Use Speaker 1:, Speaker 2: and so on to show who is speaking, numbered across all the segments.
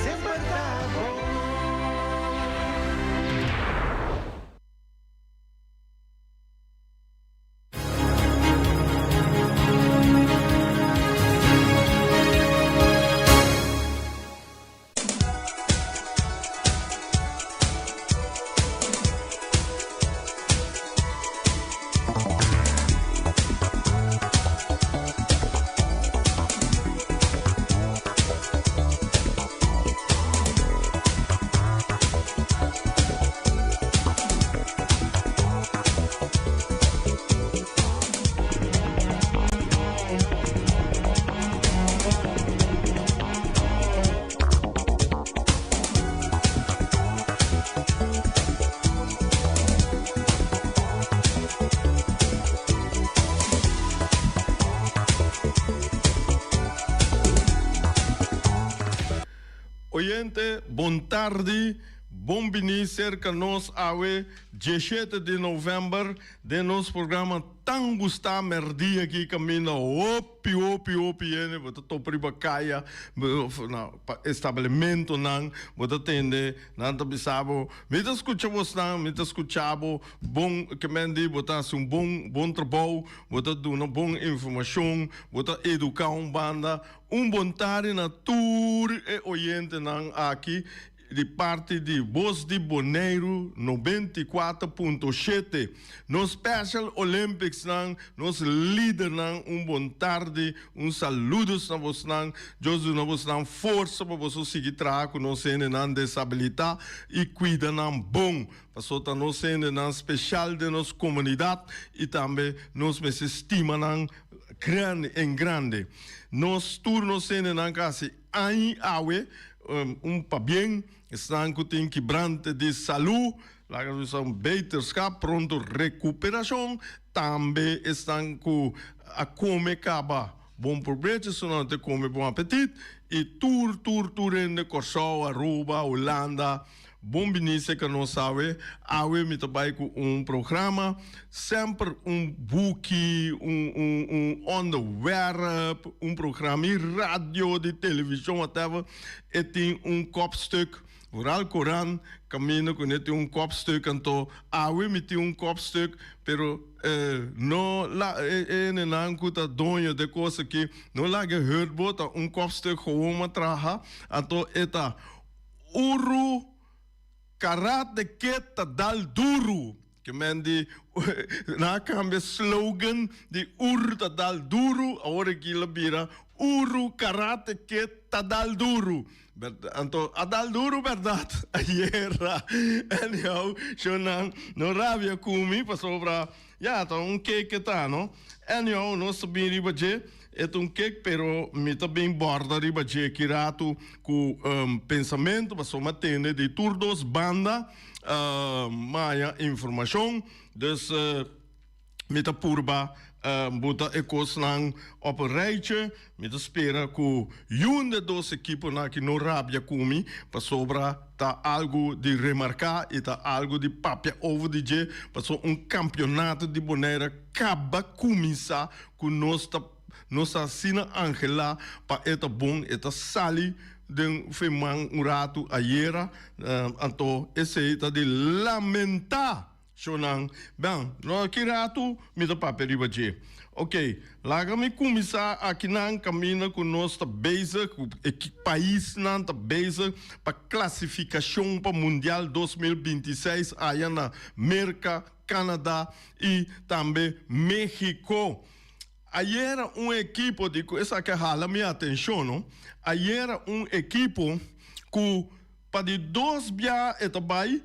Speaker 1: Semper ta bon.
Speaker 2: Oyente, bon tardi, bon bini serka nos awe dieshete di novèmber den nos programa tan gustá Mèrdia aki kaminda hopi hopi hopi hende bo ta topa riba kaya na establementonan bo ta tende nan ta bisa bo mi ta skucha bosnan mi ta skucha bo bon ke men di bo ta hasi un bon bon trabou bo ta duna bon informashon bo ta eduká un banda un bon tardi na tur e oyentenan aki Di parti di Bos di Boneiru 94.7, nos Special Olympicsnan, nos lidernan un bon tardi, un saludos na bosnan, Dios duna bosnan forsa pa boso sigui traha ku nos hendenan desabilitá i kuida nan bon, paso ta nos hendenan special den nos komunidat i tambe nos mester stima nan grandi en grandi. Nos tur nos hendenan ka hasi Añ awe, un pabien, esnan ku tin kibrante di salú, laga nos bisa un beterskap, pronto rekuperashon, tambe esnan ku a kome kaba bon probecho, esnan no ta kome bon apetit, i tur tur tur hende Kòrsou, Aruba, Hulanda, Bon bini serka nos awe. Awe mi ta bai ku un programa, semper un buki, un un un onderwerp, un programa di radio, di televishon, whatever, e tin un kopstuk, vooral koran, kaminda ku ne tin un kopstuk, anto awe mi tin un kopstuk, pero no la e hendenan ku ta doño de kos aki, no laga e hurt bo, ta un kopstuk gewoon a traha, anto e ta. Uru karate kid ta dal duru. Ke men di nan a kambia slogan di uru ta dal duru awor aki lo bira uru karate kid ta dal duru. Anto a dal duru bèrdat ayera. Anyhow shownan no rabia ku mi pasobra ya ta un keke ta no. Anyhow nos ta bin riba dje. E ta un kek, pero mi ta bin borda riba dje ki ratu ku pensamentu, pasobra mi a tende di tur dos banda maya informashon, dus mi ta purba buta e kosnan op een rijtje. Mi ta spera ku yun de dos ekiponan aki no rabia ku mi, pasobra ta algu di remarká i ta algu di papia over di dje, pasobra un kampionato di Bonaire kaba kuminsá Ku nos ta nos ta asina anhelá pa e ta bon, e ta sali den feman un ratu ayera, anto esei ta di lamentá, shonnan. Ben, no ki ratu mi ta papia riba dje. Oké, laga mi kuminsá akinan kaminda ku nos ta bezig, ku e paisnan ta bezig pa klasifikashon pa Mundial 2026 aya na Merka, Canada y tambe Mexico. Ayera un ekipo di cu esaki a hala mi atencion no, ayera un ekipo cu pa di dos bia e ta bay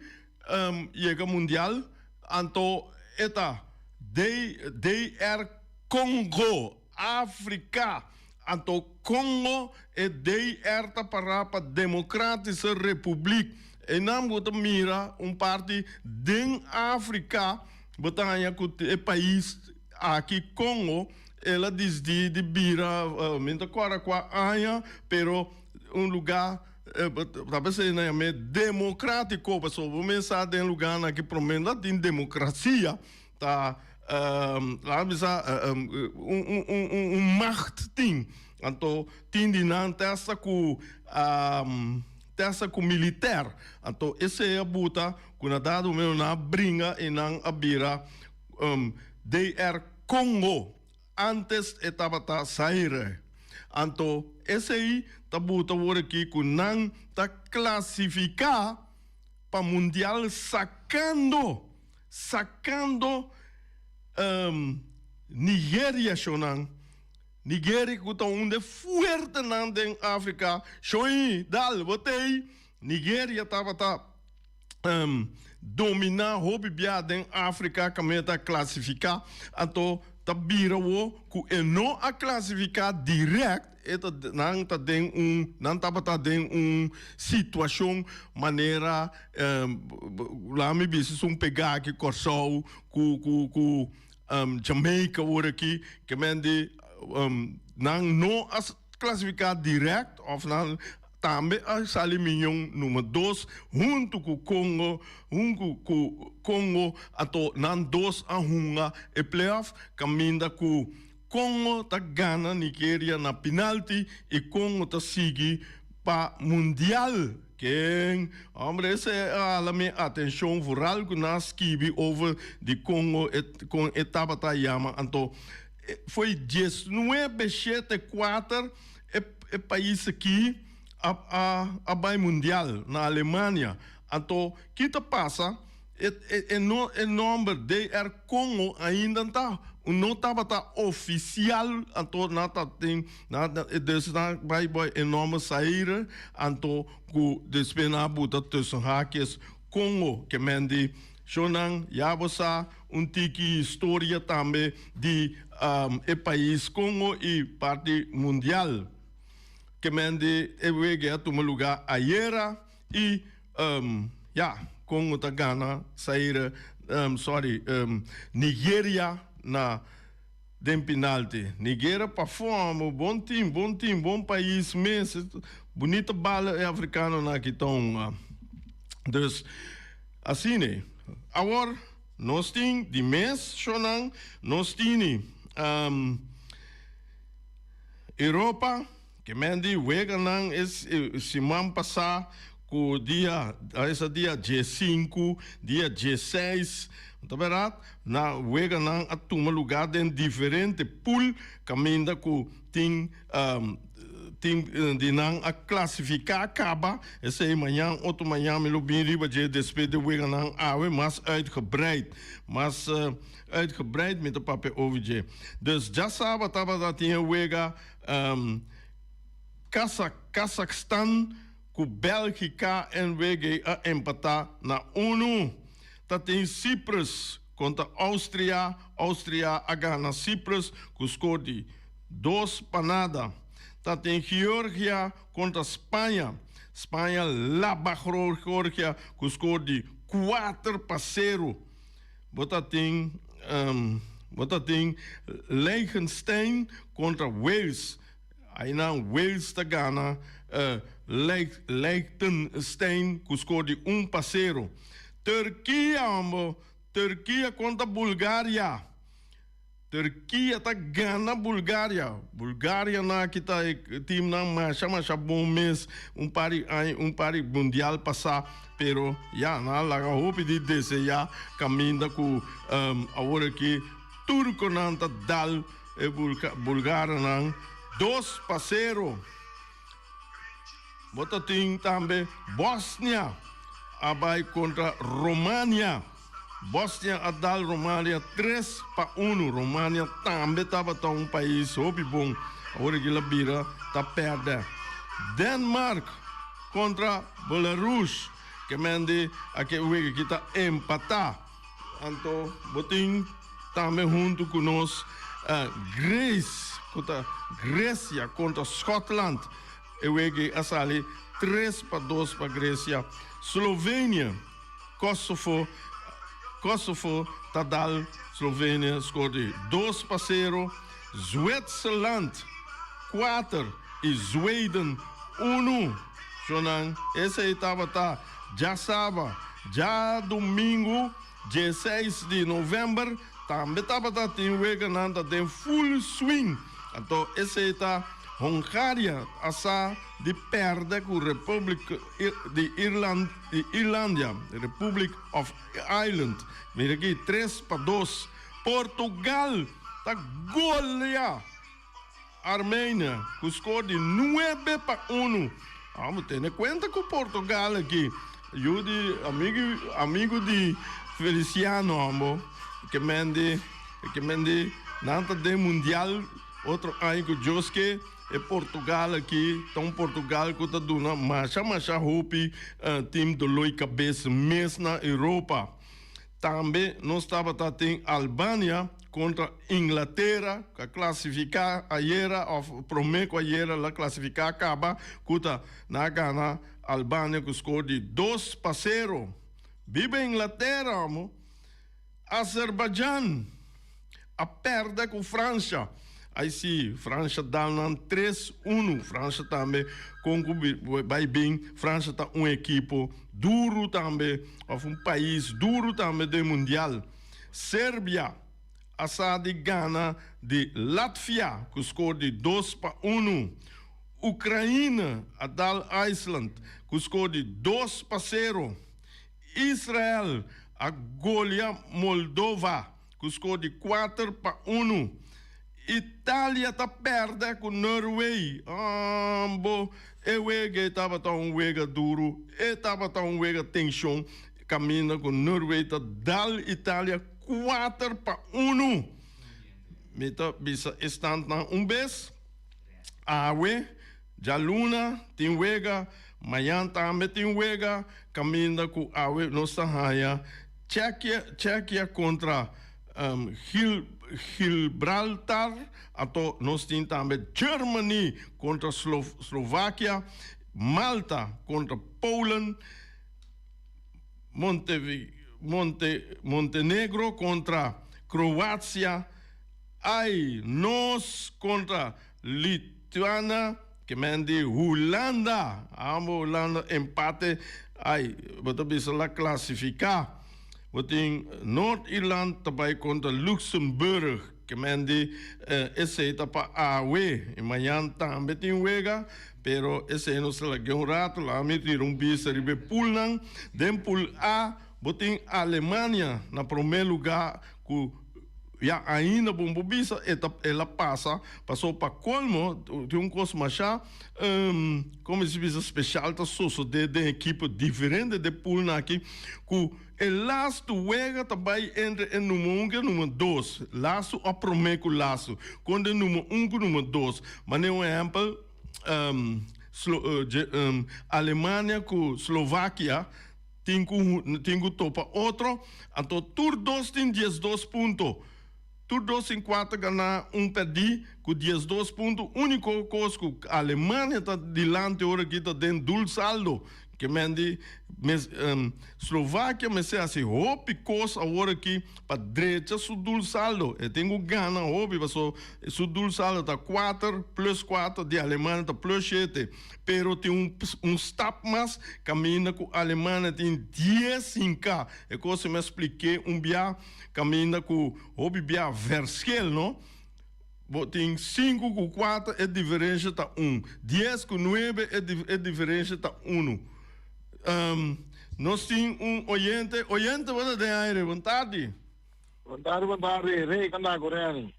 Speaker 2: yega mundial anto e ta DR Congo, Africa, anto Congo e DR ta para pa Democratische Republiek. Einan bo ta mira un parti den Africa, bo ta haña ku e pais aki Congo el a disdi di bira, mi no ta kòrda kua aña, pero un lugá ta p'esei nan yam'é democratico, pasobra bo mester sa den lugánan aki promé no ta tin demokrasia, Ta laga bisa un macht tin. Anto tin di nan te hasta ku. Te hasta ku militer. Anto esei a buta ku na dado momento nan a bringa i nan a bira DR Congo. Antes e tabata Zaire. Anto esei ta buta awor aki ku nan ta klasifiká pa mundial sakando, sakando Nigeria shownan. Nigeria ku ta un de fuertenan den Afrika. Sho'i dal bo tei. Nigeria tabata dominá hopi bia den Afrika kaminda ta klasifiká. Anto ta bira wo ku e no a klasifiká dirèkt, e ta nan ta den un nan tabata den un situashon manera laga mi bisa esun pegá aki Kòrsou ku ku ku Jamaica awor aki ke men di nan no a klasifiká dirèkt òf nan tambe a sali miñon number dos huntu ku Congo huntu ku Congo anto nan dos a hunga e playoff kaminda ku Congo ta gana Nigeria na pinalti i Congo ta sigui pa mundial. Ken? Hombre, ese a hala mi atencion vooral cu nan a skibi over di Congo e con e tabata yama. Anto foi diesnuebe shete kuater e e pais aki a a a bai mundial na Alemania. Anto ki ta pasa? E e e no e nomber DR Congo ainda ta no tabata oficial anto nan ta tin nan dus nan bai bai e nomber Zaire anto cu despues nan a buta tussen haakjes Congo ke men di shonan ya bo sa un tiki historia tambe di e pais Congo y parti mundial ke men di e wega a tuma lugar ayera y Ya, Congo ta gana Zaire, sorry, Nigeria na den penalti. Nigeria pafó amo, bon team, bon team, bon pais mes. Bunita bala e africanonan aki ta hunga. Dus, asina. Awor, nos tin di mes shownan, nos tini Europa. Ke men di weganan e siman pasá ku dia esa dia diesinku, dia dieseis, ta bèrdat? Na weganan a tuma lugá den diferente pool kaminda ku tin tin di nan a klasifiká kaba. Esei mañan otro mañan mi lo bin riba dje despues di weganan awe mas uitgebreid, mas uitgebreid mi ta papia over dje. Dus djasaba tabata tin e wega. Kazakhstan ku Bèlgika NWG a empatá na unu. Ta tin Cyprus kontra Austria, Austria a gana Cyprus ku skor di dos pa nada. Ta tin Georgia kontra Spaña, Spaña laba Georgia ku skor di 4-0. Bo ta tin bo ta tin Liechtenstein kontra Wales. Einan Wales ta gana Liechtenstein ku skor di 1-0. Turkia hombo, Turkia kontra Bulgaria. Turkia ta gana Bulgaria. Bulgaria nan aki ta e teamnan masha masha bon mes un par di aña un par di mundial pasa pero ya nan a laga hopi di desea caminda cu awor aki Turconan ta dal e Bulgaronan 2-0. Bo ta tin tambe Bosnia a bay contra Romania. Bosnia a dal Romania 3-1. Romania tambe tabata un pais hopi bon. Awor aki la bira ta perde. Denmark kontra Belarus. Ke men di aki e wega aki ta empata. Anto bo tin tambe huntu ku nos Greece ku ta Grecia kontra Scotland. E wega a sali 3-2 pa Grecia. Slovenia. Kosovo Kosovo ta dal Slovenia skor di 2-0, Zwitserland kuater i Zweden unu. Shownan esei tabata djasaba, djadumingu 16 di november tambe tabata tin weganan ta den full swing. Anto esei ta. Hongaria a sa di pèrdè ku Republic di Irland di Irlandia, Republic of Ireland, mira aki, 3-2. Portugal ta golea Armenia ku skor di 9-1. Amo tene kuenta ku Portugal aki. Yu di amigu amigu di Feliciano amo ke men di ke men di nan ta den mundial otro aña ku Dios ke e Portugal aki ta un Portugal ku ta duna masha masha hopi team doloi kabes mes na Europa. Tambe nos tabata tin Albania kontra Inglatera ku a klasifiká ayera òf promé ku ayera la klasifiká kaba ku ta nan a gana Albania ku skor di 2-0. Biba Inglatera amo! Azerbaijan a pèrdè ku Fransha. Ai si, Fransha dal nan 3-1. Fransha tambe kon ku bai bin, Fransha ta un ekipo duru tambe òf un pais duru tambe den mundial. Serbia a sa di gana di Latvia ku skor di 2-1. Ukraina a dal Iceland ku skor di 2-0. Israel a golia Moldova ku skor di 4-1. Italia ta pèrdè ku Norway. Ambo e wega ei tabata un wega duru, e tabata un wega tenshon kaminda ku Norway ta dal Italia 4-1. Mi ta bisa e standnan un bes. Awe djaluna tin wega, mañan tambe tin wega kaminda ku awe nos ta haña Tjekia, Tjekia kontra Gil, Gilbraltar, anto nos tin tambe Germany kontra Slo, Slovakia, Malta kontra Polen, Monte, Monte, Montenegro kontra Kroatia, Ai, nos kontra Lituana, ke men di Hulanda, amo Hulanda empate, ai, bo ta bisa la klasifiká. Bo tin Noord Ierland ta bai kontra Luxemburg, ke men di esei ta pa awe, i mañan tambe tin wega, pero esei nos ta lag'é un rato, laga mi tira un bista riba e poolnan. Den pool A bo tin Alemania na promé lugá ku ya ainda bo por bisa e ta el a pasa paso pa colmo tin un cos masha como si bisa special ta sosode den ekipo diferente de poolnan aki cu e lastu wega ta bay entre e numero un cu e numero dos lastu of prome cu lastu contra e numero un cu numero dos manera un ehempel Alemania cu Slovakia. Tin ku tin ku topa otro, anto tur dos tin 12 punto. Tur dos tin kuater ganá, un pèrdí, ku 12 punto. Úniko kos ku Alemania ta dilanti ora aki ta den dul saldo. Ke men di mes Slovakia mester hasi hopi kos awor aki pa drecha su dul saldo. E tin ku gana hopi paso su dul saldo ta kuater plus kuater, di Alemania ta plus shete. Pero tin un un stap mas kaminda ku Alemania tin dies hinká. E kos mi a splik'é un bia kaminda ku hopi bia verschil no. Bo tin sinku ku kuater e diferensha ta un. Dies ku nuebe e e diferensha ta unu. Nos tin un oyente. Oyente bo ta den aire. Bon tardi.
Speaker 1: Bon tardi bon tardi. Rey kanda ku Reni.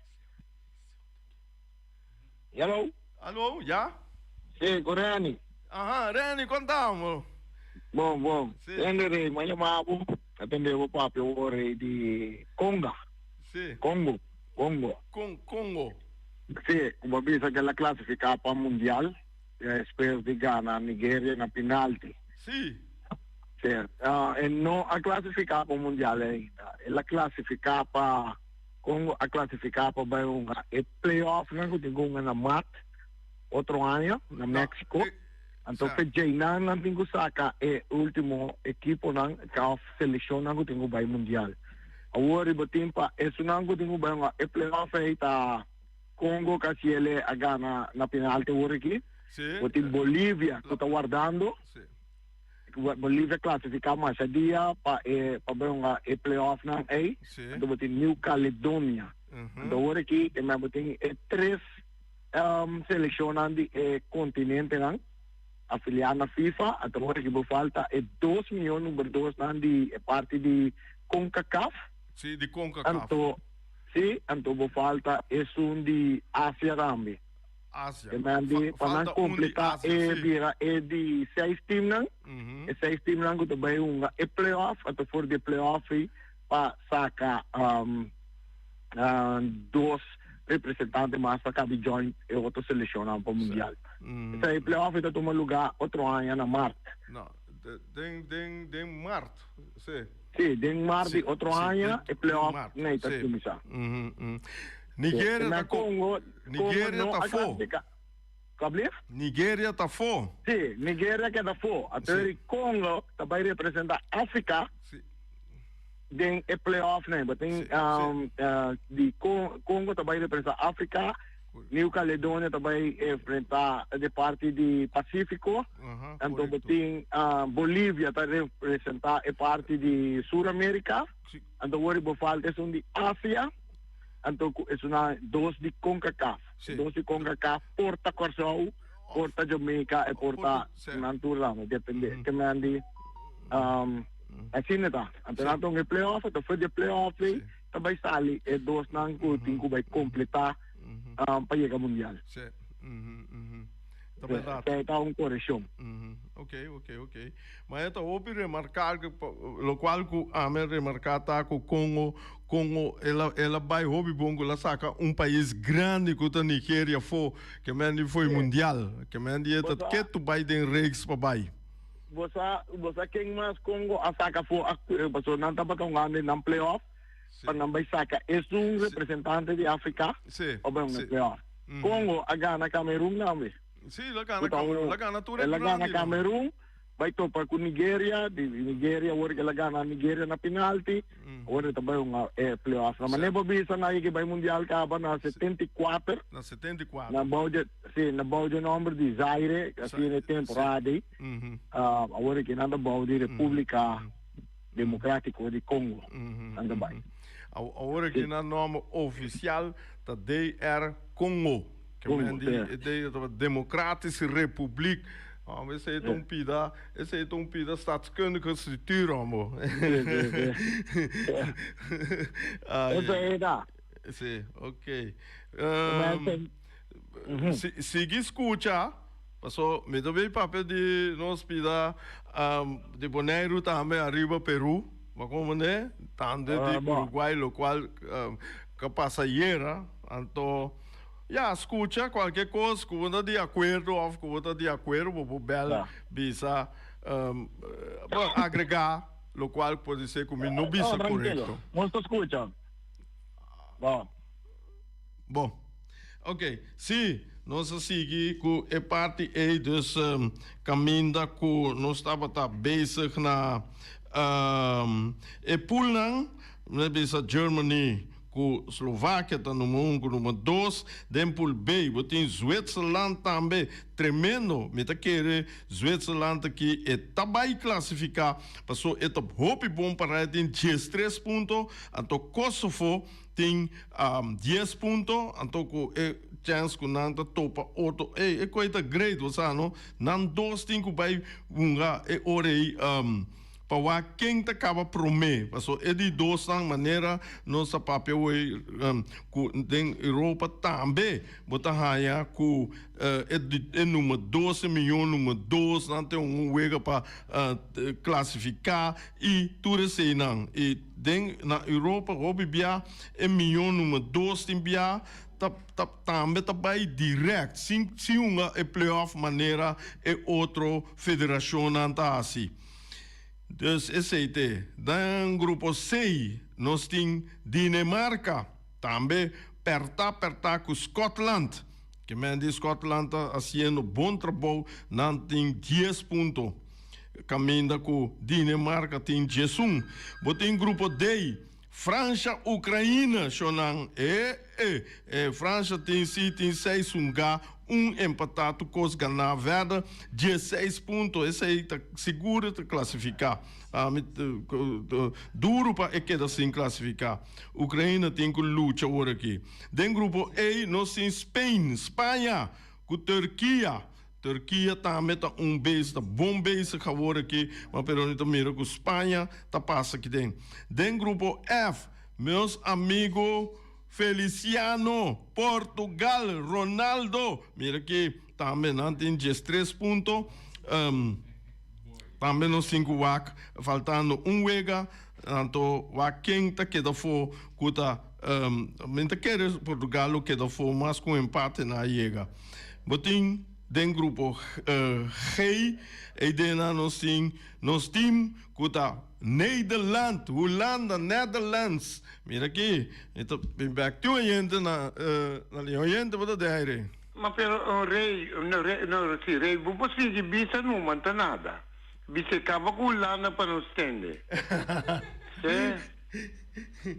Speaker 1: Hello.
Speaker 2: Aló, ya?
Speaker 1: Sí, ku Reni.
Speaker 2: Aha, Reni, konta bo.
Speaker 1: Bon, bon.
Speaker 2: Sí.
Speaker 1: Tende Rey, mi a yama bo, a tende bo papia awor Rey di Conga.
Speaker 2: Sí.
Speaker 1: Congo, Congo.
Speaker 2: Con, Congo.
Speaker 1: Sí, ku bo a bisa ku el a klasifiká pa mundial despues di gana Nigeria na pinalti.
Speaker 2: Sí.
Speaker 1: Sí, e no a klasifiká pa mundial ainda. El a klasifiká pa. Congo a clasifica pa bay hunga e playoffnan cu tin cu hunga na maart otro aña na Mexico. Anto fe djeinan nan tin cu saca e ultimo equiponan of seleccionnan cu tin cu bay mundial. Awor riba tin pa esunnan cu tin cu bay hunga e playoff ey ta Congo casi ele a gana na penalti awor aki. Bo tin Bolivia cu ta wardando. Bolivia klasifiká masha dia pa e pa bai hunga e playoffnan ei. Anto bo tin New Caledonia. Anto awor aki te men bo tin e tres selekshonnan di e kontinentenan afiliá na FIFA. Anto ora ki bo falta e dos mihó number dosnan di e parti di Concacaf.
Speaker 2: Sí, di Concacaf.
Speaker 1: Anto, sí, anto bo falta esun di Asia tambe.
Speaker 2: Asia.
Speaker 1: E men di pa nan
Speaker 2: Falta un di
Speaker 1: kompletá
Speaker 2: Asia,
Speaker 1: e
Speaker 2: sí.
Speaker 1: bira e di seis teamnan. E seis teamnan ku ta bai hunga e playoff, anto for di e playoff ei pa saka dos representante mas pa kabi join e otro selekshonnan pa mundial. Esei e playoff ei ta tuma lugá otro aña na mart.
Speaker 2: No, den den den mart, sí.
Speaker 1: Sí, den mart di
Speaker 2: Sí,
Speaker 1: otro
Speaker 2: sí,
Speaker 1: aña
Speaker 2: den
Speaker 1: e
Speaker 2: den
Speaker 1: playoff
Speaker 2: mart,
Speaker 1: nei ta
Speaker 2: sí.
Speaker 1: kuminsá.
Speaker 2: Nigeria
Speaker 1: Na
Speaker 2: ta ko
Speaker 1: Congo, Congo
Speaker 2: Nigeria
Speaker 1: no
Speaker 2: ta
Speaker 1: a
Speaker 2: fo.
Speaker 1: clasifica. Kablief?
Speaker 2: Nigeria ta fo.
Speaker 1: Sí, Nigeria keda fo. Anto
Speaker 2: Sí.
Speaker 1: eri Congo ta bai representa Africa
Speaker 2: Sí.
Speaker 1: den e playoff nei. Bo tin
Speaker 2: Sí, sí.
Speaker 1: di Congo ta bai representa Africa, New Caledonia ta bai enfrenta de parti di Pacifico.
Speaker 2: Aha,
Speaker 1: Anto bo
Speaker 2: correcto.
Speaker 1: tin Bolivia ta representa e parti di Sur America.
Speaker 2: Sí.
Speaker 1: Anto wori bo falta esun di Asia. Anto ku esunnan dos di Concacaf.
Speaker 2: Sí.
Speaker 1: Dos di Concacaf por ta Kòrsou, por ta Jamaica e por ta nan tur lado, depende. Ke men di asina ta. Anto nan ta un e playoff, anto for di e playoff ei ta bai sali e dosnan ku tin ku bai kompletá pa yega mundial.
Speaker 2: Sí. Ta berdad.
Speaker 1: Esei ta un korekshon.
Speaker 2: Ok, ok, ok. Ma e ta hopi remarká, lokual ku ami a remarká ta ku Kongo, Kongo el a el a bai hopi bon ku el a saka un pais grandi ku ta Nigeria afó, ke men di foi mundial, ke men di e ta ketu bai den reeks pa bai.
Speaker 1: Bo sa, bo sa ken mas Kongo a saka afó pasobra nan tabata hungando den nan play-off pa nan bai saka esun representante di Afrika pa bai hunga play-off. Kongo a gana Kamerun tambe.
Speaker 2: Sí, el a gana Kamerun. El a gana tur e
Speaker 1: El a gana
Speaker 2: grandinan.
Speaker 1: Kamerun, bai topa ku Nigeria, di Nigeria awor el a gana Nigeria na penalti, awor e ta bai hunga e playoff. Na manera bo bisa nan yega bai mundial kaba na 74.
Speaker 2: Na 74.
Speaker 1: Na bou dje, sí, na bou dje nomber di Zaire, asina e temporada ei. Awor aki nan ta bou di Republika Demokratiko di Kongo, nan ta bai.
Speaker 2: Awor aki nan nomber ofisial ta DR Kongo. Ke men di e de Democratische Republiek. Hombre, esei ta un pida, esei ta un pida staatskundige structuur, hombre.
Speaker 1: Esei ta.
Speaker 2: Sí, ok. Sigui scucha, paso mi ta bay papia di nos pida di Boneiru tambe ariba Peru, bo a comprende? Tambe di Uruguay, locual ka pasa ayera, anto. Ya, skucha kualke kos ku bo ta di akuerdo òf ku bo ta di akuerdo, bo por bèl bisa, bo agregá lokual pode ser ku mi no bisa
Speaker 1: No,
Speaker 2: korekto.
Speaker 1: trankilo. Nos ta skucha. Bo.
Speaker 2: Bo. Ok, sí, nos a sigui ku e parti ei, dus kaminda ku nos tabata bezig na e poolnan, mi a bisa Germany, Ku Slovakia ta number un ku number dos. Den pool B bo tin Zwitserland tambe. Tremendo! Mi ta kere Zwitserland aki e ta bai klasifiká paso e ta hopi bon para e tin diestres punto anto Kosovo tin dies punto anto ku e chèns ku nan ta topa otro ey e koi ta great bo sa no nan dos tin ku bai hunga e ora ey. Pa wak ken ta kaba promé, paso e di dosnan manera nos ta papia awor ku den Europa tambe bo ta haña ku e di e number dos, e mihó number dos nan tin un wega pa klasifiká i tur eseinan. I den na Europa hopi bia e mihó number dos tin bia ta ta tambe ta bai dirèkt sin sin hunga e play-off manera e otro federashonnan ta hasi. Dus esei te. Den grupo C nos tin Dinemarka, tambe perta perta ku Scotland. Ke men di Scotland ta hasiendo bon trabou, nan tin dies punto, kaminda ku Dinemarka tin diesun. Bo tin grupo D, Fransha, Ukraina, shonan e e e Fransha tin si tin seis hunga. Un empatá tur kos ganá verder 16 punto esei ta sigur ta klasifiká. Ami duru pa e keda sin klasifiká. Ukraina tin ku lucha awor aki. Den grupo A nos tin Spain, Spaña, ku Turkia. Turkia tambe ta un bezig, ta bon bezig awor aki, ma pero mi ta mira ku Spaña ta pasa aki den. Den grupo F, meus amigo Feliciano, Portugal, Ronaldo, mira aki tambe nan tin 13 punto. Tambe nos tin ku wak faltando un wega, anto wak ken ta keda afó ku ta mi ta kere Portugal lo keda afó mas ku un empate nan a yega. Bo tin den grupo G eidena nos tin nos team ku ta Nederland, Hulanda, Netherlands. Mira aki mi ta bin bek tin oyente na na liña. Oyente bo ta den aire.
Speaker 3: Ma pero un rey, no rey, no si rey bo por sigui bisa no man ta nada. Bisa e caba cu Hulanda pa nos tende. Si.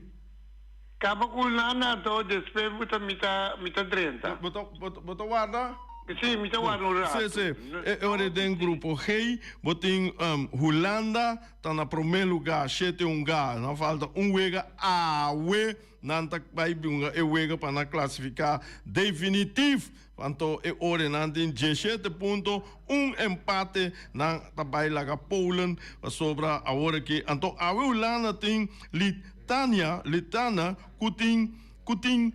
Speaker 3: Caba cu Hulanda anto despues bo ta mi ta mi ta drenta.
Speaker 2: Bo ta bo ta warda?
Speaker 3: Si, mi ta warda un rato.
Speaker 2: Si, si. E ora den grupo G bo tin Hulanda ta na prome lugar shete un ga. Nan falta un wega awe. Nan ta bai bunga e wega pa nan klasifiká definitif. Anto e ora nan tin 17 punto, un empate, nan ta bai laga Polen pasobra awor aki. Anto awe Hulanda tin Litania, Litana, ku tin ku tin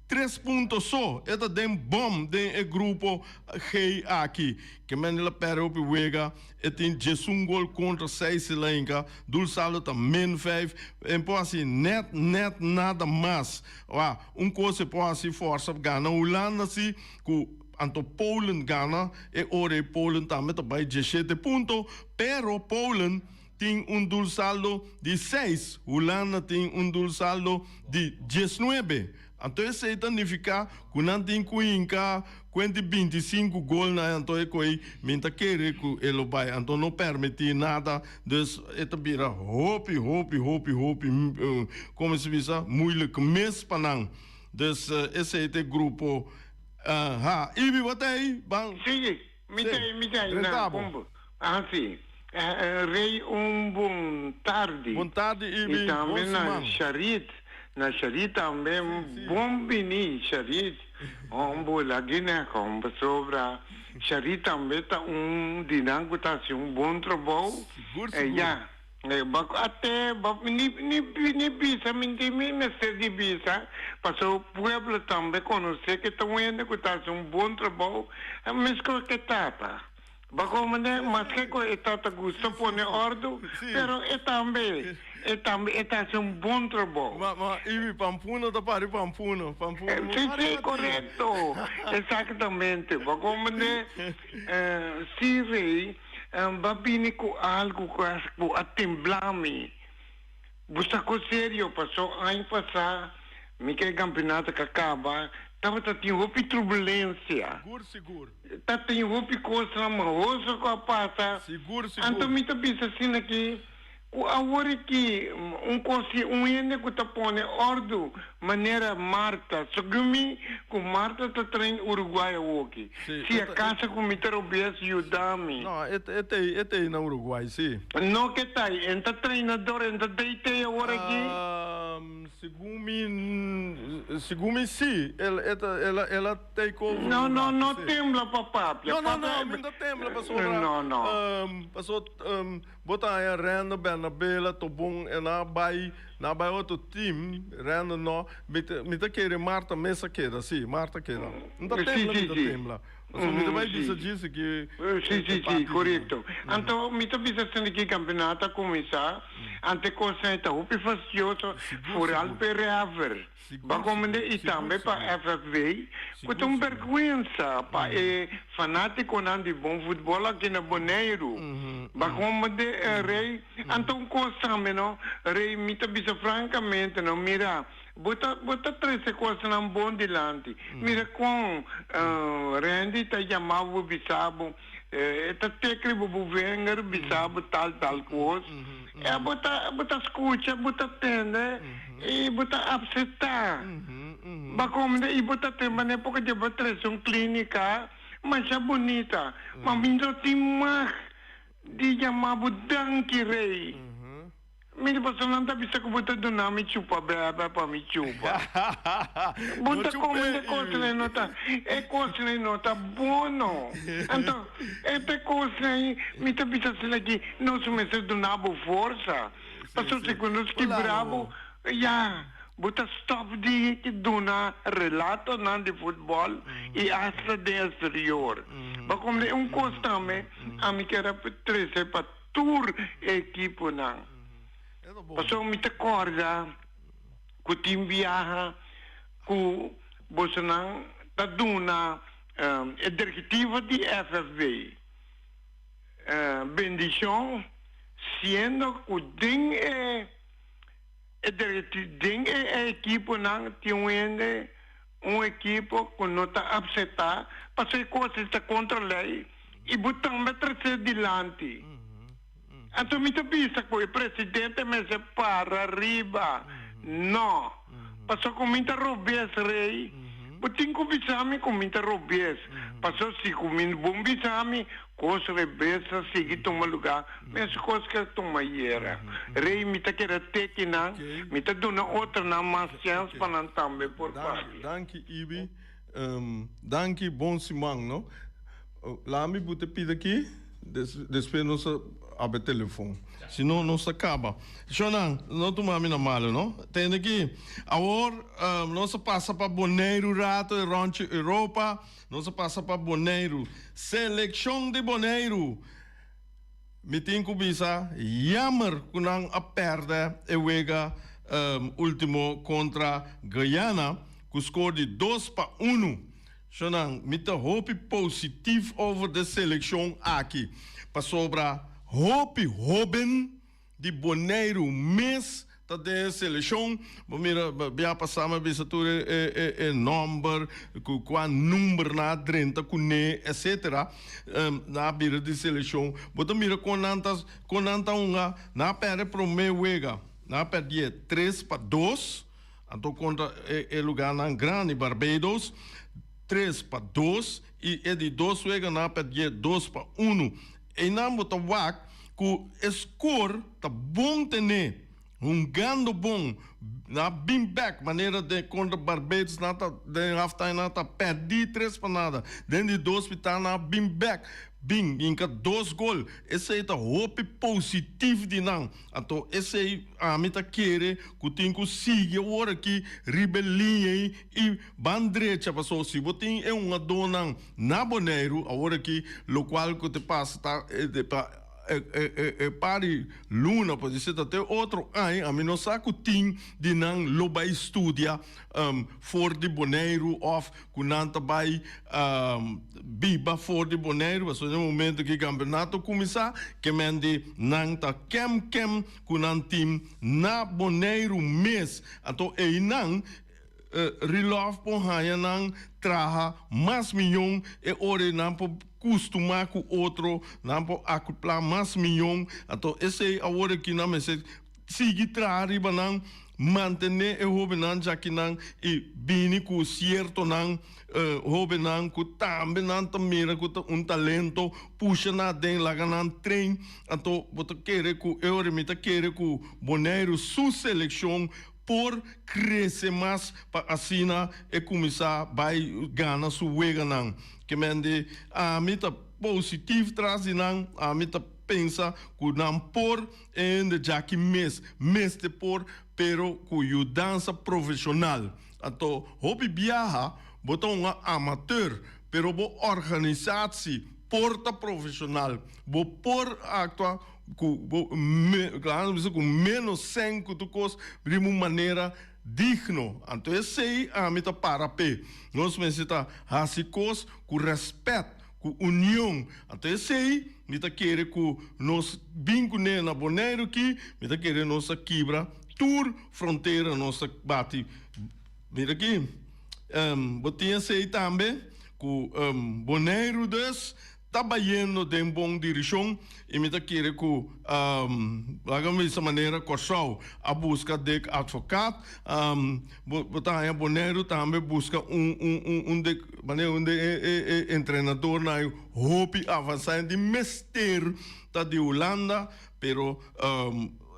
Speaker 2: Tres punto so e ta den bom den e grupo G aki. Kemen el a perde hopi wega, e tin 11 gol kontra seis Sri Lanka, doel saldo ta min vijf. En por hasi net net nada mas. Wa, un kos e por hasi forsa gana Hulanda si ku anto Polen gana e ora ei Polen tambe ta bai 17 punto, pero Polen tin un doel saldo di seis, Hulanda tin un doel saldo di 19. Anto esei ta nifiká ku nan tin ku hinka kuenti 25 gol na anto e koe mi ta kere ku e lo bai. Anto no permití nada, dus e ta bira hopi hopi hopi hopi komo se bisa moeilijk mes pa nan. Dus esei ta e grupo. Ha, Ibi bo ta ei? Ban.
Speaker 3: Sí, Mi ta mi ta na kombo. Ah si. Rey un bon tardi.
Speaker 2: Bon tardi Ibi.
Speaker 3: I tambe na Sharit. Na Sharit tambe bon bini Sharit. Hombo lagina kombo sobra. Sharit tambe ta un di nan ku ta hasi un bon trabou.
Speaker 2: Sigur sigur.
Speaker 3: Ya. Bak ate bak ni ni ni bisa mi tin mi mester di bisa paso pueblo tambe conoce ke ta un hende ku ta hasi un bon trabou mescos ke tata bak mane maske ku e tata gusta pone ordu pero e tambe e tambe e ta hasi un bon trabou.
Speaker 2: Ma ma Ibi pampuno ta pari pampuno pampuno
Speaker 3: Si si korekto exactamente bak mane si rey. Ba bini ku algu ku a tembla mi. Bo sa ku serio, paso aña pasá mi ke kampeonato ka kaba, tabata tin hopi turbulensia.
Speaker 2: Sigur, sigur.
Speaker 3: Ta tin hopi kosnan mahoso ku a pasa.
Speaker 2: Sigur, sigur.
Speaker 3: Anto mi ta bisa asina ki Ku awor aki un kos si un hende ku ta pone òrdu manera Marta, segun mi ku Marta ta train Uruguay awoki. Si a kasa ku mi ta robes yuda mi.
Speaker 2: No, e ta e ta na Uruguay si.
Speaker 3: No ke ta ei, en ta trainador, en ta DT awor aki.
Speaker 2: Segun mi, segun mi si, el el el a take over un
Speaker 3: No, no, no tembla pa papia.
Speaker 2: No, no, no, mi no ta tembla pasobra.
Speaker 3: No, no.
Speaker 2: Pasobra. Bo ta haña Rendo Bernabela Tobon e nan a bai nan a bai otro team Rendo no mi ta mi ta kere Marta mes a keda si Marta keda N ta tembla mi ta tembla pasobra mi ta bai bisa djis aki
Speaker 3: Si si si korekto anto mi ta bisa esaki ki kampeonato a kuminsá ante kosnan e ta hopi fastioso foral p'e refer. Ba komende i tambe pa FFB ku ta un bèrgwensa pa e fanátikonan di bon futbòl aki na Boneiru. Ba komende Rey, anto un kos tambe no, Rey, mi ta bisa frankamente no, mira, bo ta bo ta trese kosnan bon dilanti. Mira kon Randy ta yama bo bisa bo, e ta tekri bo bo vinger bisa bo tal tal kos. E bo ta bo ta skucha, bo ta tende. I bo ta apseptá. Bo a komende i bo ta ten manera por ke bo trese un klínika masha bunita. Ma mi no tin mag di yama bo danki rei. Mi di pasobra nan ta bisa ku bo ta duna mi chupa bèbè pa mi chupa. Bo ta komende kosnan no ta e kosnan no ta bono. Anto e ta kosnan mi ta bisa asina ki nos mester duna bo forsa. Pasobra si ku nos kibra bo ya bo ta stòp di duna relatonan di futbòl i asta den eksterior. Bo komende un kos tambe ami kier a trese pa. Tur e ekiponan. Pasobra mi ta kòrda ku tin biaha ku bosonan ta duna e direktiva di FFB bendishon siendo ku den e den e ekiponan tin un hende un ekipo ku no ta apseptá pasobra e kos ta kontra lei i bo tambe a tras'é dilanti. Anto mi ta bisa ku e presidente mester para riba. No. Pasobra ku mi ta robes, Rey. Bo tin ku bisa mi ku mi ta robes. Pasobra si ku mi bon bisa mi, kos rebes ta sigui tuma lugá, meskos ku a tuma ayera. Rey, mi ta keda teki nan, mi ta duna otronan mas chèns pa nan tambe por papia.
Speaker 2: Danki, Ibi. Danki, bon siman no. Laat mi bute pida aki, despues nos a abre telefon. Si no, nos ta caba. Shonnan, no tuma mi na malo no. Tende aki, awor nos a pasa pa Boneiru rato e rondje Europa. Nos a pasa pa Boneiru. Seleccion di Boneiru. Mi tin cu bisa jammer cu nan a perde e wega ultimo contra Guyana cu score di 2-1. Shonan, mi ta hopi positief over de seleccion aki, pasobra hopi hoben di Boneiru mes ta den e seleccion. Bo mira, bia pasa mi a bisa tur e nomber, cu cua number nan a drenta cune, etcetera. Nan a bira di seleccion. Bo ta mira con nan ta, con nan ta hunga. Nan a perde prome wega, nan a perdie 3-2. Anto kontra e lugánan grandi, Barbados, 3-2, i e di dos wega nan a pèrdie 2-1. Einan bo ta wak ku e skor ta bon tené, hungando bon, nan a bin bèk manera den kontra Barbados nan ta den halftime nan ta pèrdí tres pa nada, den di dos mitá nan a bin bèk, bin hinka dos gol, esei ta hopi positif di nan. Anto esei ami ta kere ku tin ku sigui awor aki riba e liña ei i ban drecha pasobra si bo tin e hungadónan na Boneiru awor aki lokual ku ta pasa ta pa e par di luna por disi ta te otro aña ami no sa ku tin di nan lo bai studia for di Boneiru òf ku nan ta bai biba for di Boneiru pasobra den momento ku e kampeonato kuminsá ke men di nan ta kem kem ku nan tim na Boneiru mes anto einan Rilòf por haña nan traha mas miyon e ora ei nan por kustumá ku otro nan por akoplá mas miyon anto esei awor aki nan mester Sigui traha riba nan, mantené e hóbennan djakinan i bini ku siertonan hóbennan ku tambe nan ta mira ku ta un talento, pusha nan aden, laga nan train. Anto bo ta kere ku e ora mi ta kere ku Boneiru su selekshon por krese mas pa asina e kuminsá bai gana su weganan. Ke men di ami ta positif tras di nan, ami ta pensa ku nan por. E hende djaki mes mester por, pero ku yudansa profeshonal. Anto hopi biaha bo ta un amateur, pero bo organisatie por ta profeshonal. Bo por aktua ku bo klaro bisa ku menos sèn ku tur kos riba un manera digno. Anto esei ami ta para p'e. Nos mester ta hasi kos ku rèspèt. Ku union. Anto esei mi ta kere ku nos bin kuné na Boneiru aki, mi ta kere nos a kibra tur frontera, nos a bati. Mira aki, bo tin esei tambe ku Boneiru dus. Ta bayendo den bon dirishon i mi ta kere ku laga mi bisa manera Kòrsou a buska Dick Advocaat, bo ta haña Boneiru tambe buska un un un de manera un de e e entrenadornan hopi avansá di mester ta di Hulanda pero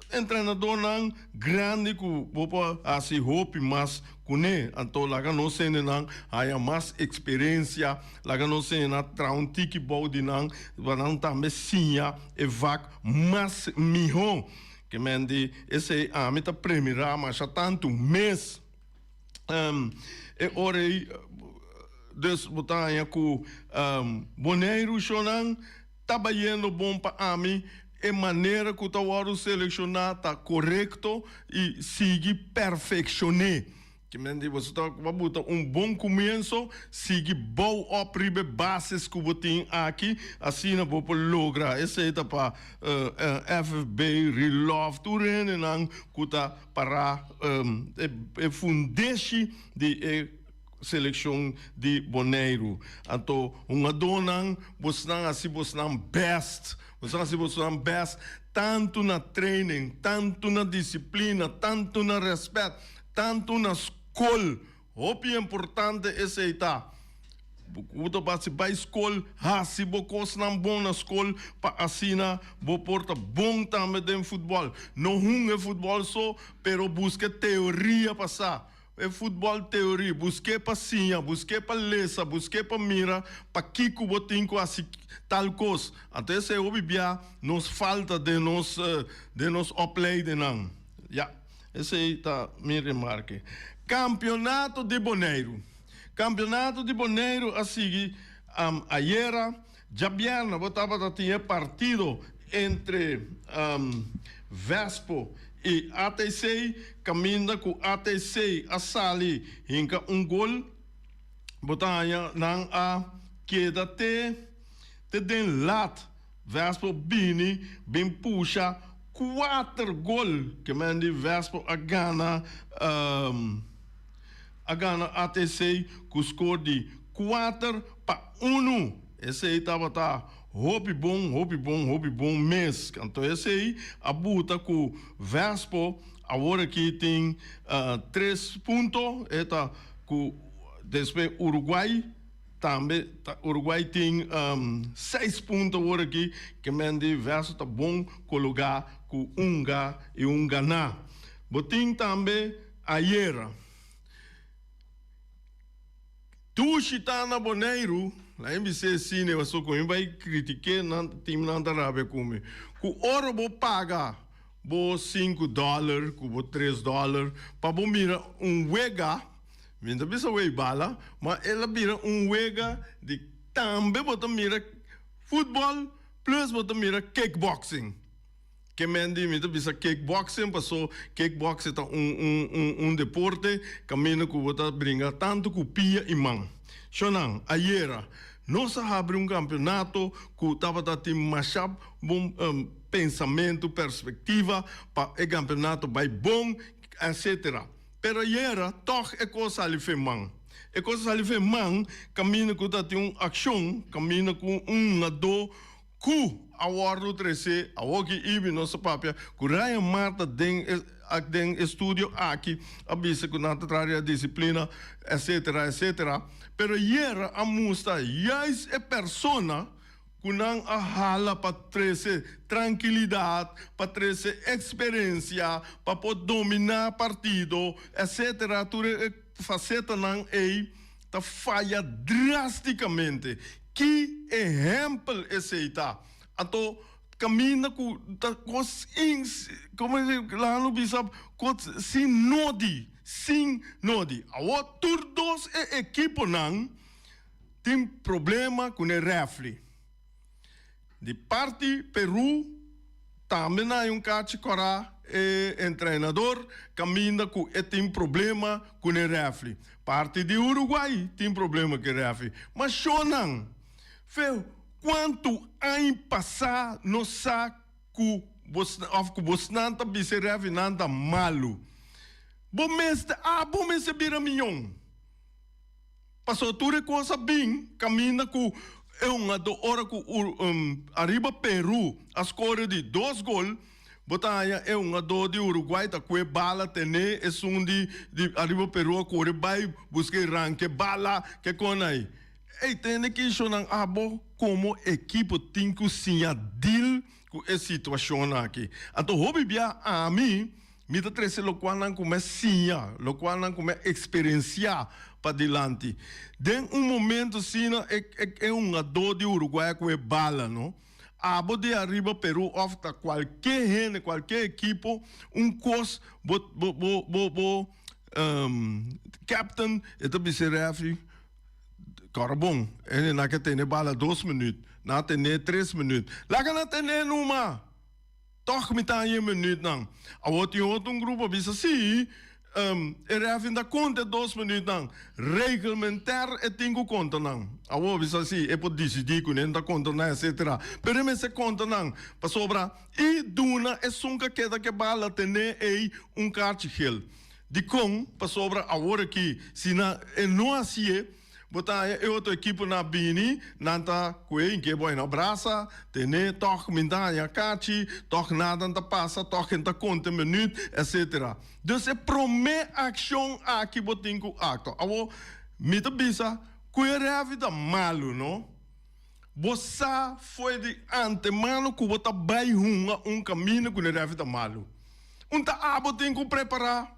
Speaker 2: Entrenadornan grandi ku bo por hasi hopi mas kuné. Anto laga nos hendenan haña mas eksperensia, laga nos hendenan traha un tiki bou di nan pa nan tambe siña e vak mas mihó. Ke men di esei ami ta premirá masha tantu mes. E ora ei dus bo ta haña ku Boneiru shownan Ta bayendo bon pa ami, e manera ku ta wòrdu selekshoná ta korekto i sigui perfekshon'é. Ke men di boso ta pa buta un bon kumienso, sigui bou òp riba e bases ku bo tin aki, asina bo por logra. Esei ta pa FFB, Rilòf, tur hendenan ku ta pará e fundeshi di e. Selekshon di Boneiru. Anto hungadónan, bosnan hasi bosnan bèst. Bosnan hasi bosnan bèst tantu na training, tantu na disiplina, tantu na rèspèt, tantu na skol. Hopi importante esei ta. Bo ta basi bai skol, hasi bo kosnan bon na skol pa asina bo por ta bon tambe den futbòl. No hunga e futbòl so, pero buska e teoria pa sa. E futbòl teorí, busk'é pa siña, busk'é pa lesa, busk'é pa mira pakiko bo tin ku hasi tal kos. Anto esei hopi bia nos falta den nos den nos opleidennan. Ya, esei ta mi remarke. Kampionato di Boneiru. Kampionato di Boneiru a sigui ayera. Djabièrnè bo tabata tin e partido entre Vespo i ATC kaminda ku ATC a sali hinka un gol. Bo ta haña nan a keda te te den lat. Vespo bini bin pusha kuater gol ke men di Vespo a gana a gana ATC ku skor di kuater pa unu. Esei tabata hopi bon, hopi bon, hopi bon mes. Anto esei a buta ku Vespo awor aki tin tres punto. E ta ku despues Uruguay tambe ta Uruguay tin seis punto awor aki. Ke men di Vespo ta bon kologa ku un ga i un gana. Bo tin tambe ayera. Dushi ta na Boneiru, la e bis'é sine paso ku mi bai kritik'é nan tim nan ta rabia ku mi. Ku ora bo paga bo sinku dòler ku bo tres dòler pa bo mira un wega, mi no ta bisa wey bala, ma el a bira un wega di tambe bo ta mira futbòl plus bo ta mira kickboxing. Ke men di mi ta bisa kickboxing paso kickboxing ta un un un un deporte kaminda ku bo ta bringa tantu ku pia i man. Shonnan, ayera nos a habri un kampionato ku tabata tin masha bon pensamentu, perspektiva pa e kampionato bai bon, etcetera. Pero ayera tòg e kos sali fe man. E kos a sali fe man kaminda ku ta tin un akshon, kaminda ku un hungadó Ku a wòrdu tresé awoki ibi nos a papia ku Ryan Marta den e den e studio aki a bisa ku nan ta traha riba disiplina etcetera etcetera pero yera a mustra juist e persona ku nan a hala pa trese trankilidat pa trese eksperensia pa por dominá partido etcetera tur e fasetanan ei ta faya drásticamente. Ki ehempel esei ta! Anto caminda cu ta cos ins, como laga no bisa, cos sin nodi, sin nodi. Awor tur dos e equiponan tin problema cu ne refri. Di parti Peru tambe na hay un kachi kora e entrenador kaminda ku e tin problema ku ne refri. Parti di Uruguay tin problema ku e refri. Ma shownan, fe kuantu añ pasá nos sa ku bos of ku bosnan ta bisa e refrinan ta malu. Bo mester, abo mester bira miyon. Pasobra tur e kos a bin kaminda ku. E hungadó ora ku Ariba Peru a skore di dos gol, bo ta haña e hungadó di Uruguay ta kue bala tene esun di di Ariba Peru a kore bai buska e ranke bala ke kon ai. Ey tende kishonan abo komo ekipo tin ku siña deal ku e situashonnan aki. Anto hopi bia ami Mi ta trese lokualnan ku mi a siña, lokualnan ku mi a eksperensiá padilanti. Den un momento asina e e hungadó di Uruguay a kohe bala, no? Abo di ariba Peru òf ta kualke hende, kualke ekipo, un kos bo bo bo bo bo captain e ta bisa e referee, Kòrda bon, hende nan ke tene bala dos minüt, nan a tene tres minüt. Laga nan tene numa! Tòg mi ta haña e minütnan. Awor tin otro un grupo a bisa, Sí, e rèfri ta konta e dos minütnan. Reglementer e tin ku konta nan. Awor a bisa, Sí, e por disidí ku nan ta konta nan, etsetera. Pero e mester konta nan, pasobra i duna esun ku a keda ku e bala tene ei un karchi gel. Dikon? Pasobra awor aki, si nan e no hasié, Bo ta haña e otro ekiponan a bini, nan ta kue in ke bo a brasa, tene, tòg mi ta haña kachi, tòg nada ta pasa, tòg hen ta konta minüt, etsetera. Dus e promé akshon aki bo tin ku aktua. Awor, mi ta bisa ku e rèfi ta malu, no? Bo sa fo'i di antemano ku bo ta bai hunga un kaminda ku e rèfi ta malu. Un ta abo tin ku prepará.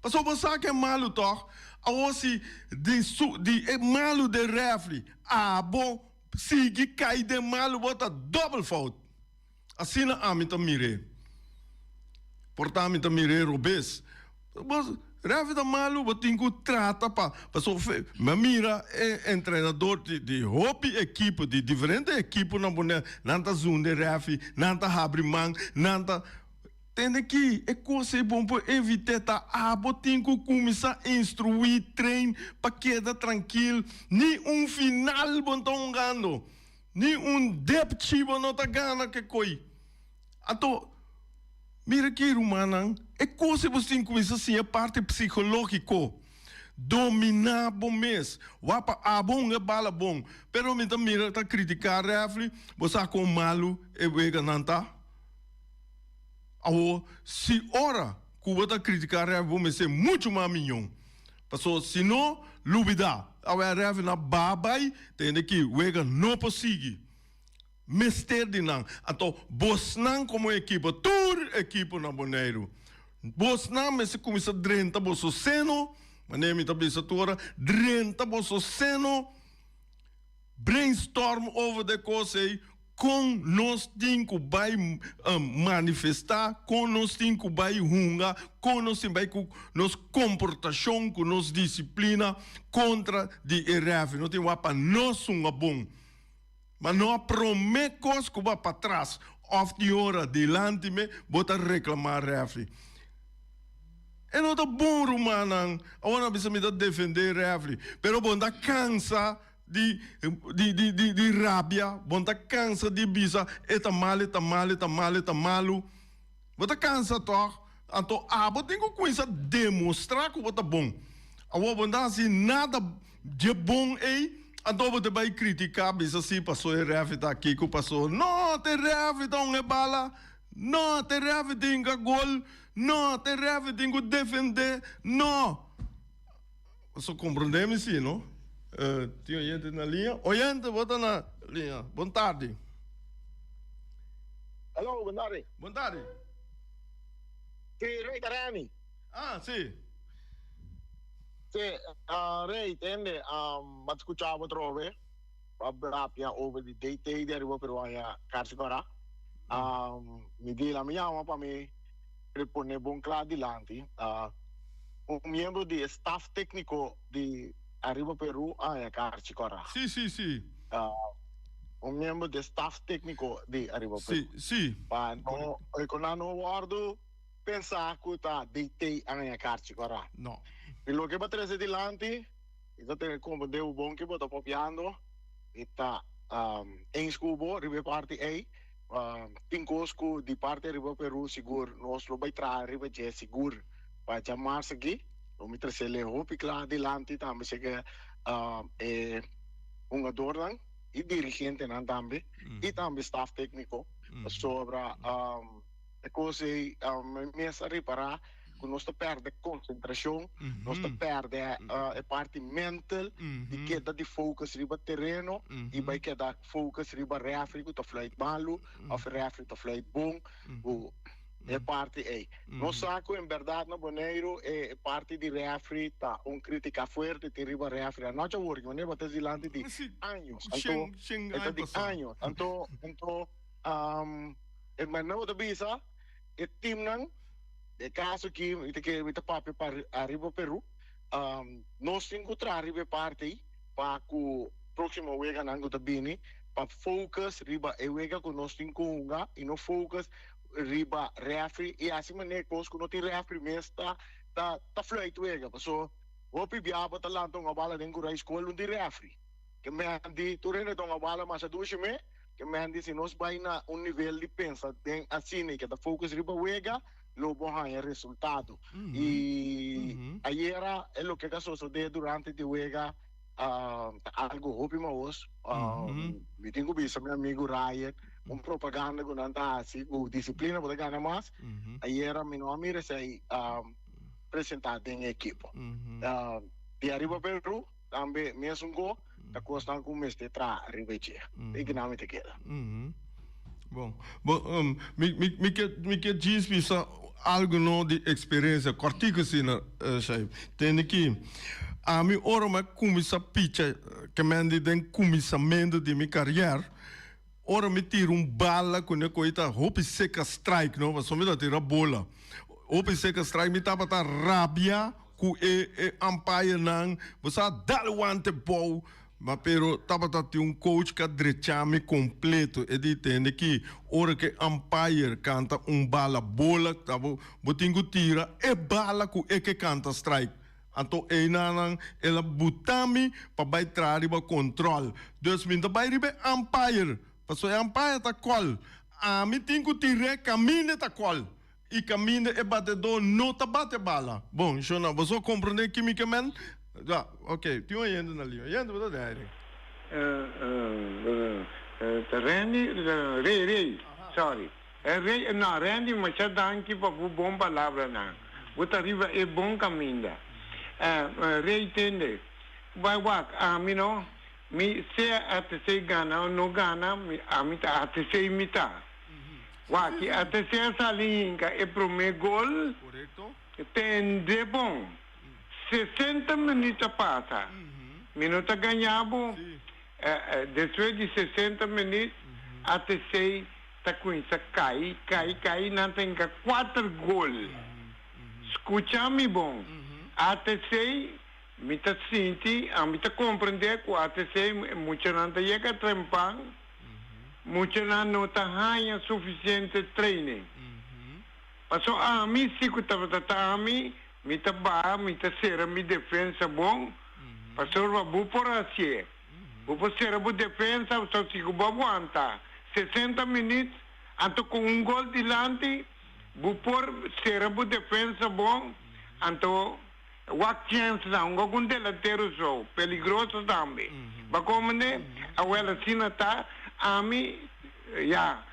Speaker 2: Pasobra bo sa ku e malu tòg? Awor si di su di e malu den rèfri abo sigui kai den malu bo ta dòbel fout. Asina ami ta mir'é. Por ta mi ta mir'é robes. Bo rèfri ta malu bo tin ku trata pa pasobra mi a mira e entrenador di di hopi ekipo di diferente ekiponan bo nan ta zunda e rèfri nan ta habri man nan ta. Tende ki e kos ei bon por evit'é ta abo tin ku kuminsá instruí, train, pa keda trankil. Ni un final bo no ta hungando, ni un depchi bo no ta gana ke koi. Anto, mira ki rumannan, e kos ei bo tin kuminsá siña parti psikológiko. Dominá bo mes. Wak pa abo hunga e bala bon. Pero mi ta mira ta kritiká rèfri, bo sa kon malu e weganan ta? Awor, si ora ku bo ta kritiká rèf bo mester muchu mas miñon. Pasobra si no, lubidá. Awe rèf na babai tende ki wega no por sigui. Mester di nan. Anto bosnan komo ekipo, tur ekipo na Boneiru, bosnan mester kuminsá drenta boso seno, manera mi ta bisa tur ora, drenta boso seno, brainstorm over de kos ei, Kon nos tin ku bai manifestá, kon nos tin ku bai hunga, kon nos tin bai ku nos komportashon, ku nos disiplina kontra di e rèfri. No tin wak pa nos hunga bon, ma no a promé kos ku bo a patras òf di ora dilanti me bo ta reklamá rèfri. E no ta bon rumannan, awor nan a bisa mi ta defendé rèfri, pero bo no ta kansa. Di di di di di rabia, bo no ta cansa di bisa e ta mal, e ta mal, e ta mal, e ta malu. Bo ta cansa toch? Anto abo tin cu cuminsa demostra cu bo ta bon. Awor bo no ta haci nada dje bon ey, anto bo ta bay critica, bisa si paso e refi ta kico paso. No, te refi ta un e bala. No, te refi tin cu gol. No, te refi tin cu defende. No. Boso comprende mi si, no? Tin oyente na liña? Oyente, bo ta na liña. Bon tardi.
Speaker 1: Hello, bon tardi.
Speaker 2: Bon tardi.
Speaker 1: Si, Rey ta Remy.
Speaker 2: Ah, si.
Speaker 1: Si, Rey, tende, bo ta scucha bo atrobe. Bo a papia over di DT di Aruba pero a Carchi Cora. Mi di la mi yama pa mi pone bon cla dilanti. Un miembro di e staf tékniko di Ariba Peru a haña karchi kòrá.
Speaker 2: Sí, sí, sí.
Speaker 1: Un miembro di e staf tékniko di Ariba Peru.
Speaker 2: Sí, sí.
Speaker 1: Pa no, ku nan no wòrdu pensá ku ta DT a haña karchi kòrá.
Speaker 2: No.
Speaker 1: I loke bo a trese dilanti, i ta tene komprendé bo bon ke bo ta papiando, i ta eens ku bo riba e parti ei. Tin kos ku di parti Ariba Peru sigur nos lo bai traha riba dje sigur pa djamars aki. Lo mi trese le hopi kla dilanti tambe si ke e hungadornan. i dirigentenan tambe i tambe staf tékniko pasobra e kos ei mi mes a ripará ku nos ta pèrdè konsentrashon, nos ta pèrdè e parti mental di keda di focus riba tereno i bai keda focus riba rèfri ku ta fluit malu òf e rèfri ta fluit bon. Ku e parti ei. Nos sa ku en bèrdat na Boneiru e parti di rèfri ta un krítika fuerte tin riba rèfri. Anochi awor ki manera bo ta dilanti di años anto e ta di años anto anto e manera bo ta bisa e timnan e kaso aki mi ta kere mi ta papia pa ariba Peru nos tin ku traha riba e parti ei pa ku próksimo weganan ku ta bini pa focus riba e wega ku nos tin ku hunga i no focus riba refri i hasi manera kos ku no tin refri mes ta ta ta fluit wega paso hopi bia bo ta lanta un bala den kura skol un tin refri ke men di tur hende ta un bala masha dushi me ke men di si nos bai na un nivel di pensa den asina i ke ta focus riba wega lo bo haña resultado i ayera e loke ka sosode durante di wega Ta algo hopi maos. Mi tin ku bisa mi amigu Ryan un propaganda ku nan ta hasi ku disiplina bo ta gana mas. Ayera mi no a mira esei presentá den e ekipo. Di ariba Peru tambe mesun go ta kosnan ku mester traha riba e dje. E kinan mi ta keda.
Speaker 2: Bon, bon, mi, mi, mi ke, mi ke djis bisa algo no di experiencia, kortico asina, Shai. Tende ki, ami ora mi a cuminsa picha, ke men di den cuminsamento di mi carrière, ora mi tira un bala cu ne coi ta hopi seca strike no, pasobra mi ta tira bola, hopi seca strike, mi tabata rabia cu e, e umpirenan, bo sa dal wante bou. Ma pero tabata tin un coach ka drecha mi completo. E di tende ki ora ke umpire canta un bala bola ta bo bo tin ku tira e bala ku e ke canta strike. Anto einanan el a buta mi pa bai traha riba control. Dus mi ta bai riba e umpire pasobra e umpire ta call. Ami tin ku tir'é kaminda e ta call i kaminda e batedó no ta bate bala. Bon, shona, boso a komprondé ki mi ke men? Ja, ok, tin un oyente na liña. Oyente, bo ta den aire.
Speaker 3: Ta Randy, Rey, Rey, sorry. Rey, no, Randy, masha danki pa bo bon palabranan. Bo ta riba e bon kaminda. Rey, tende, bai wak, ami no, mi sea ATC gana o no gana, mi, ami ta ATC mi ta. Wak, i ATC a sali hinka e promé gol, tende bon. 60 minuut a pasa, mi no ta gaña bo, despues di 60 minuut ATC ta cuminsa cay, cay, cay, nan ta hinca cuater gol. Scucha mi bon, ATC mi ta sinti, ami ta comprende cu ATC muchanan ta yega trempan, muchanan no ta haña suficiente training. Paso ami si ku tabata ta ami, mi ta baha, mi ta sera mi defensa bon, pasobra bo por hasié. Bo por sera bo defensa, so si ku bo aguanta 60 minüt, anto ku un gol dilanti, bo por sera bo defensa bon, anto wak chènsnan, hunga ku un delantero so, peligroso tambe. Bo a komende? Awèl asina ta, ami, ya.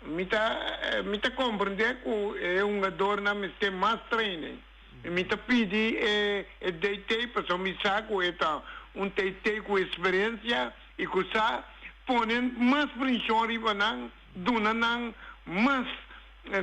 Speaker 3: Mi ta mi ta comprende cu e hungadornan mester mas training. Y mi ta pidi e e DT pasobra mi sa cu e ta un TT cu experiencia y cu sa pone mas presion riba nan, duna nan mas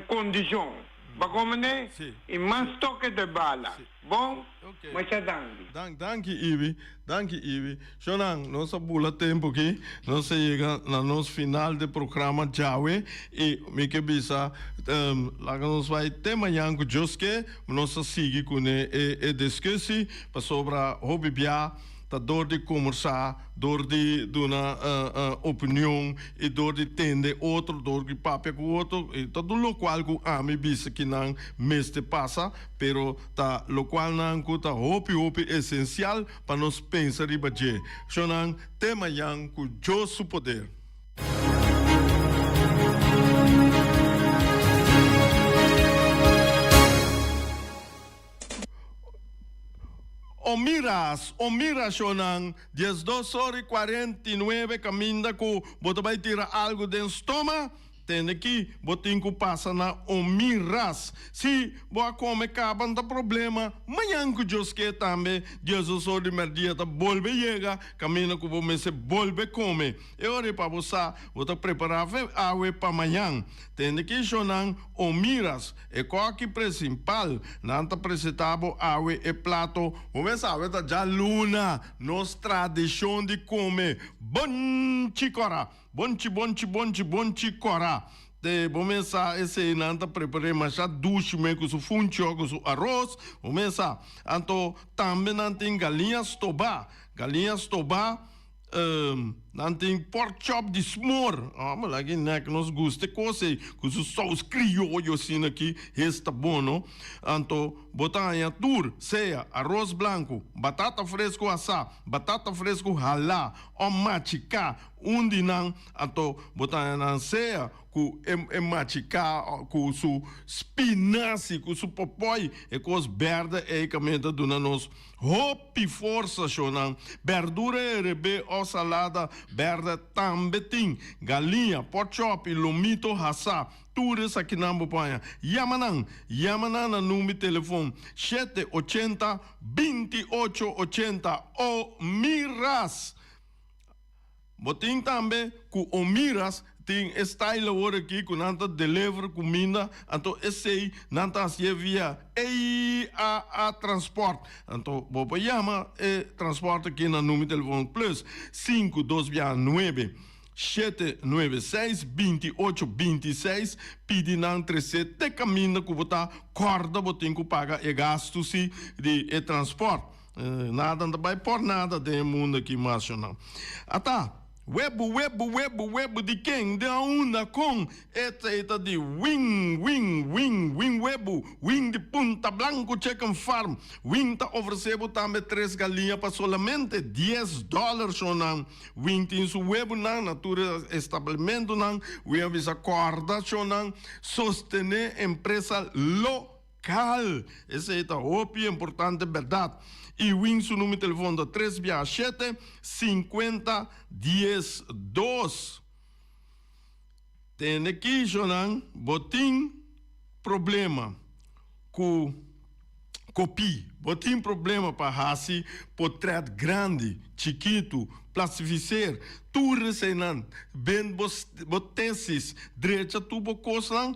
Speaker 3: condicion. Bo a comprende? Y mas toque de bala. Bon? Masha danki.
Speaker 2: Dank, danki Ibi, danki Ibi. Shonnan, nos a bula tempu aki, nos a yega na nos final di programa djawe i mi ke bisa laga nos bai te mañan ku Dios ke, nos a sigui kuné e e diskusi pasobra hopi bia ta dor di kombersá, dor di duna opinion i dor di tende otro, dor di papia ku otro, i ta lokual ku ami bisa kinan mester pasa. Pero ta locualnan cu ta hopi hopi esencial pa nos pensa riba dje. Shonan te mañan cu Dios su poder. Omiras, Omira shonnan, 12 or i 49 kaminda ku bo ta bai tira algu den stoma, tende ki bo tin ku pasa na Omiras. Si bo a kome kaba no ta problema, mañan ku Dios ke tambe 12 or di mèrdia ta bolbe yega kaminda ku bo mester bolbe kome. E ora ei pa bo sa bo ta prepará fe awe pa mañan. Tende ki shonnan Omiras, e kòki presimpal, nan ta presentá bo awe e plato. Bo mes awe ta djaluna, nos tradishon di kome bonchi kòrá. Bonchi, bonchi, bonchi, bonchi kòrá. Te bo mes sa esei nan ta prepar'é masha dushi me ku su funchi òf ku su aros, bo mes sa. Anto tambe nan tin galiña stobá. Galiña stobá. Nan tin pork chop di smor. Oh, ma laki nek nos gusta e kos ei ku su sous krioyo asina aki, hes ta bon no. Anto bo ta haña tur, sea aros blanku, batata fresku asá, batata fresku halá òf machiká, un di nan. Anto bo ta haña nan sea ku e e machiká ku su spinasi, ku su popòi, e kos bèrdè ei kaminda ta duna nos Hopi forsa shownan. Berdura herebé o salada berde tambe tin. Galiña, porkchop i lomito hasá. Tur esakinan bo por haña. Yama nan! Yama nan na number di telefon shete ochenta, binti ocho ochenta o miras. Bo tin tambe ku Omiras tin e style awor aki ku nan ta deliver kuminda, anto esei nan ta hasié via EAA Transport. Anto bo por yama e transport aki na numero di telefon plus sinku dos bia nuebe shete nuebe seis binti ocho binti seis pidi nan tresé te kaminda ku bo ta kòrda bo tin ku paga e gastu si di e transport. Nada no ta bai por nada den e mundo aki mas yo nan. Ata, webu, webu, webu, webu di ken, di aunda, kon? Esei ta di Wing, Wing, Wing, Wing Webu, Wing di Punta Blanco Chicken Farm. Wing ta ofresé bo tambe tres galiña pa solamente dies dòler shonnan. Wing tin su webunan na tur e establimentonan. Wing a bisa kòrda shonnan, sostené empresa lo. Kal! Esei ta hopi importante bèrdat. I Wing su numero telefon ta tres bia shete, sinkuenta, dies, dos. Tende kishonan bo tin problema ku kopí, bo tin problema pa hasi potrèt grandi, chikitu, plastifiseer, tur eseinan, ben bo bo tesis, drecha tur bo kosnan.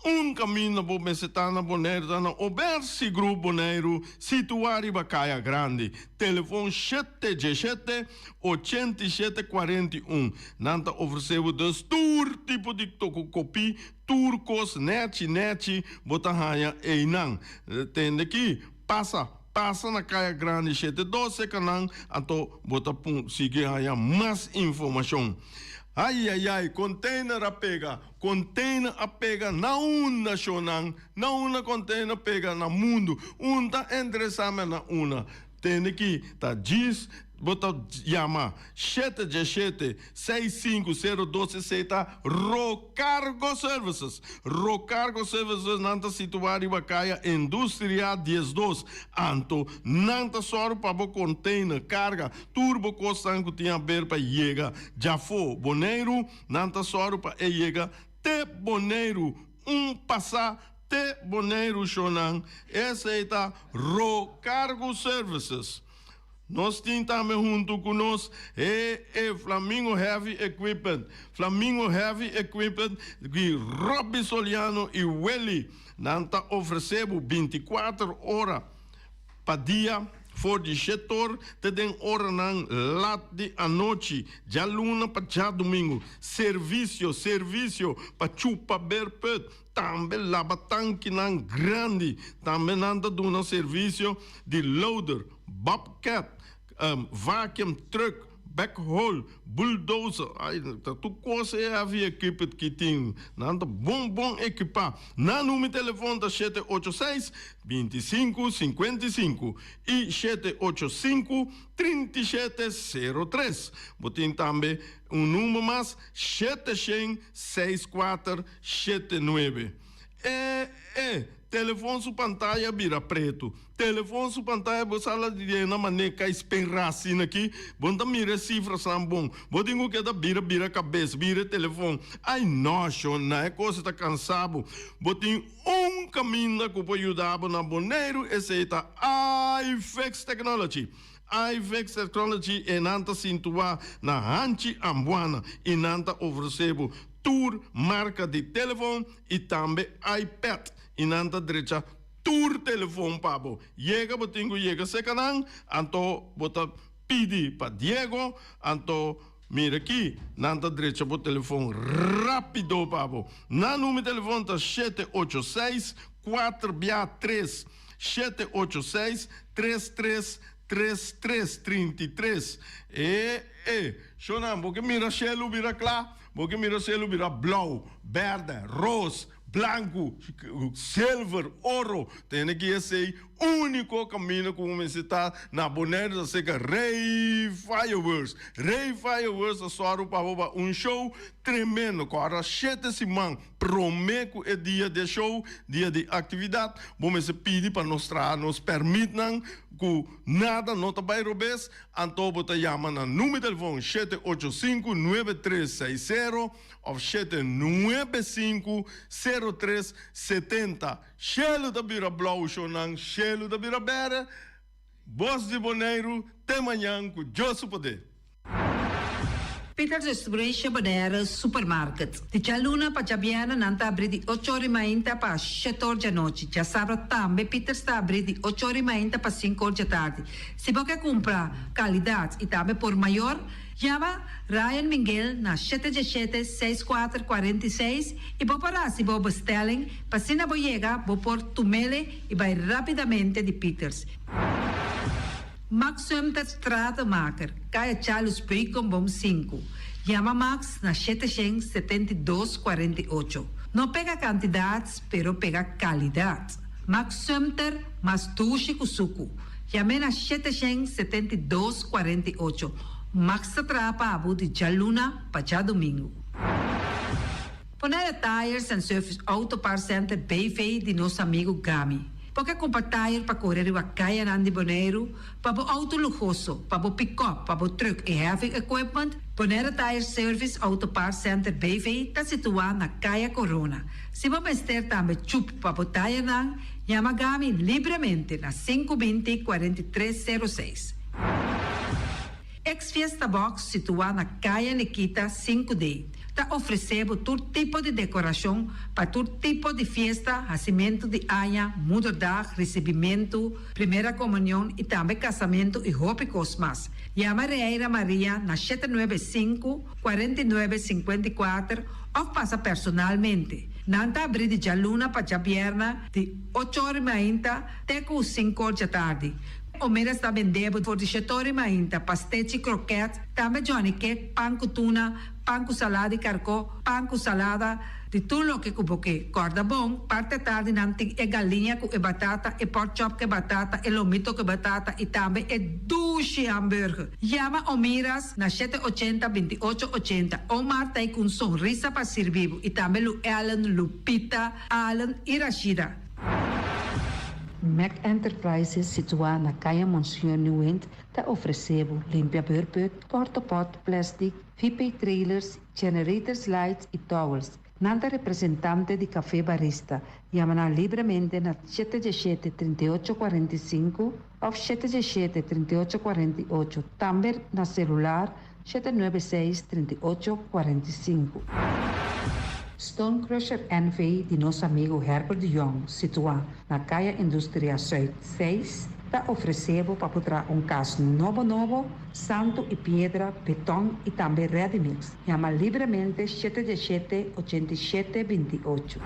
Speaker 2: Un kaminda bo mester ta na Boneiru ta na Obersi Groep Boneiru, situá riba Kaya Grandi. Telefon shete djeshete, 87 41. Nan ta ofresé bo dus tur tipo di tokokopí, tur kos nèchi nèchi bo ta haña einan. Tende ki pasa, pasa na Kaya Grandi shete dos seka nan, anto bo ta sigui haña mas informashon. Ayayay, container a pega! Container a pega na un nacionnan, na una container pega na mundo. Un ta enderesa me na una. Tende ki ta djis bo ta yama shete djeshete seis sinku sero dos esei ta Rocargo Services. Rocargo Services nan ta situa riba kaya Industria 12. Anto nan ta sòru pa bo container karga tur bo kosnan ku tin haber pa yega djafó Boneiru. Nan ta sòru pa e yega te Boneiru, un pasá te Boneiru shownan. Esei ta Rocargo Services. Nos tin tambe huntu ku nos e e Flamingo Heavy Equipment. Flamingo Heavy Equipment di Robby Soliano i Willy. Nan ta ofresé bo 24 ora pa dia for di shetor te den oranan lat di anochi, djaluna pa djadumingu. Servisio, servisio pa chupa berput, tambe laba tankinan grandi. Tambe nan ta duna servisio di loader, bobcat, vacuum truck, Backhoe, bulldozer, ay ta tur cos e heavy equipment ki tin. Nan ta bon bon equipa. Nan numero di telefon ta shete ocho seis, 25, 55 y shete ocho sinku, 37, sero tres. Bo tin tambe un numero mas, shete shen, seis kuater, shete nuebe. E e. Telefon su pantaya a bira pretu. Telefon su pantaya bo sa la yena mane kai spenra asina aki. Bo no ta mira e sifrasnan bon. Bo tin ku keda bira bira kabes, bira e telefon. Ai no, shon, na e kos ta kansa bo. Bo tin un kaminda ku por yuda bo na Boneiru, esei ta iFix Technology. iFix Technology e nan ta sintua na Hanchi Ambuana i nan ta ofresé bo tur marka di telefon i tambe iPad i nan ta drecha tur telefon pa bo. Yega bo tin ku yega seka nan, anto bo ta pidi pa Diego, anto mira aki nan ta drecha bo telefon rápido pa bo. Nan numero telefon ta shete ocho seis, kuater bia tres. 786 33 33 33 E e Shonnan bo ke mira shelu bira kla bo ke mira shelu bira blou berde ros blanku silver oro tene ki esei uniko kaminda ku bo mester ta na Bonaire ta seka Rey Fireworks Rey Fireworks ta sòru pa bo pa un show tremendo kòrda shete siman Promé ku e dia di e show, dia di aktividat, bo mester pidi pa nos traha nos pèrmitnan ku nada no ta bai robes, anto bo ta yama na number di telefòn 785 9360 òf 795 0370. Shelu ta bira blou shownan, shelu ta bira bèrdè. Bos di Boneiru te mañan ku Dios su poder.
Speaker 4: Peters Distribution Bonaire Supermarket. Di djaluna pa djabièrnè nan ta abrí di ocho ora i mainta pa shete or djanochi. Djasabra tambe Peters ta abrí di ocho ora i mainta pa sinku or djatardi. Si bo ke kumpra kalidat i tambe por mayor, yama Ryan Minguel na shete djeshete, seis kuater, 46 i bo por hasi bo bestelling pa asina bo yega bo por tumele i bai rapidamente di Peters. Max Sumter Stratenmaker, Kaya Charles Beukenboom sinku. Yama Max na 772 48. No pega kantidat, pero pega kalidat. Max Sumter mas dushi ku suku. Yam'é na 772 48. Max ta traha pa bo di djaluna pa djadumingu. Bonaire Tires and Service Auto Parts Center BV di nos amigu Gami. Bo ke kumpra tire pa kore riba kayanan di Boneiru, pa bo outo luhoso, pa bo pikòp, pa bo trùk i heavy equipment? Bonaire Tire Service Auto Parts Center BV ta situá na Kaya Korona. Si bo mester tambe chup pa bo tirenan, yama Gami libremente na 520 43 06. Ex Fiesta Box situá na Kaya Nikita 5D ta ofresé bo tur tipo di dekorashon pa tur tipo di fiesta, hasimentu di aña, moederdag, risibimentu, primera komunion i tambe kasamentu i hopi kos mas. Yama Reira Maria na 795, 49, 54 òf pasa personalmente. Nan ta abrí di djaluna pa djabièrna di ocho or i mainta te ku sinku or djatardi. Omera sta bendebo for di shetori mainta, pastechi, kroket, tambe Johnny cake, pan ku tuna, pan ku salada di karkó, pan ku salada, di tur loke ku bo ke. Kòrda bon, parti atardi nan tin e galiña ku e batata, e pork chop ku e batata, e lomito ku e batata i tambe e dushi hamburger. Yama Omiras na 780 28 80. Omar ta ei ku un sonrisa pa sirbi bo i tambe Lu Ellen, Lupita, Allen i Rashida.
Speaker 5: Mac Enterprises situá na Kaya Monseñor Nieuwind ta ofresé bo limpia beurput, portapot, plastic, VP trailers, generators lights i towels. Nan ta representante di Café Barista. Yama nan libremente na 717 38 45 òf 717 38 48, tambe na selular 796 38 45. Stone Crusher NV di nos amigu Herbert de Jong, situá na Kaya Industria Zuid 6, ta ofresé bo pa por traha un kas nobo nobo, santu i piedra, beton i tambe ready mix. Yama libremente 717 87 28.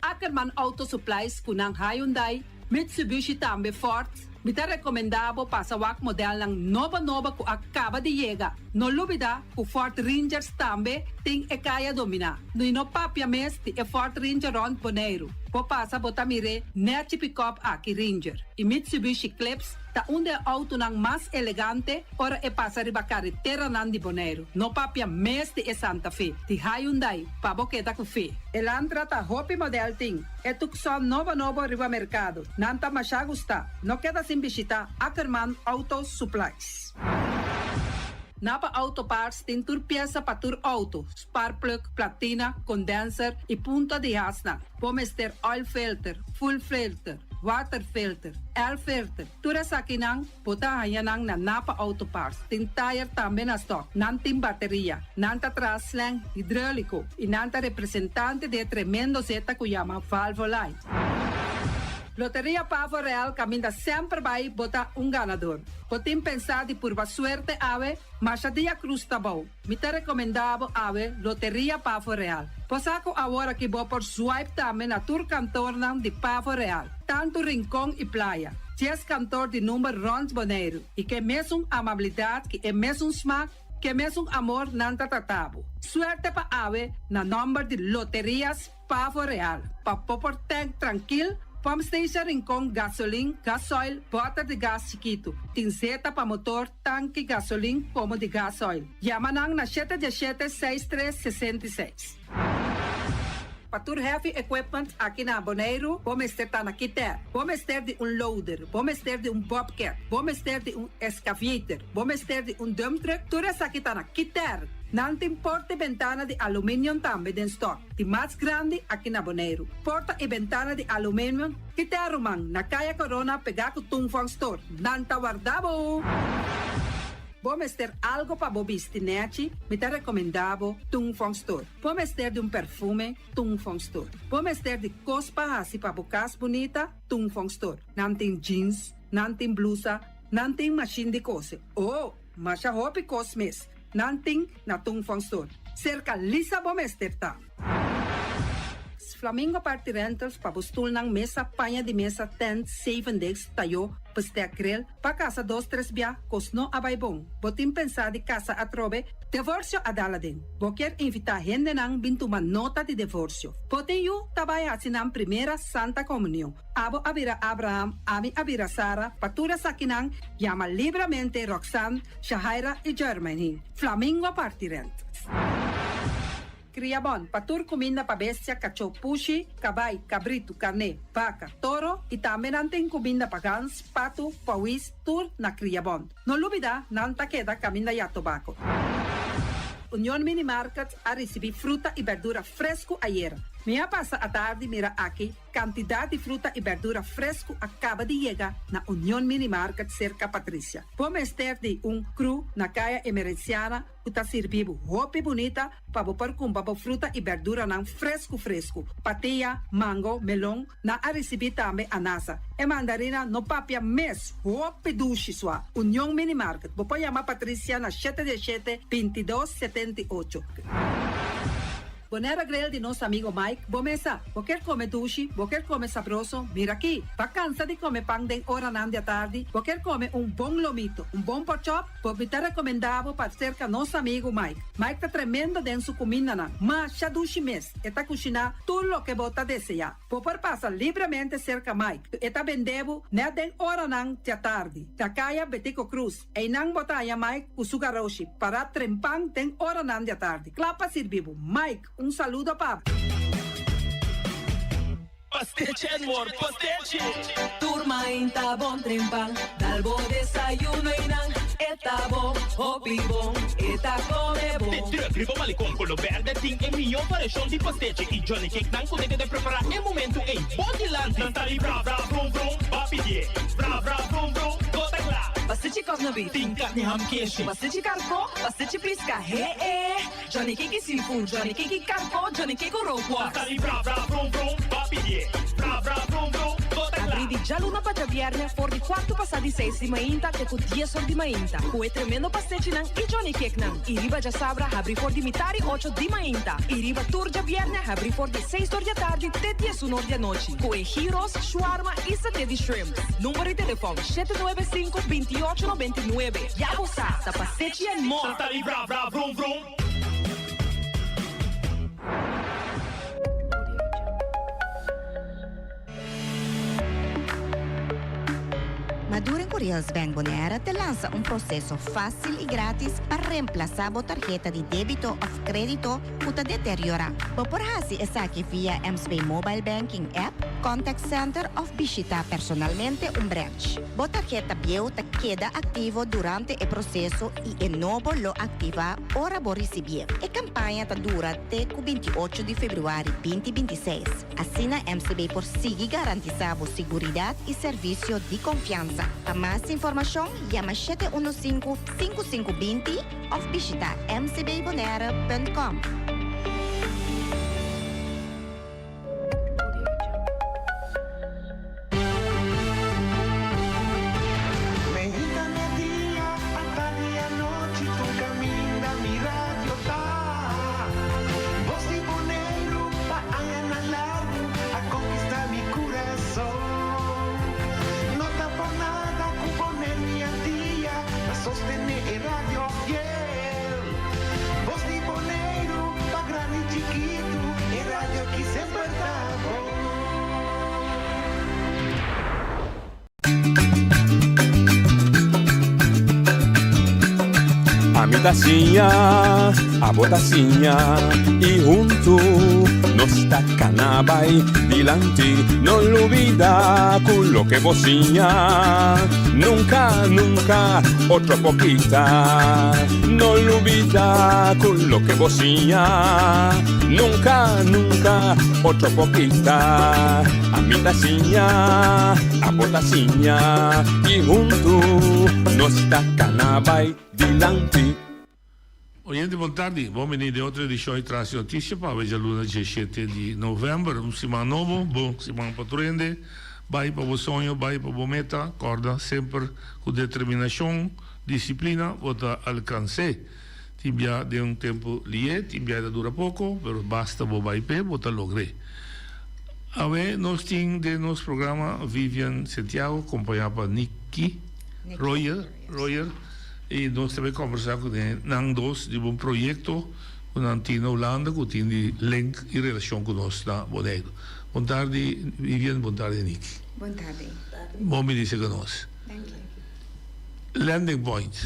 Speaker 4: Ackerman Auto Supplies ku nan Hyundai, Mitsubishi tambe Ford. Mi ta rekomendá bo pasa wak modelnan nobo nobo ku a kaba di yega. No lubidá ku Ford Rangers tambe tin e kaya dominá. I no papia mes di e Ford Ranger rònt Boneiru. Bo pasa bo ta mir'é nèchi pikòp aki Ranger i Mitsubishi Eclipse ta un di e outonan mas elegante ora e pasa riba kareteranan di Boneiru. No papia mes di e Santa Fe di Hyundai pa bo keda ku fe. Elantra ta hopi modèl tin e Tucson nobo nobo riba merkado. Nan ta mashá gustá. No keda sin bishitá Ackerman Auto Supplies. Napa Auto Parts tin tur piesa pa tur auto, sparkplug, platina, condenser y punta di hasnan. Bo mester oil filter, fuel filter, water filter, air filter, tur esakinan bo ta haña nan na Napa Auto Parts. Tin tayer tambe na stock. Nan tin bateria. Nan ta traha slang hidrolico y nan ta representante di e tremendo zeta cu yama Valvoline. Loteria Pavo Real caminda semper bay bo ta un ganador. Bo tin pensá di purba suerte awe? Masha dia cruz ta bou. Mi ta recomendá bo awe Loteria Pavo Real. Bo sa cu awor aki bo por swipe tambe na tur kantornan di Pavo Real, tantu Rincon y Playa. Dies kantor di number rond Boneiru y ke mesun amabilidad ki e mesun smaak, ke mesun amor nan ta trata bo. Suerte pa awe na nomber di Loterias Pavo Real, pa bo por tank trankil, pump station Rincon, gasolin, gasoil, bòter di gas chikitu. Tin zeta pa motor, tanki gasolin komo di gasoil. Yama nan na shete diesshete seis tres 66. Pa tur heavy equipment aki na Boneiru, bo mester ta na Kiter. Bo mester di un loader, bo mester di un bobcat, bo mester di un excavator, bo mester di un dump truck, tur esaki ta na Kiter. Nan tin porta i bentana di aluminium tambe den stock. Di mas grandi aki na Boneiru. Porta i bentana di aluminium Kiter ruman, na Kaya Corona pegá ku Tung Fong Store. Nan ta warda bo! Bo mester algo pa bo bisti nèchi? Mi ta rekomendá bo Tung Fong Store. Bo mester di un perfume? Tung Fong Store. Bo mester di kos pa hasi pa bo kas bunita? Tung Fong Store. Nan tin jeans, nan tin blusa, nan tin mashin di kose. Oh, masha hopi kos mes nan tin na Tung Fong Store. Serka Lisa bo mester ta. Flamingo Party Rentals pa bo stulnan, mesa, paña di mesa, tent, zeven desk, tayó, bestek, grill, pa kasa dos tres bia, kos no a bai bon. Bo tin pensá di kasa atrobe? Devorsio a dal aden. Bo kier invitá hendenan bin tuma nota di devorsio. Bo tin yu ta bai hasi nan primera Santa Komunion. Abo a bira Abraham, ami a bira Sara, pa tur esakinan yama libramente Roxanne, Shahaira i Jermaine. Flamingo Party Rentals. Kriabon, pa tur kuminda pa bestia, kachó, pushi, kabai, kabritu, karné, baka, toro i tambe nan tin kuminda pa gans, patu, pawis, tur na Kriabon. No lubidá, nan ta keda kaminda ya tobako. Union Mini Market a risibí fruta i bèrdura fresku ayera. Mi a pasa atardi mira aki Kantidat di fruta i bèrdura fresku a kaba di yega na Union Mini Market serka Patricia. Bo mester di un kru na Kaya Emerenciana ku ta sirbi bo hopi bunita pa bo por kumpra bo fruta i bèrduranan fresku fresku. Patia, mango, melon, nan a risibí tambe anasa. E mandarina no papia mes, hopi dushi sua. Union Mini Market, bo por yama Patricia na shete diesshete, 22, 78. Bonera Grill di nos amigo Mike, bo mesa. Bo kier come dushi, bo kier come sabroso, mira aki. Bo a cansa di come pan den oranan di atardi, bo kier come un bon lomito, un bon porkchop, bo mi ta recomenda bo pa cerca nos amigo Mike. Mike ta tremendo den su cumindanan, masha dushi mes, e ta cushina tur loke bo ta desea. Bo por pasa libremente cerca Mike, e ta bende bo net den oranan di atardi, na caya Betico Croes. Einan bo ta haña Mike ku su garoshi pará trempan den oranan di atardi, kla pa sirbi bo. Mike, un saludo pa bo.
Speaker 6: Pastechi and more pastechi!
Speaker 7: Tur mainta bon trempan, dal bo desayuno einan e ta bon, hopi bon, e ta come bon.
Speaker 6: De truck riba Malecon Colo Berde tin e mihó variashon di pastechi y Johnny Cake nan ku ta keda prepará e momentu ei bo dilanti. Nan ta di bra bra brum brum, ba pidié bra bra brum brum. Bo ta kla.
Speaker 7: Pastechi kòf na beef.
Speaker 6: Tin karni ham keshi.
Speaker 7: Pastechi karkó, pastechi piska, he e. Johnny Cake seafood, Johnny Cake karkó, Johnny Cake rookworst.
Speaker 6: Nan ta di bra bra brum brum, ba pidié bra bra brum brum. Bo ta kla.
Speaker 7: Abrí di djaluna pa djabièrnè for di kuartu pasá di seis di mainta te ku dies or di mainta ku e tremendo pastechinan i Johnny Cakenan. I riba djasabra habrí for di mitar i ocho di mainta. I riba tur djabièrnè habrí for di seis or di atardi te diesun or di anochi ku e gyros, shawarma i saté di shrimp. Number di telefòn, 795 28 99. Ya bo sa, ta Pastechi and More!
Speaker 6: Nan ta di bra bra vrum vrum.
Speaker 8: Badure Curiels Bank Bonaire te lansa un proseso fásil i grátis pa remplasá bo tarheta di débito òf krédito ku ta deteriorá. Bo por hasi esaki via MCB Mobile Banking app, contact center òf bishitá personalmente un branch. Bo tarheta bieu ta keda aktivo durante e proseso i e nobo lo aktivá ora bo risibié. E kampaña ta dura te ku 28 di febrüari 2026. Asina MCB por sigui garantisá bo siguridat i servisio di konfiansa. Pa mas informashon yama 715 5520 òf bishitá mcbbonaire.com.
Speaker 9: Meinta media, atardi anochi, tur caminda mi radio ta. Bos di Boneiru pa añanan largu a conquista mi curason. No ta por nada cu Boneiru i Antia ta sostene e radio fiel. Bos di Boneiru pa grandi i chikitu, e radio aki semper ta bon.
Speaker 10: Ami ta siña, abo ta siña i huntu nos ta kana bai dilanti. No lubida ku loke bo siña nunka, nunka otro por kita. No lubida ku loke bo siña nunka, nunka otro por kita. Ami ta siña, abo ta siña i huntu nos ta kana bai dilanti.
Speaker 11: Oyente bon tardi, bon bini den otro edishon di Tras di Notisia pa awe djaluna diesshete di novèmber. Un siman nobo, bon siman pa tur hende. Bai pa bo soño, bai pa bo meta, kòrda semper ku determinashon, disiplina bo ta alkans'é. Tin bia den un tempu lié, tin bia e ta dura poko, pero basta bo bai p'e, bo ta logr'é. Awe nos tin den nos programa Vivian Santiago kompañá pa Nicky Royer, Royer, i nos ta bai kòmbersá ku nan dos riba un proyekto ku nan tin na Hulanda ku tin di link i relashon ku nos na Boneiru. Bon tardi Vivian, bon tardi Nicky.
Speaker 12: Bon tardi.
Speaker 11: Bon bini serka nos.
Speaker 12: Danki.
Speaker 11: Landing Point.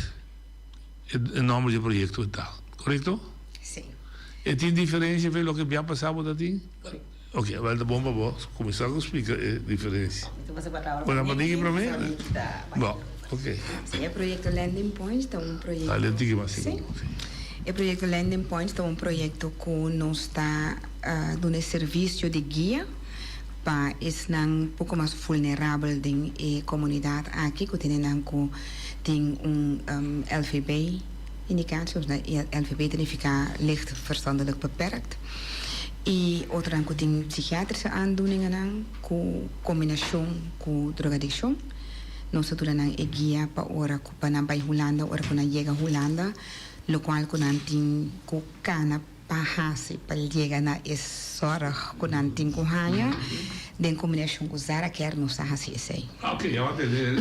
Speaker 11: E nomber di e proyecto ta, correcto?
Speaker 12: Si.
Speaker 11: E tin diferencia fe loke bia pasa bo ta tin? Ok, wel ta bon pa bo cuminsa cu splica e diferencia.
Speaker 12: Mi ta pasa palabra
Speaker 11: pa Nicky,
Speaker 12: pasobra Nicky ta
Speaker 11: Bo, ok.
Speaker 12: Si, e proyecto Landing Point ta un proyecto.
Speaker 11: Dale un tiki mas
Speaker 12: Si. E proyecto Landing Point ta un proyecto cu nos ta duna e servicio di guia pa esnan poco mas vulnerabel den e comunidad aki cu tene nan cu Tin un LVB indicatie, of LVB ta nifica licht verstandelijk beperkt. Y otronan cu tin psichiatrische aandoeningennan cu combinacion cu drogadiccion. Nos ta duna nan e guia pa ora cu pa nan bay Hulanda, ora cu nan yega Hulanda, locual cu nan tin cu cana pa hasi pa yega na e zorg ku nan tin ku haña den kombinashon ku Zara Care nos ta hasi esei.
Speaker 11: Ok, ya wak tende.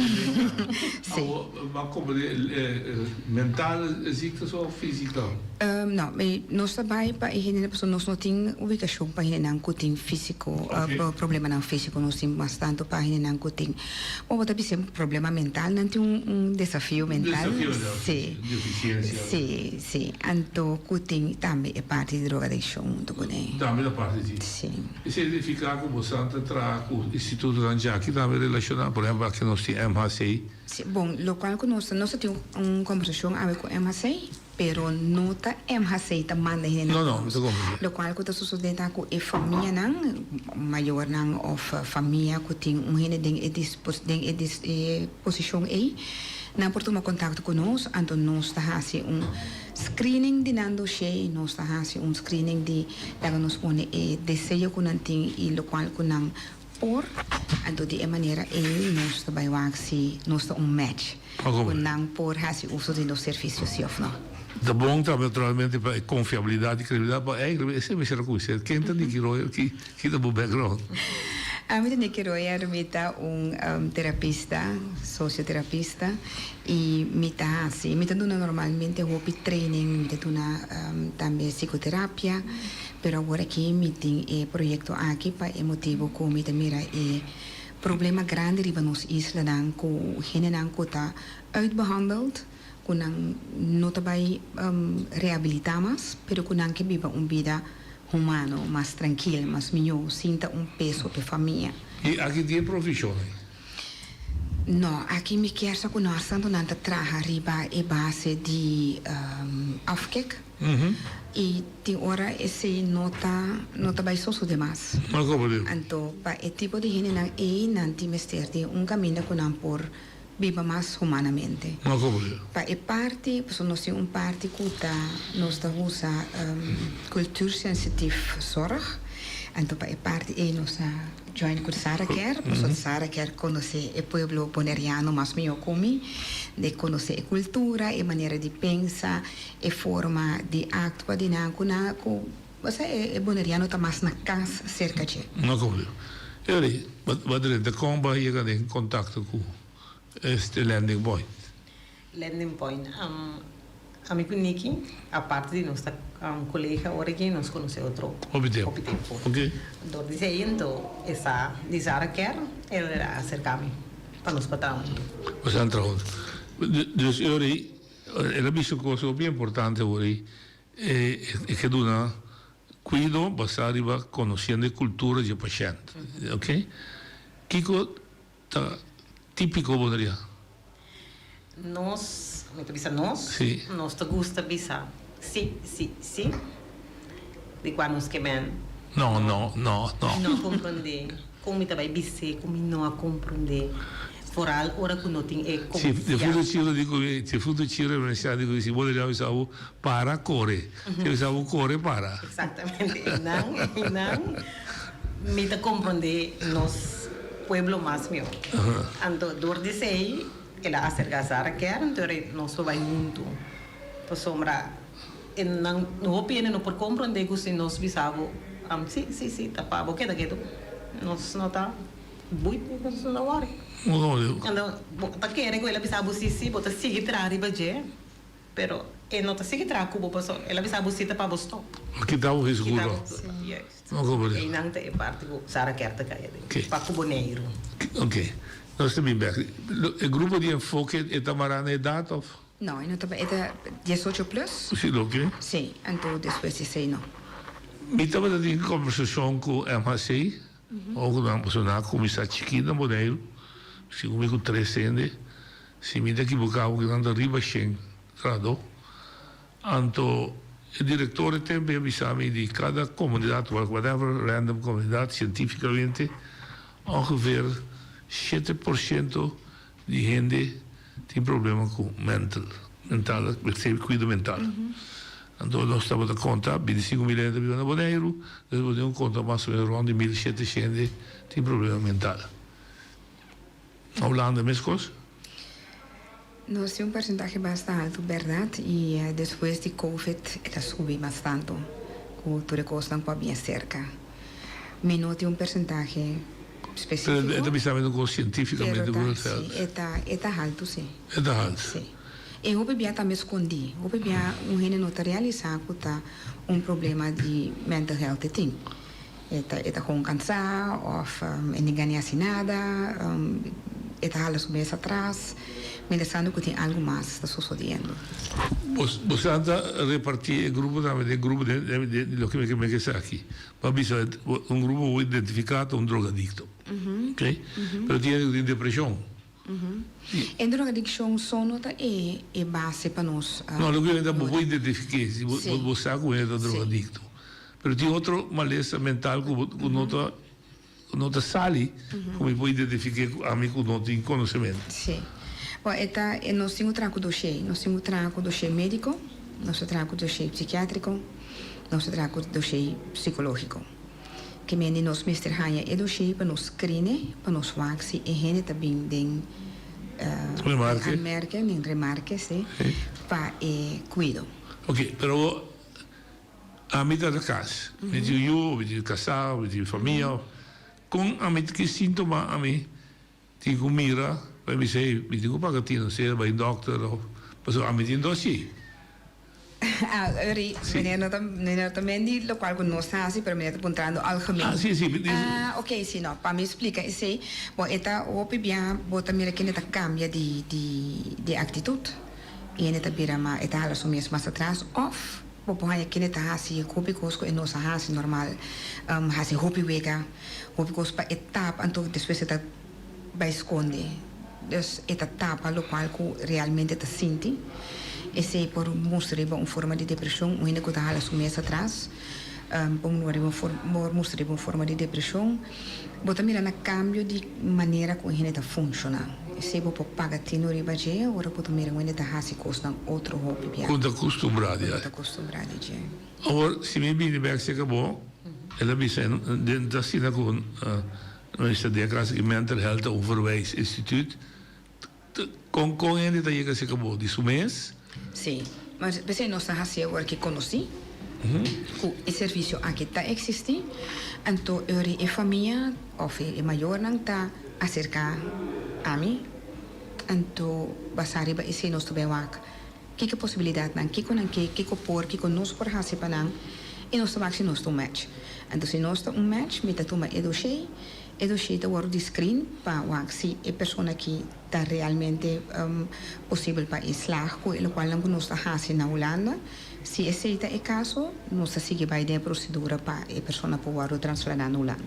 Speaker 12: Si.
Speaker 11: Awor bo a komprende mental ziektes of físiko?
Speaker 12: No, nos ta bai pa e hendenan pasobra nos no tin ubikashon pa hendenan ku tin físiko, problemanan físiko. Nos tin mas tantu pa hendenan ku tin, bo ta bisa problema mental, nan tin un desafio mental.
Speaker 11: Desafio mental,
Speaker 12: si.
Speaker 11: Defisiensia.
Speaker 12: Si. Sí, anto cu tin tambe e parti di drogadiccion hunto cu ne.
Speaker 11: Tambe ta parti di.
Speaker 12: Sí.
Speaker 11: Esei significa cu bosan ta traha cu institutonan djaki tambe relaciona, por ehempel aki nos tin MHC.
Speaker 12: Sí, bon, locual cu nos ta, nos ta tin un conversacion awe cu MHC, pero no ta MHC ta manda hende
Speaker 11: nan. No, no, mi ta comprende.
Speaker 12: Locual cu ta sucede ta cu e famianan, mayornan of famia cu tin un hende den e dispos, den e dis, e posicion ey, Nan por tuma kontakto ku nos, anto nos ta hasi un screening di nan doshé, nos ta hasi un screening di laga nos pone e deseo ku nan tin i lokual ku nan por, anto di e manera ei nos ta bai wak si nos ta un match ku nan por hasi uso di nos servisio si òf no.
Speaker 11: Ta bon tambe naturalmente pa e konfiabilidat i kredibilidat, pa eigenlijk esei mester a kuminsá. Ken ta Nicky Royer? Ki ta bo background?
Speaker 12: Ami ta Nicky Royer, mi ta un terapista, socioterapista, y mi ta haci, mi ta duna normalmente hopi training, mi ta duna tambe psicoterapia, pero awor aki mi tin e proyecto aki pa e motibo cu mi ta mira e. Problema grandi riba nos islanan ku hendenan ku ta uitbehandeld, ku nan no ta bai rehabilitá mas, pero ku nan ke biba un bida humano, mas trankil, mas mihó, sin ta un peso p'e famia.
Speaker 11: I aki tin e provishon ei?
Speaker 12: No, aki mi kier sa ku nos tantu nan ta traha riba e base di afkik i tin ora esei no ta no ta bai sosode mas. Anto pa e tipo di hendenan ei nan tin mester di un kaminda ku nan por biba mas humanamente. Pa e parti, pasobra nos tin un parti ku ta nos ta usa cultuursensitief zorg, anto pa e parti ei nos a Join ku Sara kier, pasobra Sara kier konosé e pueblo boneriano mas mihó ku mi, de konosé e kultura, e manera di pensa, e forma di aktua di nan ku nan ku osea e boneriano ta mas na kas serka dje.
Speaker 11: No komprendé. Eri, bo drenta kon bo a yega den kontakto ku este landing point?
Speaker 13: Landing point. Ami ku Nicky, aparte di nos ta kolega ora aki, nos konosé otro
Speaker 11: hopi tempu.
Speaker 13: Hopi tempu. Dor di esei anto e sa di Zara Care, el a aserká mi pa nos pa traha huntu.
Speaker 11: Boso a traha huntu. Dus e ora ei, el a bisa un kos hopi importante ora ei, e ke duna kuido basá riba konosiendo e kultura dje pashènt. Oké. Kiko Ta típiko bo diria?
Speaker 13: Nos, mi ta bisa nos,
Speaker 11: Sí.
Speaker 13: nos ta gusta bisa sí, sí, sí, di kua nos ke men.
Speaker 11: No, no, no, no.
Speaker 13: Mi no a komprondé. Kon mi ta bai bis'é ku mi no a komprondé? Foral ora ku no tin e
Speaker 11: Si, de
Speaker 13: konfiansa.
Speaker 11: futu chiro di ku mi, si futu chiro mi sa di ku si bo diria bisa bo para kore. Si bisa bo kore para.
Speaker 13: Eksaktamente, einan, einan. Mi ta komprondé nos pueblo mas mihó. Anto dor di esei el a aserká Zara Care, anto e nos por bai huntu. Pasobra e nan hopi hende no por komprondé ku si nos bisa bo, si, si, si, ta pa bo keda ketu. Nos no ta bui, nos no ta wòri. Anto bo ta kere ku el a bisa bo si, si, bo ta sigui traha riba dje. Pero e no ta sigui traha ku bo paso el a bisa bo sita pa bo stop.
Speaker 11: A kita bo his
Speaker 13: Kita
Speaker 11: guro.
Speaker 13: bo, juist.
Speaker 11: No komo di.
Speaker 13: Einan ta e parti ku Sara kier ta kai aden.
Speaker 11: Oké.
Speaker 13: Pa ku Boneiru.
Speaker 11: Oké. Nos ta bin bek. E grupo di enfoke e ta mará na edat of?
Speaker 12: No, e no ta, e ta diesocho plus.
Speaker 11: Si, oké.
Speaker 12: Si, anto despues di esei no.
Speaker 11: Mi tabata tin kombersashon ku MHC, ora ku nan pasobra nan a kuminsá chikí na Boneiru, segun mi ku tres hende. Si mi ta ekiboká ku nan ta riba shen trahadó. Anto e direktor e tempu a bisa mi di kada komunidat, whatever random komunidat, sientífikamente ongeveer 7% di hende tin problema ku mental, mental, kuido mental. Anto nos tabata konta 25.000 hende ta biba na Boneiru, dus bo tin ku konta mas o menos rònt di 1.700 hende tin problema mental. Na Hulanda meskos?
Speaker 12: Nos tin un porcentahe basta alto berdad y despues di covid e ta subi mas tanto cu tur e cosnan cu a bien cerca. Mi no tin un porcentahe specifico.
Speaker 11: Pero e ta bisa mi cu cientificamente
Speaker 12: Pero ta, si, e ta, e ta alto si.
Speaker 11: E ta alto.
Speaker 12: Si. E hopi bia tambe scondi. Hopi bia un hende no ta realisa cu ta un problema di mental health e tin. E ta e ta gewoon cansá of e ni gana haci nada, e ta hala su mes atras, mientrasando cu tin algo mas ta sosodiendo.
Speaker 11: Bo boso ta reparti e grupo tambe den grupo den den loke mi ke sa aki. Bo a bisa un grupo bo identifica ta un drogadicto, ok? Pero tin hende cu tin depresion.
Speaker 12: E drogadiccion so no ta e e base pa nos.
Speaker 11: No, loke mi ta bo por identifique si bo bo sa cu hende ta drogadicto. Pero tin otro malesa mental cu bo cu no ta cu no ta sali cu mi por identifique cu ami cu no tin conocemento.
Speaker 12: Si. Bo e ta e nos tin cu traha cu doshé. Nos tin cu traha cu doshé medico, nos ta traha cu doshé psikiatrico, nos ta traha cu doshé psicologico. Ke mende nos mester haña e doshé pa nos skrine, pa nos wak si e hende ta bin den
Speaker 11: Remarke.
Speaker 12: aanmerking, den remarke, si, pa e kuido.
Speaker 11: Oké, pero ami ta na kas, mi tin yu, mi tin kasá, mi tin famia, kon ami ki síntoma ami tin ku mira pa mi bisa, hey, mi tin ku paga tino, sea bai dokter òf, pasobra ami tin doshé.
Speaker 12: Ah, Uri, meneer no ta, meneer no ta mendi locual cu nos ta haci, pero meneer ta puntrando algemeen.
Speaker 11: Ah, si, si.
Speaker 12: Ah, ok, si, no. Pa mi splica esey, bon, e ta hopi biaha bo ta mira kende ta cambia di, di, di actitud. Y hende ta bira ma, e ta hala su mes mas atras of bo por haña kende ta haci hopi cos cu e no sa haci normal. Haci hopi wega, hopi cos pa e tapa, anto despues e ta bai sconde. Dus e ta tapa locual cu realmente ta sinti. Esey por mustra riba un forma di depresion. Un hende cu ta hala su mes atras por por mustra riba un forma di depresion. Bo ta mira na cambio di manera cu un hende ta funciona. Esey bo por paga tino riba dje ora bo ta mira un hende ta haci cosnan otro hopi bia.
Speaker 11: Cu ta custumbra di
Speaker 12: Cu no ta custumbra di dje.
Speaker 11: Awor, si mi bini bek cerca bo, el a bisa, den ta asina cu Minister Dekkers y Mental Health ta un verwijs instituut. Con con hende ta yega cerca bo? Di su mes?
Speaker 12: Sí, maar p'esei nos ta haci awor ki conoci cu e servicio aki ta existi, anto ori e famia of e mayornan ta acerca ami, anto basa riba esei nos ta bay wak kiko posibilidadnan, kiko nan ke, kiko por, kiko nos por haci pa nan y nos ta wak si nos ta un match. Anto si nos ta un match mi ta tuma e doshé, e doshé ta wòrdu di screen pa wak si e persona aki ta realmente posibel pa e slag ku e lokualnan ku nos ta hasi na Hulanda. Si esei ta e kaso nos ta sigui bai den e prosedura pa e persona por wòrdu trasladá na Hulanda.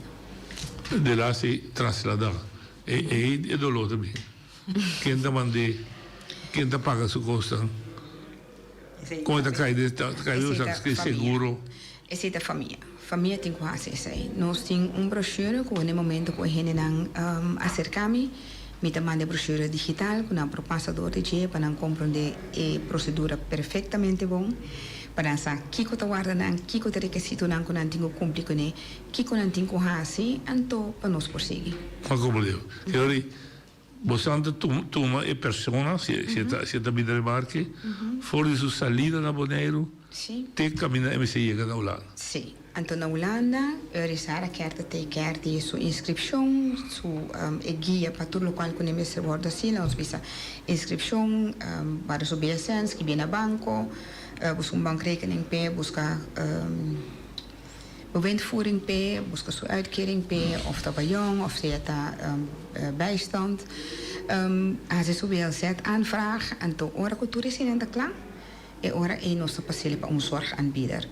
Speaker 11: De laatste trasladá e e doló ta bin. Ken ta mand'é? Ken ta paga su kosnan? Kon e ta kai den ta kai den
Speaker 12: Esei ta
Speaker 11: e seguro?
Speaker 12: Esei ta famia. Famia tin ku hasi esei. Nos tin un brochure ku na e momento ku e hendenan aserká mi, mi ta manda e brochure digital ku nan por pasa dor di dje pa nan komprondé e prosedura perfektamente bon, pa nan sa kiko ta warda nan, kiko ta e rekesitonan ku nan tin ku kumpli kuné, kiko nan tin ku hasi, anto pa nos por sigui.
Speaker 11: Juan Komodeo, Hillary, Bosan ta tuma e persona, si e ta si e ta bini remarke, for di su salida na Boneiru te kaminda e mester yega na Hulanda.
Speaker 12: Sí. Anto na Hulanda, Eurizar a kier ta take care di su inskripshon, su e guia pa tur lokual ku ne mester wòrdu hasi. Nos bisa inskripshon, warda su BSN, skibí na banko, buska un bankrekening p'e, buska. Bewindvoering p'e, buska su uitkering p'e, of ta bayòn of sea ta bijstand. Hasi su WLZ-aanvraag, anto ora ku tur eseinan ta kla, e ora ei nos ta pas'el pa un zorgaanbieder.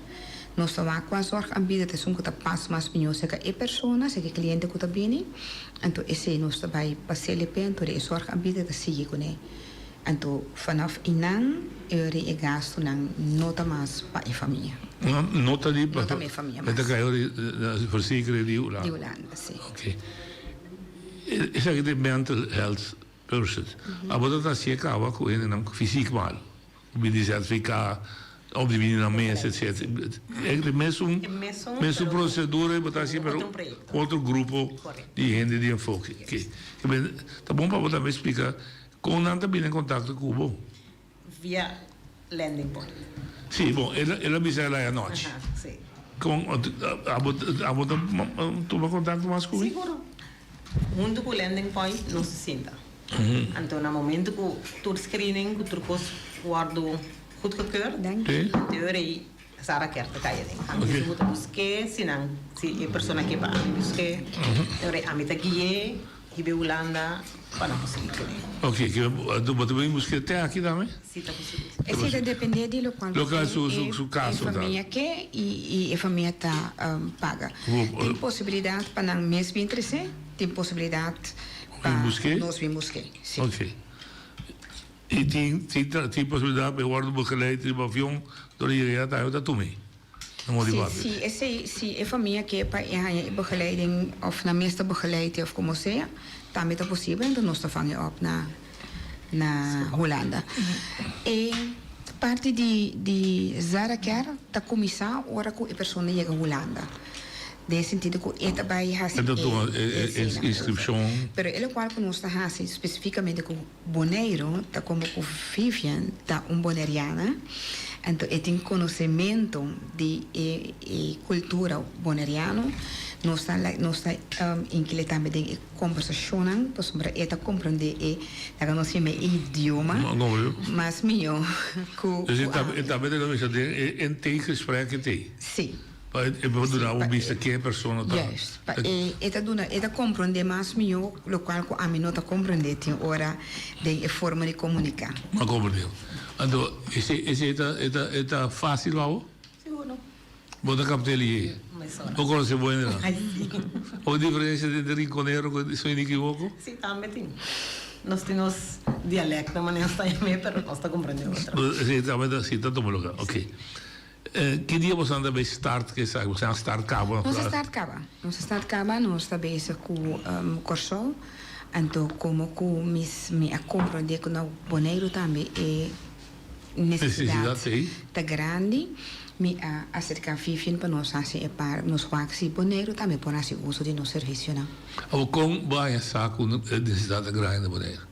Speaker 12: Nos ta wak kua zorgaanbieder ta esun ku ta pas mas mihó serka e persona, serka e kliente ku ta bini, anto esei nos ta bai pas'el p'e, anto e zorgaanbieder ta sigui kuné. Anto vanaf einan e ri e gastunan no ta mas pa e famia.
Speaker 11: No, no ta di
Speaker 12: No ta mi famia mas.
Speaker 11: E ta kai ori verzekering di Hulanda.
Speaker 12: Di Hulanda, si.
Speaker 11: Oké. Esaki ta e mental health person. Abo ta ta hasié kaba ku hendenan fysiek malu. Ku bini di ZVK of di bini nan mes etc. E ta mesun mesun procedura bo ta hasi pero ku otro grupo di hende di enfoke. Oké. Ta bon pa bo tambe splika Kon nan ta bini en kontakto ku bo?
Speaker 13: Via landing point.
Speaker 11: Sí, bon, el a bisa el ai anochi.
Speaker 13: Aha, sí.
Speaker 11: Kon, abo, abo ta tuma kontakto mas ku mi?
Speaker 13: Siguro. Huntu ku landing point nos ta sinta. Anto na momento ku tur screening, ku tur kos wòrdu goedgekeurd,
Speaker 11: Sí.
Speaker 13: anto ei Sara kier ta kai aden. Ami si bo ta busk'é, si nan, si e persona ke pa ami busk'é, ora ami ta gui'é hiba e Hulanda pa nan por sigui kuné.
Speaker 11: Ok, ke bo ta bin busk'é te aki tambe?
Speaker 13: Si ta posibel.
Speaker 12: Esei ta dependé di lokual
Speaker 11: Lokual su su su
Speaker 12: e
Speaker 11: kaso ta.
Speaker 12: famia ke i e famia ta paga. Tin posibilidat pa nan mes bin tres'é, tin posibilidat pa nos bin busk'é. Si.
Speaker 11: Ok. I tin tin tin posibilidat pa e wòrdu begeleid riba avion dor di yega ta ta tum'é. No mor di
Speaker 12: Si,
Speaker 11: papia.
Speaker 12: si esei, si e famia ke pa e haña e begeleiding òf nan mes ta begeleid òf komo sea, tambe ta posibel, enton nos ta vang e òp na na Hulanda. E parti di di Zara Care ta kuminsá ora ku e persona yega Hulanda. Den e sentido ku e ta bai hasi
Speaker 11: E ta tuma
Speaker 12: e
Speaker 11: e e
Speaker 12: esena.
Speaker 11: inskripshon.
Speaker 12: Pero e lokual ku nos ta hasi spesifikamente ku Boneiru ta komo ku Vivian ta un boneriana. Anto e tin konosementu di e e kultura boneriano. Nos ta nos ta inkil'é tambe den e kombersashonnan pasobra e ta komprondé e laga nos yama e idioma mas mihó ku
Speaker 11: Dus e tambe e tambe ta bisa den e intakegesprek e tei.
Speaker 12: Sí.
Speaker 11: Pa e por duna un bista ken e persona ta.
Speaker 12: Juist. Pa e e ta duna e ta komprondé mas mihó lokual ku ami no ta komprondé tin ora den e forma di komuniká.
Speaker 11: M'a komprondé. Anto esei esei ta e ta e ta fásil pa bo?
Speaker 13: Sigur no.
Speaker 11: Bo ta kapta el i
Speaker 13: Mesora.
Speaker 11: Bo konosé bo hendenan?
Speaker 13: Ai si.
Speaker 11: Bo diferensia entre rinkonero ku si mi no ekiboko?
Speaker 13: Si, tambe tin. Nos tin nos dialekto manera nos ta yam'é pero nos ta komprendé otro.
Speaker 11: Esei tambe ta si ta tuma lugar. Oké. Ki dia boso anda bay start ku esaki? Boso a start kaba?
Speaker 12: Nos a start kaba. Nos a start kaba. Nos ta bezig ku Kòrsou. Anto komo ku mis mi a komprondé ku na Boneiru tambe e nesesidat ta grandi, mi a aserká Vivian pa nos hasi e par nos wak si Boneiru tambe por hasi uso di nos servisionan.
Speaker 11: Awor kon bo haña sa ku e nesesidat ta grandi na Boneiru?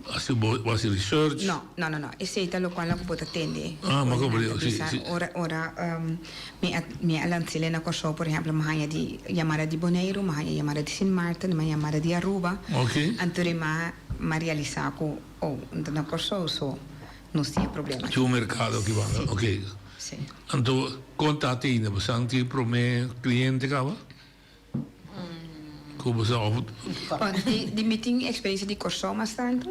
Speaker 11: Hasi bo hasi research?
Speaker 12: No, no, no, no. Esei ta lokual ku bo ta tende.
Speaker 11: Ah, mi a komprende. Si, si.
Speaker 12: Ora, ora mi a, mi a lans'é na Kòrsou, por ehèmpel, mi haña di yamada di Boneiru, mi haña yamada di Sint Maarten, mi haña yamada di Aruba.
Speaker 11: Oké.
Speaker 12: Anto mi a, mi a realisá ku, oh, anto na Kòrsou so nos tin e problema.
Speaker 11: Tin un merkado aki banda.
Speaker 12: Si.
Speaker 11: Oké.
Speaker 12: Si.
Speaker 11: Anto, kon ta atende? Bo san tin promé kliente kaba? Ku bo sa of.
Speaker 12: Di mi tin experiencia di Kòrsou mas tantu.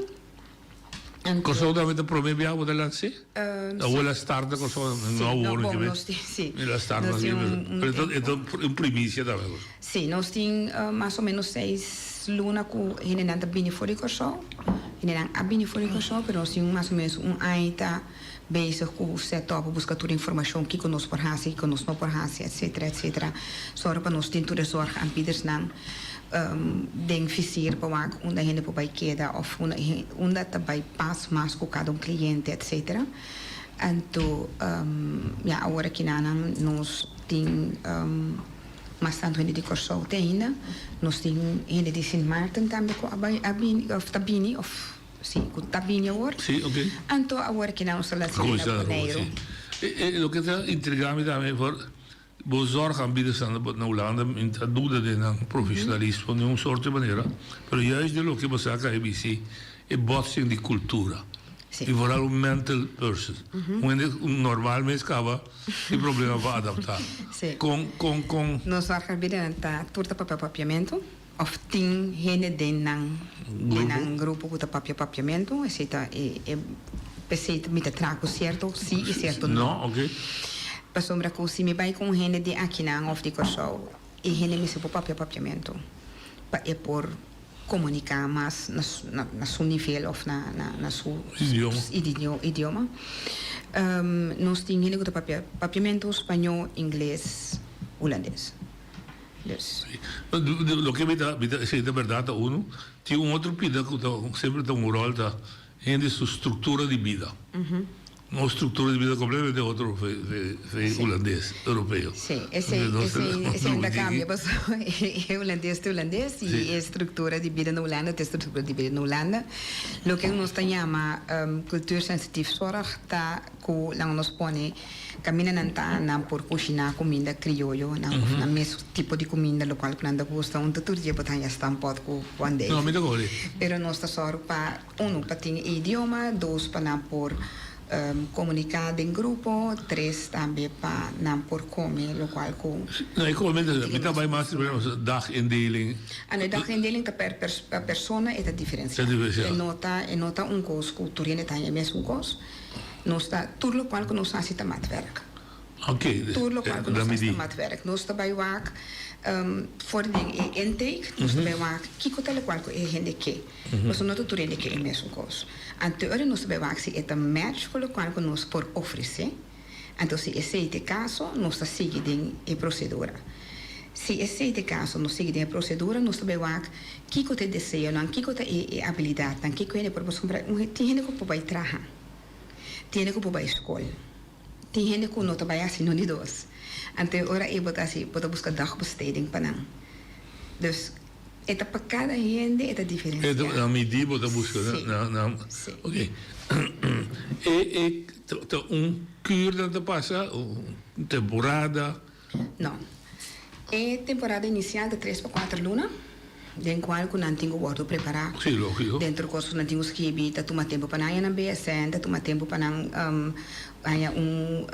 Speaker 11: Kòrsou tambe ta promé biaha bo ta lans'é? Awor el a start na Kòrsou, no awor no kibe. El a start na Pero e ta un primisia tambe.
Speaker 12: Sí, nos tin mas o menos seis luna ku hendenan ta bini for di Kòrsou. Hendenan a bini for di Kòrsou, pero nos tin mas o menos un aña ta. Bezig ku set up, buska tur informashon kiko nos por hasi, kiko nos no por hasi, etcetera, etcetera. Sòru pa nos tin tur e zòrg aanbiedersnan den visir pa wak unda hende por bai keda òf unda ta bai pas mas ku kada un kliente, etcetera. Anto, ya awor akinanan nos tin mas tantu hende di Kòrsou te ainda. Nos tin hende di Sint Maarten tambe ku a bai a bini òf ta bini òf. Sí, ku ta bini awor.
Speaker 11: Sí, oké.
Speaker 12: Anto awor ki nan ta laat
Speaker 11: Kuminsá
Speaker 12: na Boneiru.
Speaker 11: Sí. E loke ta intrigá mi tambe for bo zorgaanbieders nan na Hulanda, mi ta duda den nan profesionalismo den un soort di manera, pero juist den loke bo sa ka e bisti e botsing di kultura.
Speaker 12: Sí.
Speaker 11: I vooral un mental person. Un hende normal mes kaba tin problema pa adaptá.
Speaker 12: Sí.
Speaker 11: Kon, kon, kon.
Speaker 12: Nos zorgaanbiedernan ta tur ta papia papiamentu. Of tin hende den nan den nan grupo ku ta papia papiamentu, esei ta e e p'esei mi ta traha ku sierto si i sierto no.
Speaker 11: No, oke.
Speaker 12: Pasobra ku si mi bai ku un hende di akinan of di Kòrsou, e hende mester por papia papiamentu pa e por komuniká mas na na na su nivel of na na na su
Speaker 11: Idioma.
Speaker 12: idioma. Nos tin hende ku ta papia papiamentu, spañó, ingles, hulandes. Dus.
Speaker 11: Loke mi ta, mi ta, esei ta berdad ta unu. Tin un otro pida ku ta semper ta un ròl ta hende su struktura di bida. Un struktura di bida kompletamente otro fe fe hulandes, europeo.
Speaker 12: Sí, esei, esei, esei no ta kambia pasobra e hulandes ta hulandes i e struktura di bida na Hulanda ta e struktura di bida na Hulanda. Loke nos ta yama cultuursensitief zorg ta ku laga nos pone Kaminda nan ta, nan por kushiná kuminda krioyo, nan of nan mes tipo di kuminda lokual ku nan ta gusta. Un ta tur dia bo ta haña stampot ku wandei.
Speaker 11: No, mi ta kore.
Speaker 12: Pero nos ta sòru pa, unu, pa tin e idioma, dos, pa nan por komuniká den grupo, tres, tambe pa nan por kome lokual ku.
Speaker 11: No, e kome ta, mi ta bai mas dagindeling.
Speaker 12: Ah, no, e dagindeling ta per persona e ta diferensiá.
Speaker 11: Ta diferensiá.
Speaker 12: E no ta, e no ta un kos ku tur hende ta haña e mesun kos. Nos ta, tur lokual ku nos hasi ta matwerk.
Speaker 11: Oké,
Speaker 12: Tur lokual ku
Speaker 11: dan
Speaker 12: nos
Speaker 11: mi
Speaker 12: hasi ta
Speaker 11: di.
Speaker 12: matwerk. Nos ta bai wak for den e intake, nos ta bai wak kiko ta lokual ku e hende ke. Pasobra no ta tur hende ke e mesun kos. Anto ora nos ta bai wak si e ta match ku lokual ku nos por ofresé. Anto si esei ta e kaso, nos ta sigui den e prosedura. Si esei ta e kaso, nos sigui den e prosedura, nos ta bai wak kiko ta e deseonan, kiko ta e abilidatnan, kiko hende por pasobra tin hende ku por bai traha. Tin hende ku por bai skol. Tin hende ku no ta bai hasi no ni dos. Anto e ora ei bo ta hasi, bo ta buska dagbesteding pa nan. Dus e ta pa kada hende e ta diferensiá.
Speaker 11: E ta na midí bo ta buska
Speaker 12: Sí.
Speaker 11: na na
Speaker 12: Sí.
Speaker 11: Ok. E e ta un. kuur nan ta pasa, un temporada?
Speaker 12: No. E temporada inisial ta tres pa kuater luna, den kual ku nan tin ku wòrdu prepará.
Speaker 11: Sí, lógiko.
Speaker 12: Dentro kos ku nan tin ku skibi, ta tuma tempu pa nan haña nan BSN, ta tuma tempu pa nan haña un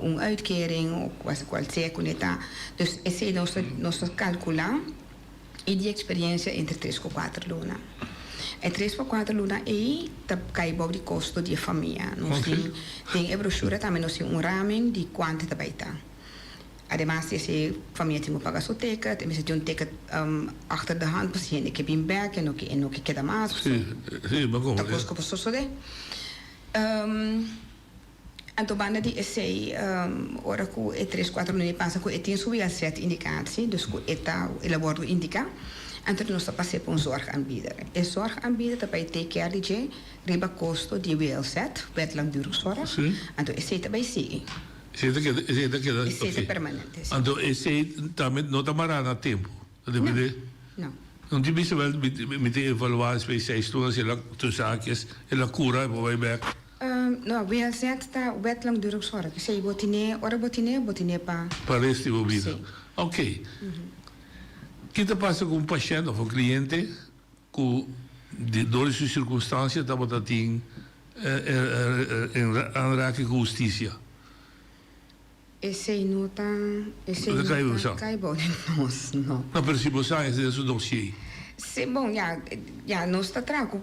Speaker 12: un uitkering o kual sea ku ne ta. Dus esei nos ta nos ta kalkulá i di eksperensia entre tres ku kuater luna. E tres pa kuater luna ei ta kai bou di kosto di e famia. Nos tin den e broshura tambe nos tin un ramen di kuantu ta bai ta. Ademas di esei famia tin ku paga su ticket, e mester tin un ticket achter de hand pa si hende ke bin bek e no ke e no ke keda mas.
Speaker 11: Sí, sí, bo
Speaker 12: Ta kos ku por sosodé. Anto banda di esei ora ku e tres kuater luna ei pasa ku e tin su WLZ indikatie, dus ku e ta el a wòrdu indiká, anto nos ta pas'é pa un zorgaanbieder. E zorgaanbieder ta bai take care di dje riba kosto di WLZ, Wet Langdurig Zorg, anto esei ta bai sigui.
Speaker 11: Esei ta keda, esei ta keda,
Speaker 12: Esei ta permanente, si.
Speaker 11: Anto esei tambe no ta mará na tempu, ta depende?
Speaker 12: No, no.
Speaker 11: No tin bisa wel mi ta evaluá despues di seis luna si el a tussen haakjes el a kura e por bai bek?
Speaker 12: No, WLZ ta Wet Langdurig Zorg. Esei bo tine, ora bo tine, bo tine pa.
Speaker 11: Pa rest di bo bida.
Speaker 12: Si.
Speaker 11: Ok. Ki ta pasa ku un pashènt òf un kliente ku di dor di su sirkunstansia tabata tin aanraking ku hustisia?
Speaker 12: Esei no ta, esei
Speaker 11: No ta
Speaker 12: no ta kai bou di nos, no.
Speaker 11: No, pero si bo sa esei ta su dossier.
Speaker 12: Si, bon, ya, ya, nos ta traha ku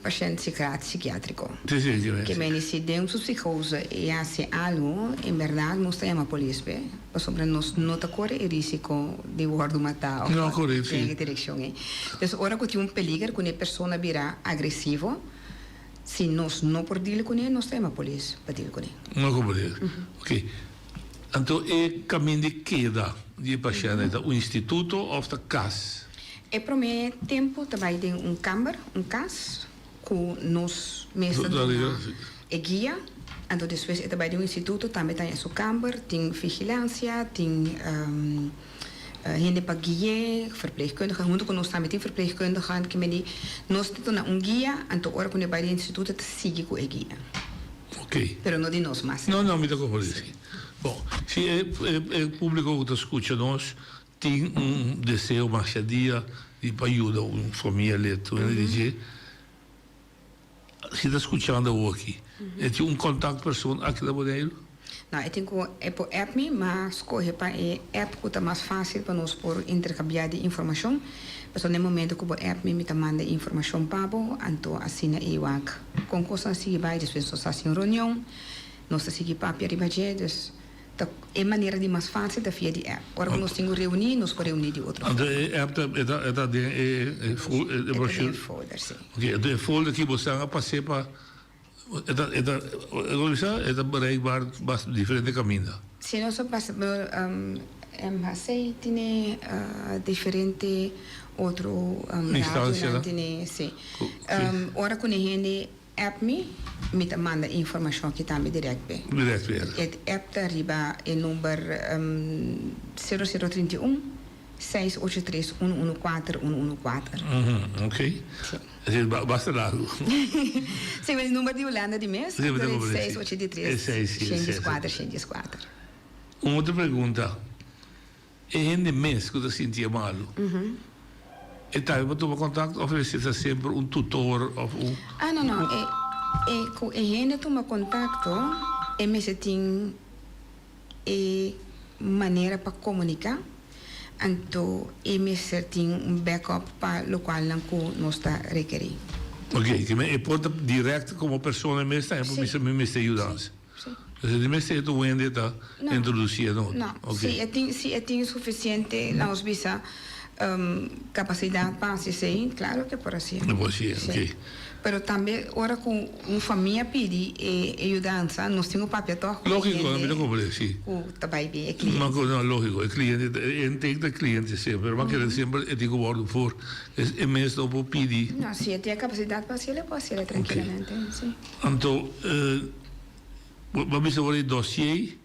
Speaker 12: pashènt sikiátriko.
Speaker 11: Si, si, si.
Speaker 12: Ke mende si den su psikose e hasi algu, en bèrdat nos ta yama polis p'e, pasobra nos no ta kore e risiko di wòrdu matá òf
Speaker 11: No, korekto, si.
Speaker 12: den e direkshon ei. Dus ora ku tin un peliger ku e persona bira agresivo, Si nos no por deal kuné, nos ta yama polis pa deal kuné.
Speaker 11: No ku polis. Ok. Anto e kamin di keda di e pashènt ta un instituto òf ta kas?
Speaker 12: E promé tempu ta bai den un kamber, un kas, ku nos mes ta duna e guia. Anto despues e ta bai den un instituto, tambe ta haña su kamber, tin vigilansia, tin. Hende pa gui'é, verpleegkundigen, huntu ku nos tambe tin verpleegkundigen ke medi nos ta duna un guia, anto ora ku nos bai den instituto ta sigui ku e guia.
Speaker 11: Ok.
Speaker 12: Pero no di nos mas.
Speaker 11: No, no, mi ta komprendé si. Bon, si e e públiko ku ta skucha nos tin un deseo masha dia di pa yuda un famia letu, hende di dje, si ta skuchando awoki, e tin un kontaktpersoon aki na Boneiru?
Speaker 12: No, e tin ku e por app mi, ma skohe pa e app ku ta mas fásil pa nos por interkambiá di informashon. Pasobra na e momento ku bo app mi, mi ta manda e informashon pa bo, anto asina e wak kon kosnan sigui bai. Despues nos ta hasi un reunion, nos ta sigui papia riba dje. Dus ta e manera di mas fásil ta via di app. Ora ku nos tin ku reuní, nos por reuní di otro
Speaker 11: Anto e app ta e ta e ta den e e
Speaker 12: brochure? E ta den e folder, si.
Speaker 11: Oké, anto e folder ki bo san a pas'é pa. E ta, e ta, como bisa, e ta bereikbaar bas diferente caminda.
Speaker 12: Si nos a pasa por MHC tine diferente otro radionan tine, si. Ora cu ne hende app mi, mi ta manda informacion aki tambe direct p'e.
Speaker 11: Direct p'e.
Speaker 12: E app ta riba e number sero sero 31 683 114 114.
Speaker 11: Ok. Esei basta largu.
Speaker 12: Sí, e number di Hulanda di mes,
Speaker 11: Sí, mi ta comprende,
Speaker 12: seis
Speaker 11: sí.
Speaker 12: ocho di tres,
Speaker 11: E seis, sí,
Speaker 12: shen
Speaker 11: sí,
Speaker 12: dies
Speaker 11: sí.
Speaker 12: kuater, shen dies kuater.
Speaker 11: Un otro pregunta, e hende mes ku ta sinti e malu, e tambe por tuma kontakto òf mester ta semper un tutor òf un.
Speaker 12: Ah, no, no, e, e ku e hende tuma kontakto, e mester tin e manera pa komuniká, anto e mester tin un backup pa lokualnan ku nos ta rekerí.
Speaker 11: Ok, ke men e por ta dirèkt komo persona mes ta e por bisa mi mester yudansa.
Speaker 12: Si.
Speaker 11: Entonces di mester e ta un hende ta introdusí e no.
Speaker 12: No,
Speaker 11: Ok.
Speaker 12: si e tin si e tin sufisiente lanos bisa kapasidat pa hasi esei, klaro ke por hasié.
Speaker 11: E por hasié, ok.
Speaker 12: Pero tambe ora ku un famia pidi e yudansa, nos tin ku papia tòg ku e
Speaker 11: Lógiko,
Speaker 12: hende
Speaker 11: mi ta komprendé, si.
Speaker 12: ku ta bai bin, e kliente.
Speaker 11: Ma ku, no, lógiko, e kliente ta, e intake ta kliente semper, ma kere semper e tin ku wòrdu for, e mes no por pidi.
Speaker 12: No, si e tin e kapasidat pa hasiel, e por hasiel trankilamente, si.
Speaker 11: Anto, bo a bisa ora e dosié.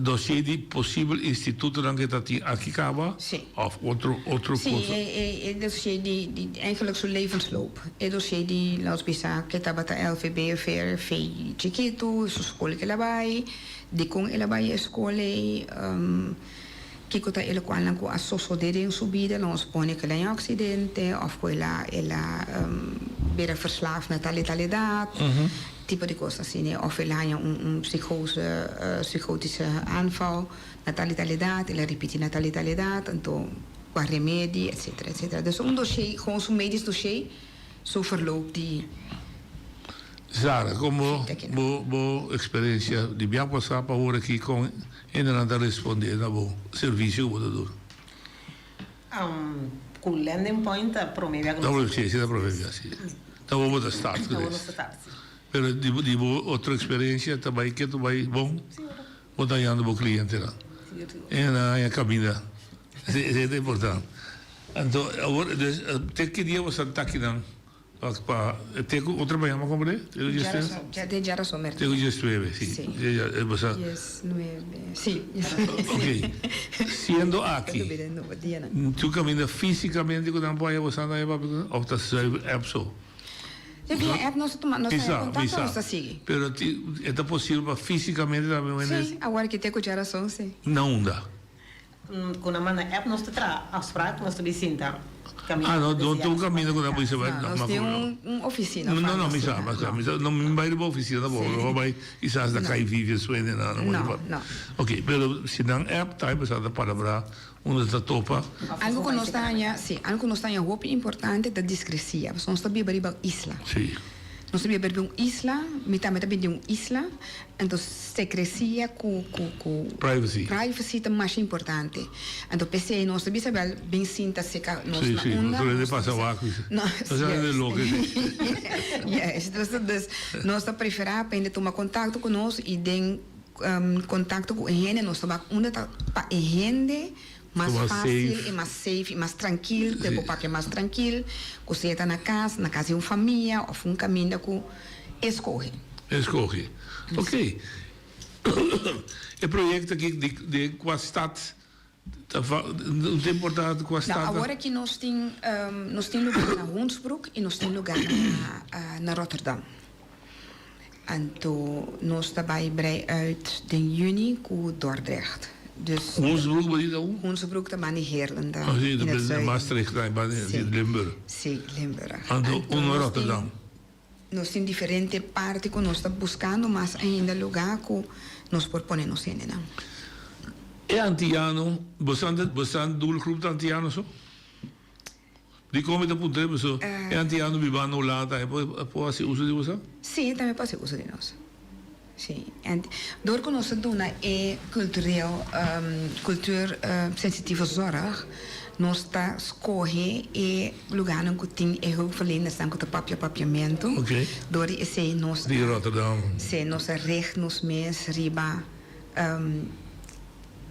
Speaker 11: Dossier di posibel institutonan ke ta tin aki kaba of otro otro
Speaker 12: Sí,
Speaker 11: cosa?
Speaker 12: e e e dossier di di eigenlijk su levensloop. E dossier di nos bisa ke tabata LVB of RV chikitu, su skol ke el a bai, dikon el a bai e skol ei, kiko ta e lokualnan ku a sosodé den su bida, nos pone ku el a haña un aksidente of ku el a el a bira verslaaf na tal i tal edat. Tipo di kos asina, òf el haña un un psikose, psikotische aanval na tal i tal edat, el a ripití na tal i tal edat, anto kua remedi, etsetera, etsetera. Dus un dossier, gewoon su medisch dossier, su verloop di.
Speaker 11: Zara, kon bo bo bo eksperensia di bia pasá pa ora aki kon hendenan ta respondé na bo servisio ku bo ta duna?
Speaker 13: Ku landing point ta prome bia ku nos.
Speaker 11: Ta si, si ta prome bia, si. Ta bo bo ta start ku
Speaker 13: Ta bo nos ta start, si.
Speaker 11: Pero di bo di bo otro eksperensia ta bai ke ta bai bon?
Speaker 13: Si, ora.
Speaker 11: Bo ta hañando bo klientenan.
Speaker 13: Si, si.
Speaker 11: E nan haña kaminda. Esei ta importante. Anto awor, dus te ki dia bo sa ta akinan? Pa pa te ku otro mañana bo komprende? Te ku diesnuebe?
Speaker 12: Djarason, dja te djarason merdia.
Speaker 11: Te ku diesnuebe, si.
Speaker 12: Si.
Speaker 11: Bosa.
Speaker 12: Diesnuebe, si.
Speaker 11: Ok. Siendo aki,
Speaker 12: Ta lubida nobo dianan.
Speaker 11: tur kaminda físikamente ku nan por haña boso anda haña papia ku nan òf ta zuiver app so?
Speaker 12: Te via app nos ta tuma, nos ta haña
Speaker 11: Bisa,
Speaker 12: kontakto,
Speaker 11: bisa.
Speaker 12: nos ta sigui.
Speaker 11: Pero ti e ta posibel pa físikamente tambe un hende.
Speaker 12: Si, awor ki te ku djarason, si.
Speaker 11: Na unda?
Speaker 13: Ku nan manda app nos ta traha afspraak nos ta bisinta kaminda.
Speaker 11: Ah no, no tin un kaminda ku nan bisa bai.
Speaker 12: No, nos tin un ofisina.
Speaker 11: No, no, mi sa, mi sa, mi sa. No, mi bai riba ofisina tampoco. Mi bai kisas na Kai Vivian Suene na.
Speaker 12: No, no.
Speaker 11: Ok, pero si nan app ta empezá ta palabrá unda ta topa.
Speaker 12: Algo ku nos ta haña, si, algo ku nos ta haña hopi importante ta diskresia. Pasobra nos ta biba riba un isla.
Speaker 11: Si.
Speaker 12: Nos ta biba riba un isla, mi tambe ta bin di un isla. Anto secrecia cu cu cu
Speaker 11: Privacy.
Speaker 12: privacy ta masha importante. Anto p'esey nos ta bisa bel bin sinta seca nos
Speaker 11: Sí,
Speaker 12: na
Speaker 11: sí,
Speaker 12: unda
Speaker 11: nos
Speaker 12: nos ta
Speaker 11: pasa
Speaker 12: bisa
Speaker 11: wak.
Speaker 12: No,
Speaker 11: Nos ta de loco esey.
Speaker 12: Yes, dus dus nos ta prefera pa hende tuma contacto cu nos y den contacto cu e hende nos ta wak unda ta pa e hende mas
Speaker 11: Mas
Speaker 12: facil
Speaker 11: safe.
Speaker 12: y mas safe y mas trankil, cu e
Speaker 11: Sí.
Speaker 12: por papia mas trankil, cu sea ta na cas, na cas di un famia of un caminda cu e scoge.
Speaker 11: Escoge. Ok. E proyecto aki di di cua stad ta fa no ta importa cua
Speaker 12: Nou,
Speaker 11: stad ta.
Speaker 12: awor aki nos tin nos tin lugar na Hoensbroek y nos tin lugar na na Rotterdam. Anto nos ta bay brei uit den juni cu Dordrecht. Dus
Speaker 11: Hoensbroek bo di ta un?
Speaker 12: Hoensbroek ta banda di Heerlen ta
Speaker 11: Oh, si,
Speaker 12: in het zuiden.
Speaker 11: Maastricht ta banda di Limburg.
Speaker 12: Si, Limburg.
Speaker 11: Anto uno Rotterdam.
Speaker 12: Nos tin diferente parti ku nos ta buskando mas ainda lugá ku nos por pone nos hendenan.
Speaker 11: E antiano, bosan ta bosan doelgroep ta antiano so? Dikon mi ta puntra e paso e antiano biba na Hulanda tambe por por hasi uso di bosan?
Speaker 12: Sí, tambe por hasi uso di nos. Sí, en dor ku nos ta duna e kultureel kultuur sensitieve zorg, nos ta skohe e lugánan ku tin e hulpverlenersnan ku ta papia papiamentu. Dor di esei nos
Speaker 11: Di Rotterdam.
Speaker 12: Sí, nos a richt nos mes riba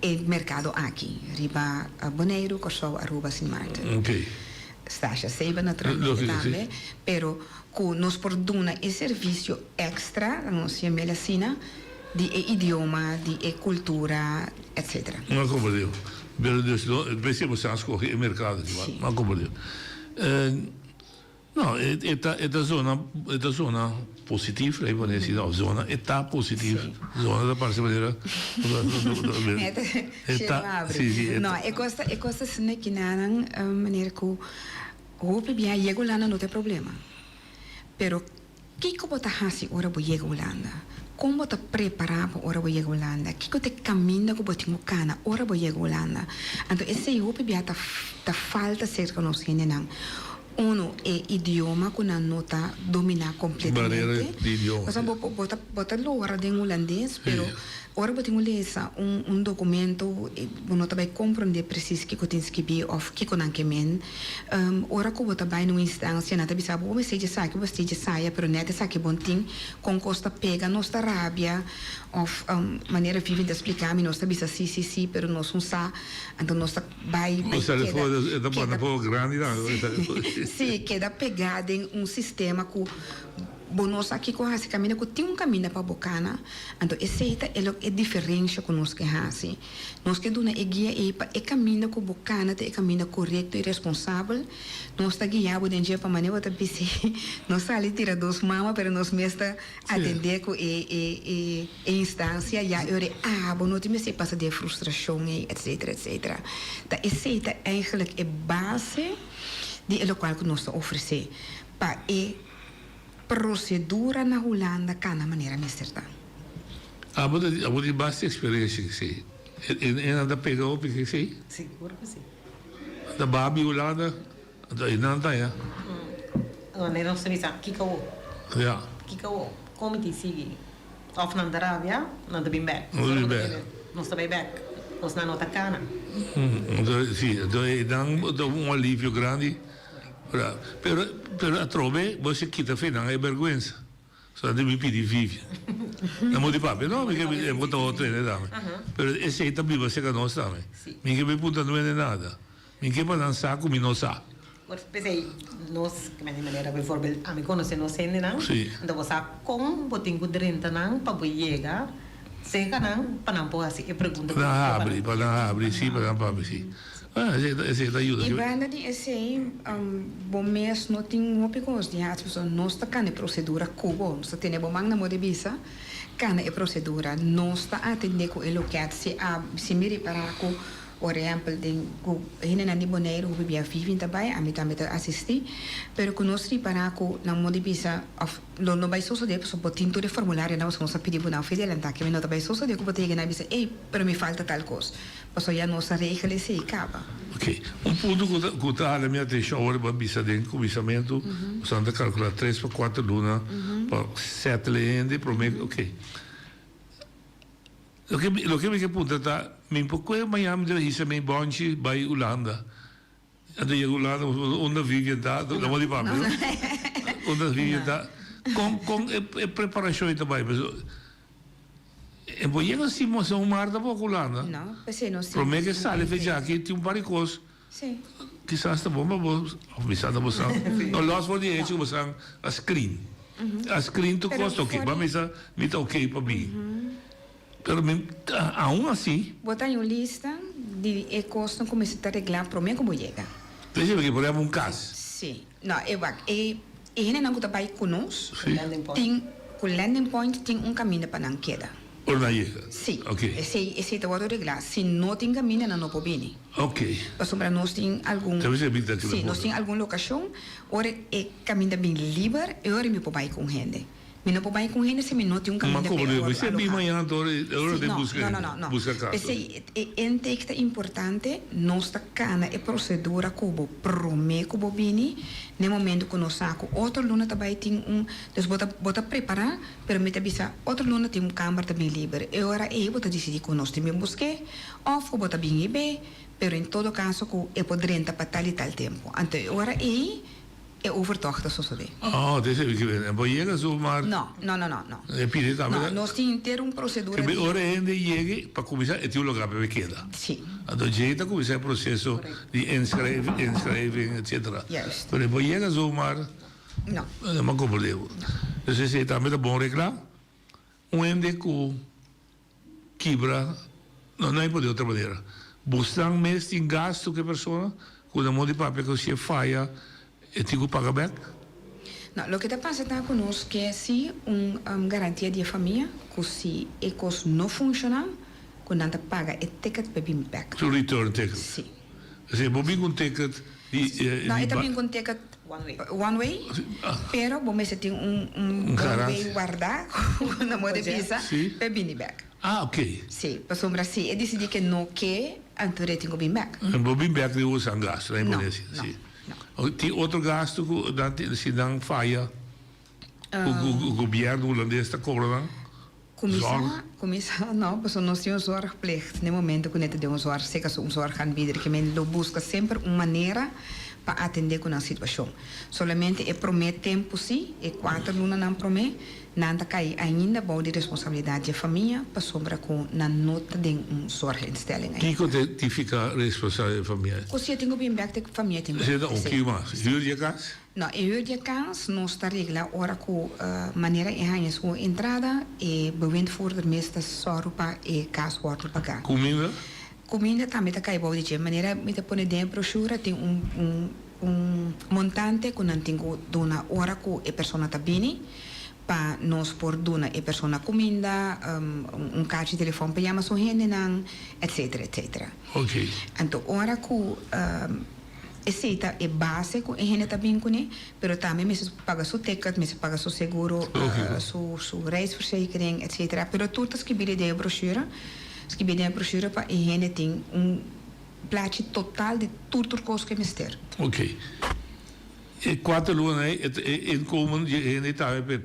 Speaker 12: e merkado aki, riba Boneiru, Kòrsou, Aruba, Sint Maarten. Stasia Saba naturalmente tambe, pero ku nos por duna e servisio extra, nos yam'el asina, di e idioma, di e kultura, etcetera.
Speaker 11: No a komprendé. Pero dus no, p'esei bo sa skohe e merkado aki, no a komprendé. No, e ta e ta zona e ta zona positief, laat me decir, of zona e ta positief. Zona ta parse manera e ta, si si.
Speaker 12: No, e kos ta e kos ta asina kinanan manera ku hopi bia yega Hulanda no ta e problema. Pero kiko bo ta hasi ora bo yega Hulanda? Kon bo ta prepará bo ora bo yega Hulanda? Kiko ta e kaminda ku bo tin ku kana ora bo yega Hulanda? Anto esei hopi bia ta ta falta serka nos hendenan. Uno, e idioma ku nan no ta dominá kompletamente.
Speaker 11: Barera di idioma.
Speaker 12: Pasobra bo bo ta bo ta logra den hulandes, pero ora bo tin ku lesa un un dokumento bo no ta bai komprondé presis kiko tin skibí òf kiko nan ke men. Ora ku bo ta bai na un instansia nan ta bisa bo, bo mester dje esaki, bo mester dje esaya, pero nèt esaki bon tin, kon kos ta pega, nos ta rabia òf manera Vivian ta splika mi nos ta bisa si si si, pero nos no sa, anto nos ta. Bai bai
Speaker 11: Bo
Speaker 12: keda
Speaker 11: e ta
Speaker 12: keda
Speaker 11: poko grandi tambe.
Speaker 12: Sí, keda pegá den un sistema ku bo no sa kiko hasi kaminda ku tin un kaminda pa bo kana, anto esei ta e lo e diferensha ku nos ke hasi. Nos ke duna e guia ei pa e kaminda ku bo kana ta e kaminda korekto i responsabel. Nos ta guia bo den dje pa manera bo ta bis'é no sali tira dos mama pero nos mes ta atendé ku e e e e instansia ya e ora ei ah bo no tin mester pasa den e frustrashon ei etsetera etsetera. Ta esei ta eigenlijk e base di e lokual ku nos ta ofresé pa e prosedura na Hulanda kana manera mester ta.
Speaker 11: Abo ta abo tin basta experiencia esei. E e nan ta pega hopi ke esei?
Speaker 13: Sigur ku si.
Speaker 11: Nan ta baha bi Hulanda, anto e nan ta ya.
Speaker 13: Wanneer nos ta bisa kiko awo?
Speaker 11: Ya.
Speaker 13: Kiko awo? Kon mi tin sigui? Of nan ta rabia, nan ta bin bek.
Speaker 11: Nan ta bin bek.
Speaker 13: Nos ta bai bek. Nos nan no ta kana.
Speaker 11: Anto si, anto e nan ta un alivio grandi. Pero pero atrobe bo si kita fe nan e berguensa. So nan debe pidi Vivian. Nan bo di papia, no, mi ke e bo ta otro hende tambe. Pero esei ta biba serka nos tambe. Mi ke bai punta no hende nada. Mi ke pa nan sa ku mi no sa.
Speaker 13: Por p'esei nos, di manera bijvoorbeeld ami konosé nos hendenan, anto bo sa kon bo tin ku drenta nan pa bo yega serka nan pa nan por hasi e pregunta
Speaker 11: ku bo ke pa nan. Pa nan habri, si, pa nan papia, si. Ah, esei ta, esei ta yuda.
Speaker 12: I banda di esei, bo mes no tin hopi kos di hasi, pasobra nos ta kana e prosedura ku bo. Nos ta tene bo man na moda di bisa, kana e prosedura. Nos ta atendé ku e loket si a, si mi ripará ku, por ehèmpel, den ku hendenan di Boneiru hopi bia Vivien ta bai, ami tambe ta asistí, pero ku nos ripará ku na moda di bisa, òf lo no bai sosodé pasobra bo tin tur e formularionan pasobra nos a pidi bo nan fe adelantá, ke mi no ta bai sosodé ku bo ta yega nan a bisa, ey, pero mi falta tal kos. Pasobra ya nos a regel esei kaba.
Speaker 11: Ok. Un punto ku ta ku ta hala mi atenshon awor bo a bisa den kuminsamentu, boso ta kalkulá tres pa kuater luna pa settle e hende promé ok. Loke mi loke mi ke puntra ta, mi por kohe mañana mi ta hisa mi bònchi bai Hulanda. Anto yega Hulanda unda Vivian ta, no bo di papia no? Unda Vivian ta, kon kon e e preparashon ei ta bai? Pasobra e por yega si un mar tampoco Hulanda.
Speaker 12: No, p'esei nos tin.
Speaker 11: Prome ke sali fecha aki tin un par di kos kisas ta bon pa bo, of mi sa ta bo sa, no los for di e hecho ku bo sa a screen. A screen tur kos ta oke, bo a misa mi ta oke pa bin. Pero mi, aun asi.
Speaker 12: Bo ta un lista di e kosnan ku mester ta reglá promé ku bo yega.
Speaker 11: P'esei bo ke por ehèmpel un kas.
Speaker 12: Sí. No, e wak, e e hendenan ku ta bai ku nos tin, ku landing point tin un kaminda pa nan keda.
Speaker 11: Ora nan yega?
Speaker 12: Sí.
Speaker 11: Ok.
Speaker 12: Esei, esei ta wòrdu reglá. Si no tin kaminda nan no por bini.
Speaker 11: Ok.
Speaker 12: Pasobra nos tin algun.
Speaker 11: Ta bisa mi ta keda
Speaker 12: Sí, nos tin algun lokashon ora e kaminda bin liber, e ora mi por bai ku un hende. Mi no por bai ku un hende si mi no tin un
Speaker 11: Ma
Speaker 12: kaminda
Speaker 11: komo
Speaker 12: p'e
Speaker 11: di
Speaker 12: wòrdu
Speaker 11: si e bin
Speaker 12: alohá.
Speaker 11: mañana anto ora
Speaker 12: Sí,
Speaker 11: den
Speaker 12: no,
Speaker 11: buska
Speaker 12: no, no,
Speaker 11: hende,
Speaker 12: no, no.
Speaker 11: buska kaso.
Speaker 12: P'esei e intake ta importante, nos ta kana e prosedura ku bo promé ku bo bini, n'e momento ku nos sa ku otro luna ta bai tin un, dus bo ta bo ta prepará, pero mi ta bisa otro luna tin un kamber ta bin liber, e ora ei bo ta disidí ku nos tin bin busk'é òf ku bo ta bin hib'é, pero en todo kaso ku e por drenta pa tal i tal tempu. Anto e ora ei E overtocht ta sosodé.
Speaker 11: Oh, te esei ki bini. Bo yega zo maar.
Speaker 12: No, no, no, no, no.
Speaker 11: E pidi tambe.
Speaker 12: No, nos tin henter un procedura
Speaker 11: di. Ora e hende yega pa cuminsa e tin un lugar pa e keda.
Speaker 12: Si.
Speaker 11: Anto djei ta cuminsa e proceso di inschrijving, etcetera.
Speaker 12: Juist.
Speaker 11: Pero bo yega zo maar.
Speaker 12: No.
Speaker 11: No a comprende bo. Dus esei tambe ta bon regla. Un hende cu kibra, no, no hay por di otro manera. Busnan mes tin gasto cu e persona, cu na modo di papia cu si e faya e tin cu paga bek?
Speaker 12: No, loke ta pasa ta cu nos ke si un garantia di e famia cu si e cos no funciona cu nan ta paga e ticket pa e bin bek.
Speaker 11: Su return ticket?
Speaker 12: Si.
Speaker 11: Esei bo bin cu un ticket di.
Speaker 12: No, e ta bin cu un ticket one way, pero bo mester tin un un one way warda cu nan por bisa pa e bini bek.
Speaker 11: Ah, ok.
Speaker 12: Si, pasobra si e dicidi ke no ke, anto e tin cu bin bek.
Speaker 11: Bo bin bek di usa un gasto, nan por deci.
Speaker 12: No, no, no.
Speaker 11: Tin otro gasto cu nan tin, si nan faya, cu gobierno hulandes ta cobra nan?
Speaker 12: Kuminsá, kuminsá no, pasobra nos tin un zorgplicht n'e momento ku ne ta den un zorg, seka su un zorgaanbieder, ke men lo buska semper un manera. pa atendé ku nan situashon. Solamente e promé tempu sí, e kuater lunanan promé, nan ta kai ainda bou di responsabilidat dje famia pasobra ku nan no ta den un zorginstelling ainda.
Speaker 11: Kiko ta nifiká responsabilidat di famia?
Speaker 12: Ku si e tin ku bin bèk te famia tin ku
Speaker 11: Esei ta un kiko mas? Hür di e kas?
Speaker 12: No, e hür di e kas nos ta regla ora ku manera e haña su entrada e bewindvoerder mes ta sòru pa e kas wòrdu pagá.
Speaker 11: Kuminda?
Speaker 12: Kuminda tambe ta kai bou di dje. Manera mi ta pone den e broshura tin un un un montante ku nan tin ku duna ora ku e persona ta bini pa nos por duna e persona kuminda, un karchi telefòn pa yama su hendenan, etsetera etsetera.
Speaker 11: Oké.
Speaker 12: Anto ora ku esei ta e base ku e hende ta bin kuné, pero tambe mester paga su ticket, mester paga su seguro, su su reisverzekering, etsetera. Pero tur ta skibí den e broshura. Skibí den e brochure pa e hende tin un plachi total di tur tur kos ku e mester.
Speaker 11: Ok. E kuater luna ei e inkomen di e hende tambe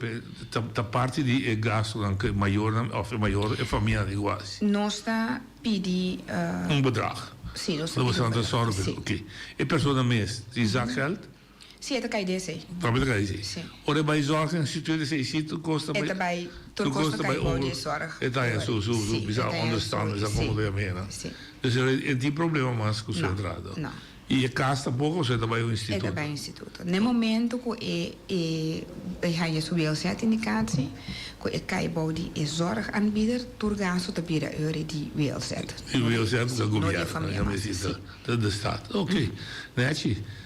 Speaker 11: ta parti di e gastunan ku e mayornan òf e mayor e famianan tin ku hasi.
Speaker 12: Nos ta pidi.
Speaker 11: Un bedrag.
Speaker 12: Sí, nos ta pidi un bedrag. Sí.
Speaker 11: Ok. E persona mes tin zakgeld?
Speaker 12: Sí, e ta kai di esei.
Speaker 11: Tambe ta kai di esei.
Speaker 12: Sí.
Speaker 11: Ora e bai zorg instituut esei sí tur kos ta
Speaker 12: bai. E ta bai, tur kos ta kai bou di e zorg.
Speaker 11: E ta haña su, su, su, bisa onderstand, bisa komo ta yama hena.
Speaker 12: Sí.
Speaker 11: Dus e tin problema mas ku su entrada.
Speaker 12: No, no.
Speaker 11: I e kas tampoko o e ta bai un instituto?
Speaker 12: E ta bai un instituto. Na e momento ku e e haña su WLZ-indikatie, ku e kai bou di e zorgaanbieder, tur gastu ta bira eur di WLZ.
Speaker 11: Di WLZ ta
Speaker 12: No di e
Speaker 11: gobièrnu,
Speaker 12: famia mas. Sí.
Speaker 11: Ta de staat. Oké. Nechi.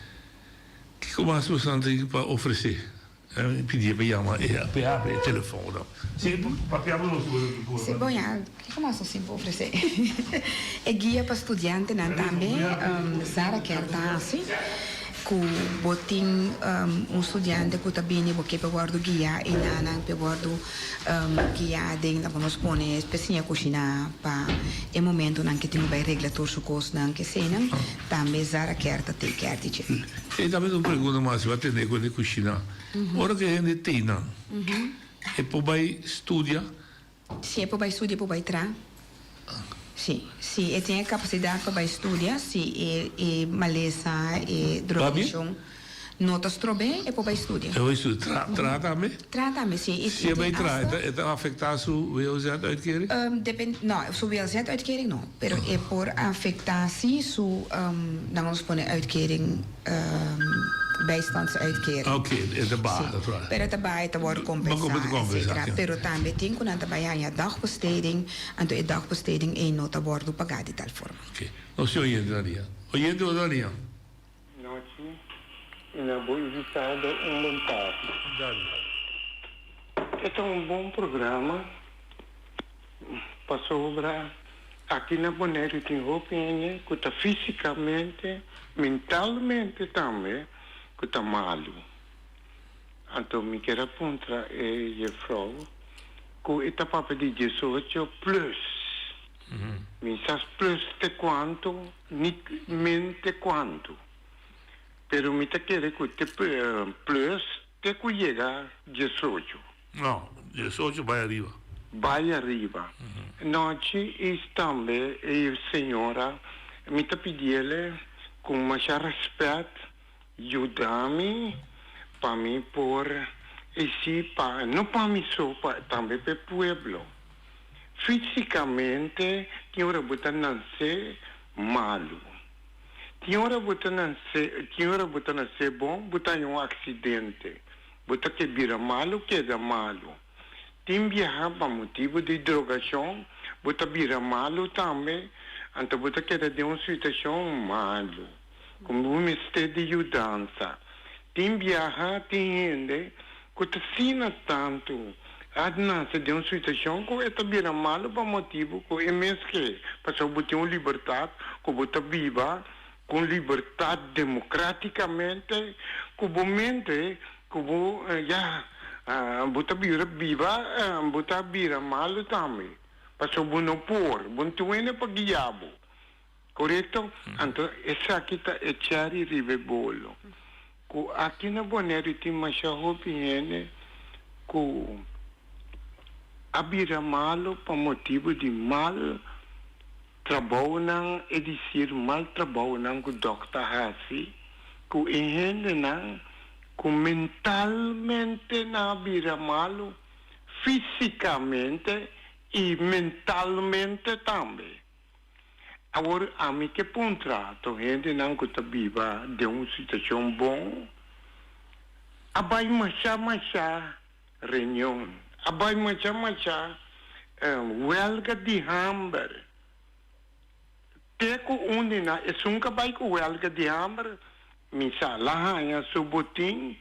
Speaker 11: Kiko mas boso tin pa ofresé? Mi pidié pa yama e pa e habri e telefòn dan. Sí, papia bo nos bo.
Speaker 12: Sí, bon ya, kiko mas nos tin pa ofresé? E guia pa studiantenan tambe Zara kier ta hasi ku bo tin un studiante ku ta bini bo ke pa wòrdu guiá i nan pa e wòrdu guiá den laga nos pone pa e siña kushiná pa e momentunan ke tin ku bai regla tur su kosnan keseinan. Tambe Zara kier ta take care di dje.
Speaker 11: E tambe ta un pregunta mas, bo a tende cu e cushina. Ora cu e hende tey nan, e por bay studia?
Speaker 12: Si e por bay studia, e por bay traha. Si, si e tin e capacidad pa bay studia, si e e malesa, e drogadiccion no ta strob'é, e por bay studia.
Speaker 11: E por bay studia. Tra, traha tambe?
Speaker 12: Traha tambe, si.
Speaker 11: Si e bay traha, e ta afecta su WOZ-uitkering?
Speaker 12: Depende, no, su WLZ-uitkering no. Pero e por afecta si su, dan nos pone uitkering, bijstandsuitkering.
Speaker 11: Ok, e ta baha, dat waar.
Speaker 12: Pero e ta baha, e ta wòrdu kompensá, etcetera. Pero tambe tin ku nan ta bai haña dagbesteding, anto e dagbesteding ei no ta wòrdu pagá di tal forma.
Speaker 11: Ok, nos tin oyente na lia. Oyente bo ta na lia?
Speaker 3: Nochi y na bo invitado un bon tardi.
Speaker 11: Bon tardi.
Speaker 3: E ta un bon programa pasobra aki na Boneiru tin hopi hende ku ta físikamente, mentalmente tambe ku ta malu. Anto mi kier a puntra e jefrou ku e ta papia di diesocho plus. Mi sa plus te kuantu ni min te kuantu. Pero mi ta kere ku te plus te ku yega diesocho.
Speaker 11: No, diesocho bai ariba.
Speaker 3: Bai ariba. Nochi is tambe e señora mi ta pidiele ku masha respet yuda mi pa mi por esi pa no pa mi so pa tambe pa e pueblo. Físikamente tin ora bo ta nansé malu. Tin ora bo ta nansé tin ora bo ta nansé bon bo ta haña un aksidente. Bo ta ke bira malu keda malu. Tin biaha pa motibu di drogashon bo ta bira malu tambe anto bo ta keda den un situashon malu ku bo mester di yudansa. Tin biaha tin hende ku ta sina tantu a nase den un situashon ku e ta bira malu pa motibu ku e mes ke pasobra bo tin un libertat ku bo ta biba ku un libertat demokratikamente ku bo mente ku bo ya bo ta bira biba bo ta bira malu tambe pasobra bo no por bo no tin wende pa guia bo korekto anto esaki ta e cheri riba e bolo ku aki na Boneiru tin masha hopi hende ku a bira malu pa motibu di mal Trabounan, e disir mal trabounan ku dòkter hasi. Ku e hendenan ku mentalmente nan a bira malu, físikamente i mentalmente tambe. Awor ami ke puntra tur hendenan ku ta biba den un situashon bon, a bai masha masha reunion, a bai masha masha wèlga di hamber. Te ku un di nan, esun ku a bai ku wèlga di hamber, mi sa, el a haña su botin,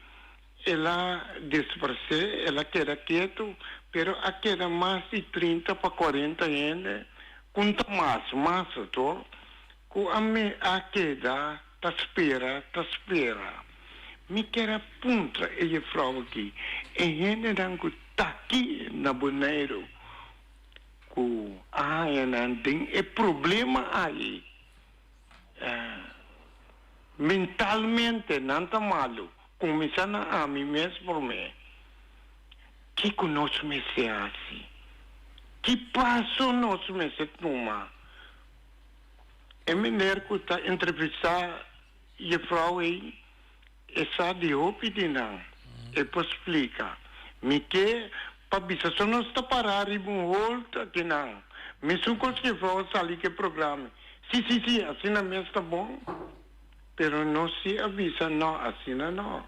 Speaker 3: el a dispers'é, el a keda ketu, pero a keda mas di trinta pa kuarenta hende, ku no ta mas, mas ato, ku a me a keda ta spera, ta spera. Mi kier a puntra e jefrou aki, e hendenan ku ta aki na Boneiru, ku a haña nan den e problema ayi, mentalmente nan ta malu, kuminsá na ami mes promé. Kiko nos mester hasi? Ki paso nos mester tuma? E meneer ku ta entrevistá jefrou ei, E sa di hopi di nan. E por splika. Mi ke pa bisa so nos ta para riba un hold akinan. Mesun kos ke vou a sali ke programa. Si, si, si, asina mes ta bon. Pero nos si a bisa no, asina no.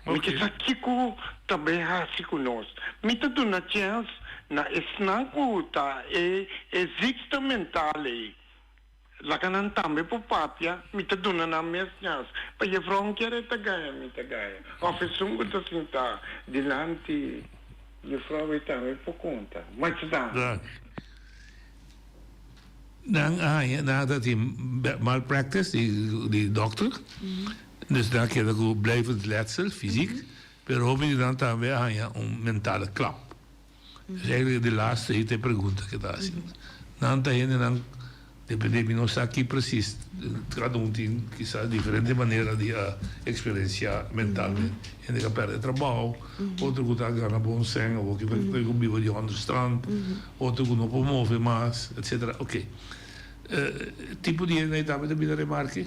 Speaker 3: Mi ke sa kiko ta bay hasi ku nos. Mi ta duna chèns na esnan ku ta e e ziekte mental ei. Laga nan tambe por papia, mi ta duna nan mes chans. Pa jefrouw un kier e ta gaya, mi ta gaya. Of esun ku ta sintá dilanti jefrouw ei tambe por konta. Masha danki.
Speaker 11: Nan a haña nan ta tin malpractice di dokter, dus nan a keda ku blijvend letsel fysiek, pero hopi di nan tambe a haña un mentale klap. Dus eigenlijk de laatste ei ta e pregunta ke ta hasi. Nan ta hendenan, depende mi no sa ki precies, kada un tin kisas diferente manera di a eksperensiá mentalmente. Hende ku a pèrdè trabou, otro ku ta gana bon sèn awor ku ku biba di ònderstand, otro ku no por move mas, etsetera. Oké. Tipo di hende ei tambe ta bira remarke?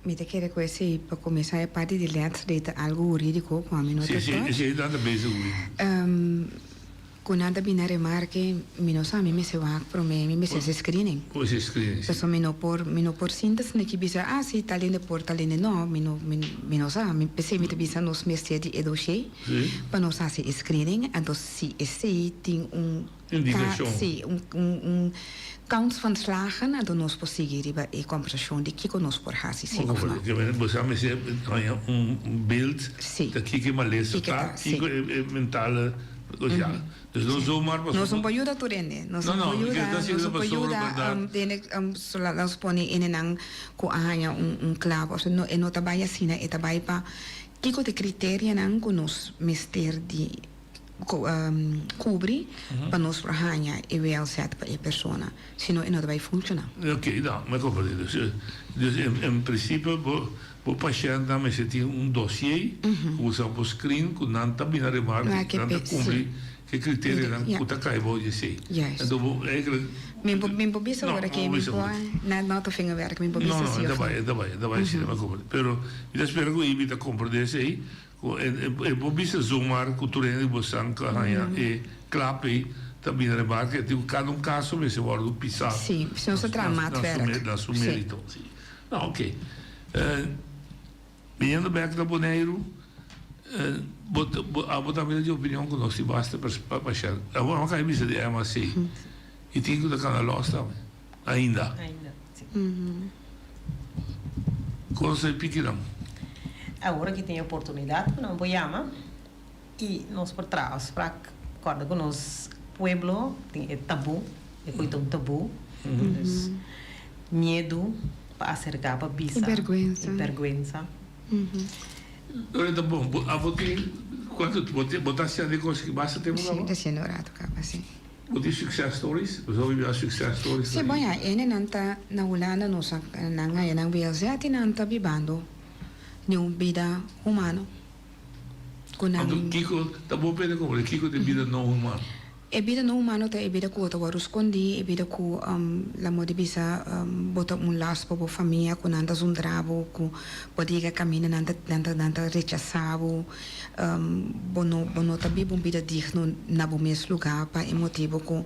Speaker 12: Mi ta kere ku esei pa kuminsá e parti di lèter ei ta algu hurídiko ku ami no ta
Speaker 11: Sí, sí,
Speaker 12: touch.
Speaker 11: esei nan ta bezig hui.
Speaker 12: Ku nan ta bini a remarke, mi no sa, mi mester wak promé, mi mester hasi screening.
Speaker 11: Bo hasi screening, sí.
Speaker 12: Pasobra mi no por, mi no por sinta asina ki bisa, ah sí, tal hende por, tal hende no, mi no, mi, mi no sa. Mi, p'esei mi ta bisa nos mester di e doshé pa nos hasi e screening, anto si esei tin un.
Speaker 11: Indikashon.
Speaker 12: Sí, un un kans van slagen, anto nos por sigui riba e kombersashon di kiko nos por hasi, sí òf no.
Speaker 11: Bo sa mester haña un beeld ta kiko e malesa ta, kiko e mentale kos ya. Dus no zomaar pasobra.
Speaker 12: Nos no por yuda tur hende. Nos no por yuda, nos no por yuda hende, nos pone hendenan ku a haña un klap òf e no ta bai asina, e ta bai pa kiko ta e kriterianan ku nos mester di. Kubri pa nos por haña e WLZ pa e persona, sino e no ta bai funshoná.
Speaker 11: Ok, no, mi a komprendé. Dus, dus en prinsipio bo bo pashèntnan mester tin un dosié ku bo sa por screen ku nan ta bini a remarke, nan ta kumpli ku e kriterianan ku ta kai bou di esei. Anto bo eigenlijk.
Speaker 12: Mi por mi por bisa ora ke mi por na no ta vingerwerk, mi por bisa si
Speaker 11: No, no,
Speaker 12: òf
Speaker 11: e ta bai,
Speaker 12: no.
Speaker 11: e ta bai, e ta bai asina, mi a komprendé. Pero mi ta spera ku Ibi ta komprendé esei. Ku e por bisa zomaar ku tur hende bo san ku a haña e klap ei ta bini remarke e tin ku kada un kaso mester wòrdu pisá
Speaker 12: Sí, si nos ta traha maatwerk.
Speaker 11: na su merito. Sí. No, oké. Biniendo bèk na Boneiru, bo abo tambe ta di opinion ku nos tin basta pashènt. Abo a kai bisa di MAC i tin ku ta kana lòs tambe, ainda.
Speaker 13: Ainda, sí.
Speaker 11: Kon sa e pikinan?
Speaker 13: Awor ki tin e oportunidat ku nan por yama i nos por traha afsprak. Kòrda ku nos pueblo tin e tabú, e koe ta un tabú. Dus miedu pa aserká, pa bisa.
Speaker 12: I bèrgwensa.
Speaker 13: I bèrgwensa.
Speaker 11: Ora ta bon. Bo abo tin kuantu bo ta hasiendo e kos aki basta tempu kaba?
Speaker 12: Si, ta hasiendo un ratu kaba, si.
Speaker 11: Bo tin success stories? Bo sa biba success stories?
Speaker 12: Si, bon ya, ene nan ta na Hulanda nos a nan haya nan WLZ y nan ta bibando den un bida humano cu nan.
Speaker 11: Anto kico ta bo pende como de kico ta e bida no humano?
Speaker 12: E bida no humano ta e bida ku bo ta wòrdu skondí, e bida ku la modi bisa bo ta un last pa bo famia, ku nan ta zundra bo, ku bo ta yega kaminda nan ta nan ta nan ta rechasá bo, bo no bo no ta biba un bida digno na bo mes lugá pa e motibu ku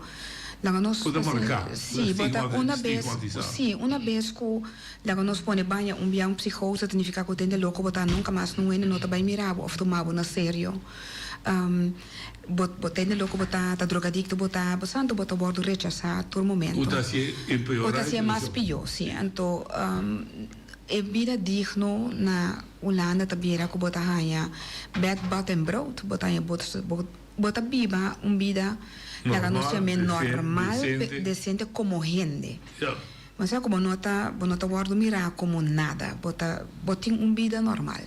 Speaker 12: laga nos
Speaker 11: Ku ta marká,
Speaker 12: Sí, bo ta una bes sí, una bes ku laga nos pone baña un bia un psikosa ta nifiká ku tende loko bo ta nunka mas nun hende no ta bai mira bo òf tuma bo na serio. Bo bo tende loko bo ta, ta drogadikto bo ta, bo santo bo ta wòrdu rechasá tur momento.
Speaker 11: Ku ta hasié empeorá
Speaker 12: Ku ta
Speaker 11: e
Speaker 12: hasié mas
Speaker 11: situashon.
Speaker 12: pió, sí. Anto e bida digno na Hulanda ta bira ku bo ta haña bèd, bad en brood. Bo ta haña bo bo ta biba un bida laga nos
Speaker 11: Normal,
Speaker 12: yam'é
Speaker 11: desente,
Speaker 12: normal,
Speaker 11: desente.
Speaker 12: desente komo hende.
Speaker 11: Ja.
Speaker 12: Masha ku bo no ta bo no ta wòrdu mirá komo nada. Bo ta bo tin un bida normal.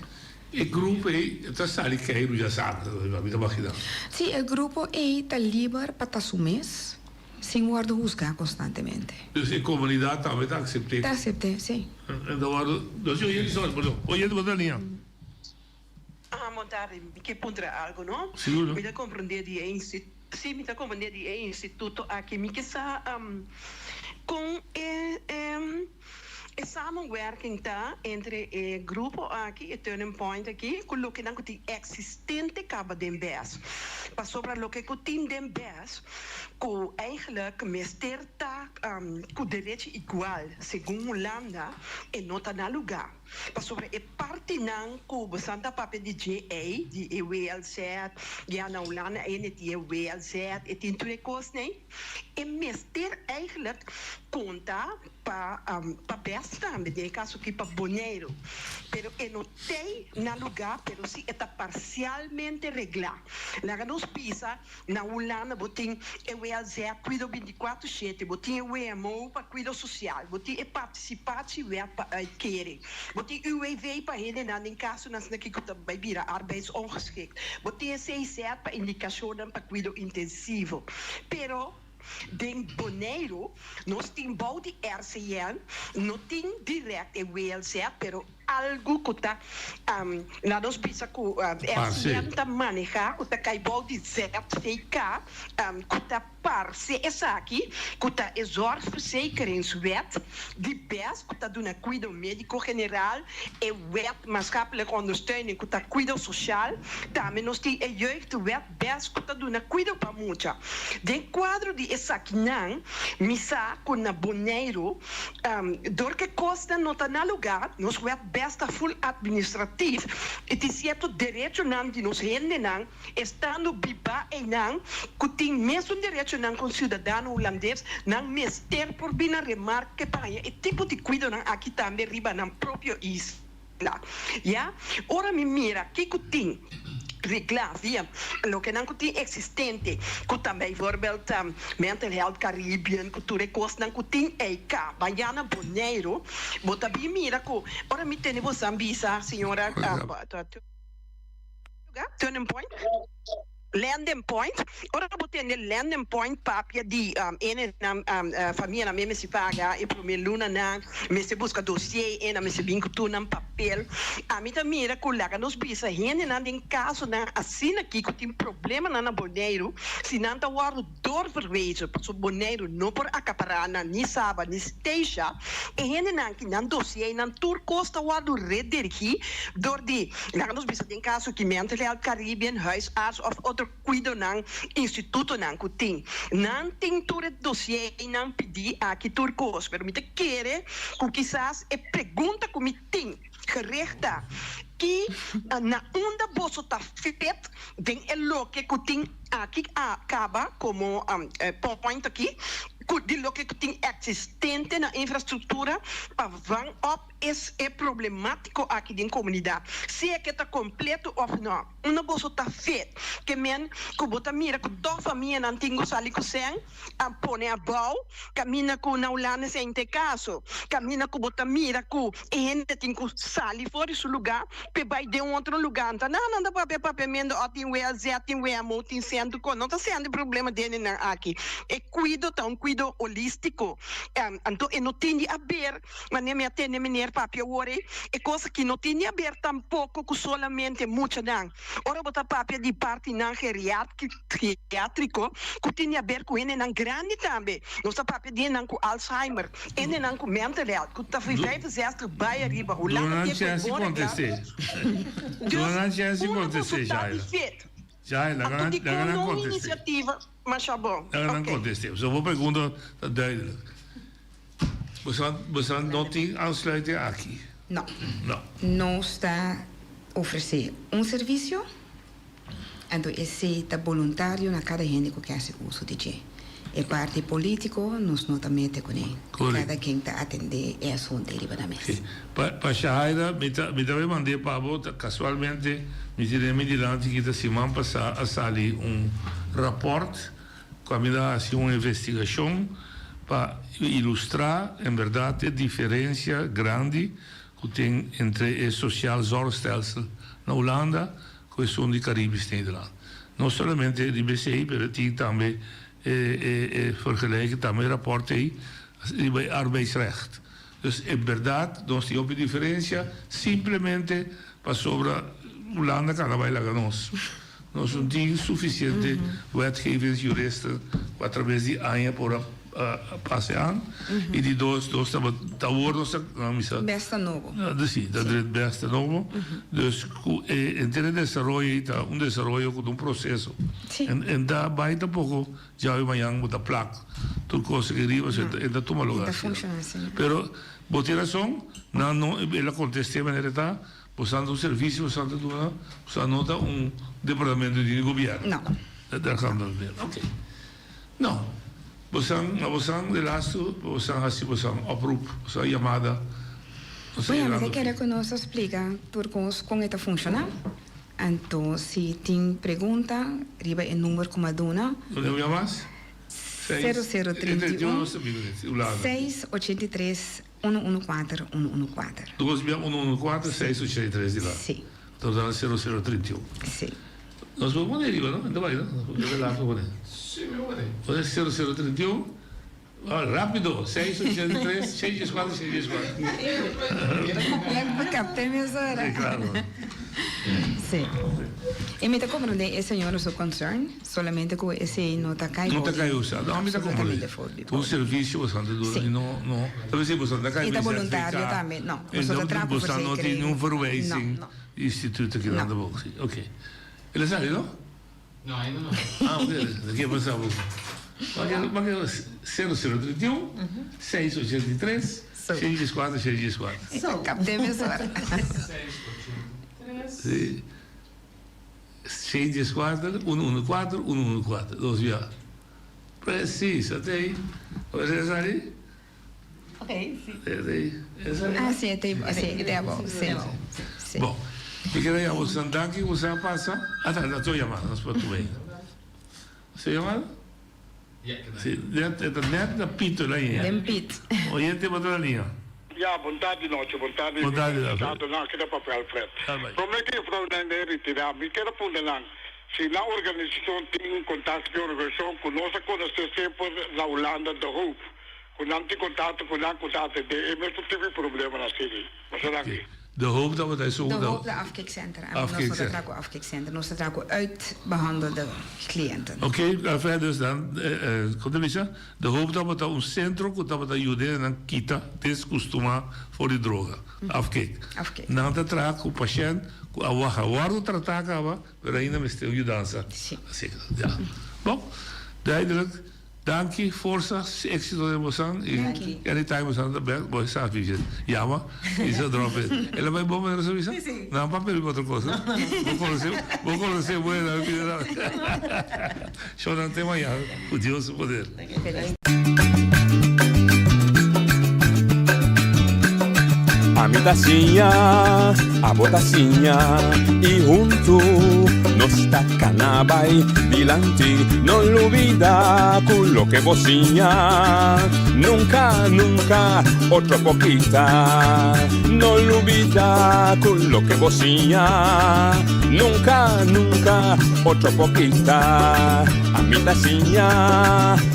Speaker 11: E grupo ei ta sali keiru ya sa, mi ta magina.
Speaker 12: Sí, e grupo ei ta liber pa ta su mes, sin wòrdu husgá konstantemente.
Speaker 11: Dus e komunidat tambe ta aksept'é.
Speaker 12: Ta aksept'é, sí.
Speaker 11: E ta wòrdu, dus oyente sòri, perdon, oyente bo ta liña.
Speaker 14: Aha, bon tardi. Mi ke puntra algu, no?
Speaker 11: Siguro.
Speaker 14: Mi ta komprendé di e insti, sí, mi ta komprendé di e instituto aki. Mi ke sa kon e, e. E samenwerking ta entre e grupo aki, e Turning Point aki, ku lokenan ku tin eksistente kaba den bes. Pasobra loke ku tin den bes, ku eigenlijk mester ta ku derechi igual segun Hulanda, e no ta na lugá. Pasobra e partinan ku bosan ta papia di dje ei, di e WLZ, ya na Hulanda ei tin e WLZ, e tin tur e kosnan ei, e mester eigenlijk konta pa pa bes tambe, den e kaso aki pa Boneiru. Pero e no tei na lugá, pero si e ta parsialmente reglá. Laga nos bisa, na Hulanda bo tin e WLZ, Kuido bintikuatro shete, bo tin e WMO pa kuido sosial, bo tin e Participatiewet pa uitkering, bo tin UWV pa hendenan den kasonan asina ki ku ta bai bira arbeidsongeschikt, bo tin e CIZ pa indikashonnan pa kuido intensivo. Pero. Den Boneiru nos tin bou di RCN, no tin direct e WLZ, pero algu ku ta laat nos bisa ku RCN ta maneha, ku ta kai bou di ZVK, ku ta parse esaki, ku ta e Zorgverzekeringswet di bes ku ta duna kuido mediko general, e Wet Maatschappelijke Ondersteuning ku ta kuido sosial, tambe nos tin e Jeugdwet. Bes ku ta duna kuido pa mucha. Den kuadro di esakinan, mi sa ku na Boneiru, dor ku e kosnan no ta na lugá, nos wet bes ta ful administratif i tin sierto derechonan di nos hendenan estando bibá einan ku tin mesun derechonan ku un siudadano hulandes, nan mester por bini na remarke pa haña e tipo di kuidonan aki tambe riba nan propio isla. Ya, ora mi mira kiko tin reglá via lokenan ku tin eksistente, ku ta bijvoorbeeld Mental Health Caribbean, ku tur e kosnan ku tin ei kaba ya na Boneiru, bo ta bin mira ku ora mi tene bosan bisa, señora Turning Point. Landing point, Ora bo tende landing point papia di enenan famianan me mester paga e prome lunanan, mester buska dossier, enan mester bin ku tur nan papel. Ami ta mira ku laga nos bisa hendenan den kasonan asina aki ku tin problemanan na Boneiru, si nan ta wòrdu doorverwezen pasobra Boneiru no por akapará nan ni Saba ni Statia, e hendenan ki nan dossiernan tur kos ta wòrdu redirigí dor di Laga nos bisa den kaso ki Mental Health Caribbean, huisarts of otro kuidonan, institutonan ku tin. Nan tin tur e dosiernan pidí aki tur kos, pero mi ta kere ku kisas e pregunta ku mi tin gericht ta, ki na unda boso ta fit den e loke ku tin aki a kaba komo point aki, ku di loke ku tin eksistente na infrastruktura pa van op Es e problemátiko aki den komunidat, sea ke ta kompleto òf nò. Unda boso ta fit, ke men ku bo ta mira ku tòg famianan tin ku sali ku sèn a pone abou, kaminda ku na Hulanda esei no ta e kaso, kaminda ku bo ta mira ku e hende tin ku sali for di su lugá p'e bai den un otro lugá. Nta nan nan ta papia papiamentu, ò tin WLZ, tin WMO, tin sèn, tur kos. No ta sèn di problema den e nan aki. E kuido ta un kuido. kuido holístiko. Anto e no tin di aber, manera mi a tende meneer papia awor ei, e kos aki no tin di aber tampoko ku solamente muchanan. Ora bo ta papia di partinan geriátriko ku tin di aber ku hendenan grandi tambe. Nos ta papia di hendenan ku Alzheimer, hendenan ku mental health, ku ta 65 bai ariba. Hulanda
Speaker 11: tin
Speaker 14: e ku e bon regla.
Speaker 11: Dus,
Speaker 14: unda boso ta di fit? Anto dikon no un inisiativa? Masha bon.
Speaker 11: Laga nan kontest'é. So bo pregunta ta duidelijk. Boso no tin aansluiting aki?
Speaker 12: No.
Speaker 11: No.
Speaker 12: Nos ta ofresé un servisio, anto esei ta boluntario na kada hende ku ke hasi uso di dje. E parti polítiko nos no ta mete kuné. Kada ken ta atendé e asuntu ei riba nan mes.
Speaker 11: Pa Shahaira, mi ta mi ta bai mand'é pa bo, kasualmente mi tene mi dilanti ki ta siman pasá a sali un rapòrt ku a mi ta hasi un investigashon pa ilustrá en bèrdat e diferensia grandi ku tin entre e sociaal zorgstelsel na Hulanda ku esun di Caribisch Nederland. No solamente riba esei pero tin tambe e e vergelijking tambe e rapòrt ei riba e arbeidsrecht. Dus en bèrdat nos tin hopi diferensia simplemente pasobra Hulanda kaba bai laga nos. Nos no tin sufisiente wetgevingsjuristen ku atraves di aña por a pasa e an. I di dos, nos tabata awor nos ta nan bisa.
Speaker 12: Besta nobo.
Speaker 11: Si, ta dret besta nobo. Dus ku e henter e desaroyo ei ta un desaroyo ku ta un proseso. En ta bai tampoko djawe mañan bo ta plak tur kos aki riba, so e ta tuma lugar asina. Pero bo tin rason, nan no, el a kontest'é manera e ta. Boso ta un servicio boso ta duna, boso no ta un departamento di gobierno.
Speaker 12: No.
Speaker 11: Daar kan dat weer. Oké. No. Boso, ma boso de laatste, boso haci boso oproep, boso yamada.
Speaker 12: Bueno, mi ta kere ku nos a splika tur kos kon e ta funshoná. Anto si tin pregunta riba e number ku mi a duna.
Speaker 11: Duna un bia mas?
Speaker 12: 0031 683 Unu unu kuater, unu unu kuater.
Speaker 11: Dos bia unu unu kuater, seis ocho i tres di la.
Speaker 12: Sí.
Speaker 11: Total sero sero trinta i un.
Speaker 12: Sí.
Speaker 11: Nos por pone riba, no? Enta bai, no? Nos por relato pone.
Speaker 2: Sí, mi pone.
Speaker 11: Pone sero sero trinta i un. Rápido, seis ocho i tres, seis dies kuater, seis dies kuater.
Speaker 12: Mi kapte mesora.
Speaker 11: Sí, klaro.
Speaker 12: Sí. I mi ta komprendé e señora su concern. Solamente cu esey no ta cay
Speaker 11: No ta cay usa. No, mi ta comprende. Ta un servicio boso ta duna y no, no. Ta bisa boso ta cay
Speaker 12: Y ta voluntario tambe. No, boso ta traha cu
Speaker 11: Boso no tin un verwijzing instituto ki nan ta bo. Si, ok. El a sali, no?
Speaker 2: No, ainda no.
Speaker 11: Ah, ok. Ta ke pasa bo? Make sero sero 31, 683, 614, 614.
Speaker 12: Capte mesora.
Speaker 2: 683.
Speaker 11: Si. Seis dies kuater, unu unu kuater, unu unu kuater. Dos bia. Precies, ate ei. Ose e sali?
Speaker 13: Ok, si.
Speaker 11: Ate ei. E sali?
Speaker 12: Ah, si, ate ei. Si, ate abou. Si. Si.
Speaker 11: Bon. Mi kere yama boso danki ku boso a pasa. Ah, ta, ta yamada. Nos por tuma ei. Bo yamada? Si, net, e ta net na pito la liña.
Speaker 12: Den pit.
Speaker 11: Oyente bo ta na liña.
Speaker 3: Ya, bon tardi nochi, bon tardi.
Speaker 11: Bon tardi, Alfred.
Speaker 3: Tanto nan aki ta papia Alfred. Prome ku juffrouw nan den retira, mi kier a puntra nan si nan organisashon tin un kontakto ku e organisashon ku nos a konosé semper na Hulanda, De Hoop, ku nan tin kontakto ku nan ku ta atendé e mesun tipo di problemanan asina. Masha danki.
Speaker 11: De Hoop tabata esun
Speaker 12: De Hoop ta afkikcenter. Nos no ta traha ku afkikcenter. Nos ta traha ku uitbehandelde cliënten.
Speaker 11: Oké, Alfred, dus dan, kon ta bisa? De Hoop tabata un sentro ku tabata yuda hendenan kita deskustuma for di droga, afkik.
Speaker 12: Afkik.
Speaker 11: Nan ta traha ku pashènt ku a waha wòrdu tratá kaba, pero ainda mester un yudansa.
Speaker 12: Sí.
Speaker 11: Asina, ya. Bon, duidelijk. Danki, forsa, exito den bosan y
Speaker 12: Danki.
Speaker 11: anytime bosan ta bek bo sa fi yama y sa drop in. El a bay bon manera sa bisa?
Speaker 13: Sí, sí.
Speaker 11: Nan pa pidi otro cosa. Bo conoce, bo conoce buena. Shonan te mañana cu Dios su poder.
Speaker 12: Feliz.
Speaker 10: Ami ta siña, abo ta siña y hunto. Nos ta kana bai dilanti. No lubida ku loke bo siña nunka, nunka otro por kita. No lubida ku loke bo siña nunka, nunka otro por kita. Ami ta siña,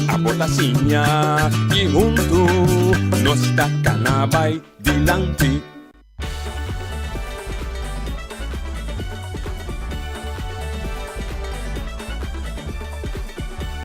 Speaker 10: abo ta siña i huntu nos ta kana bai dilanti.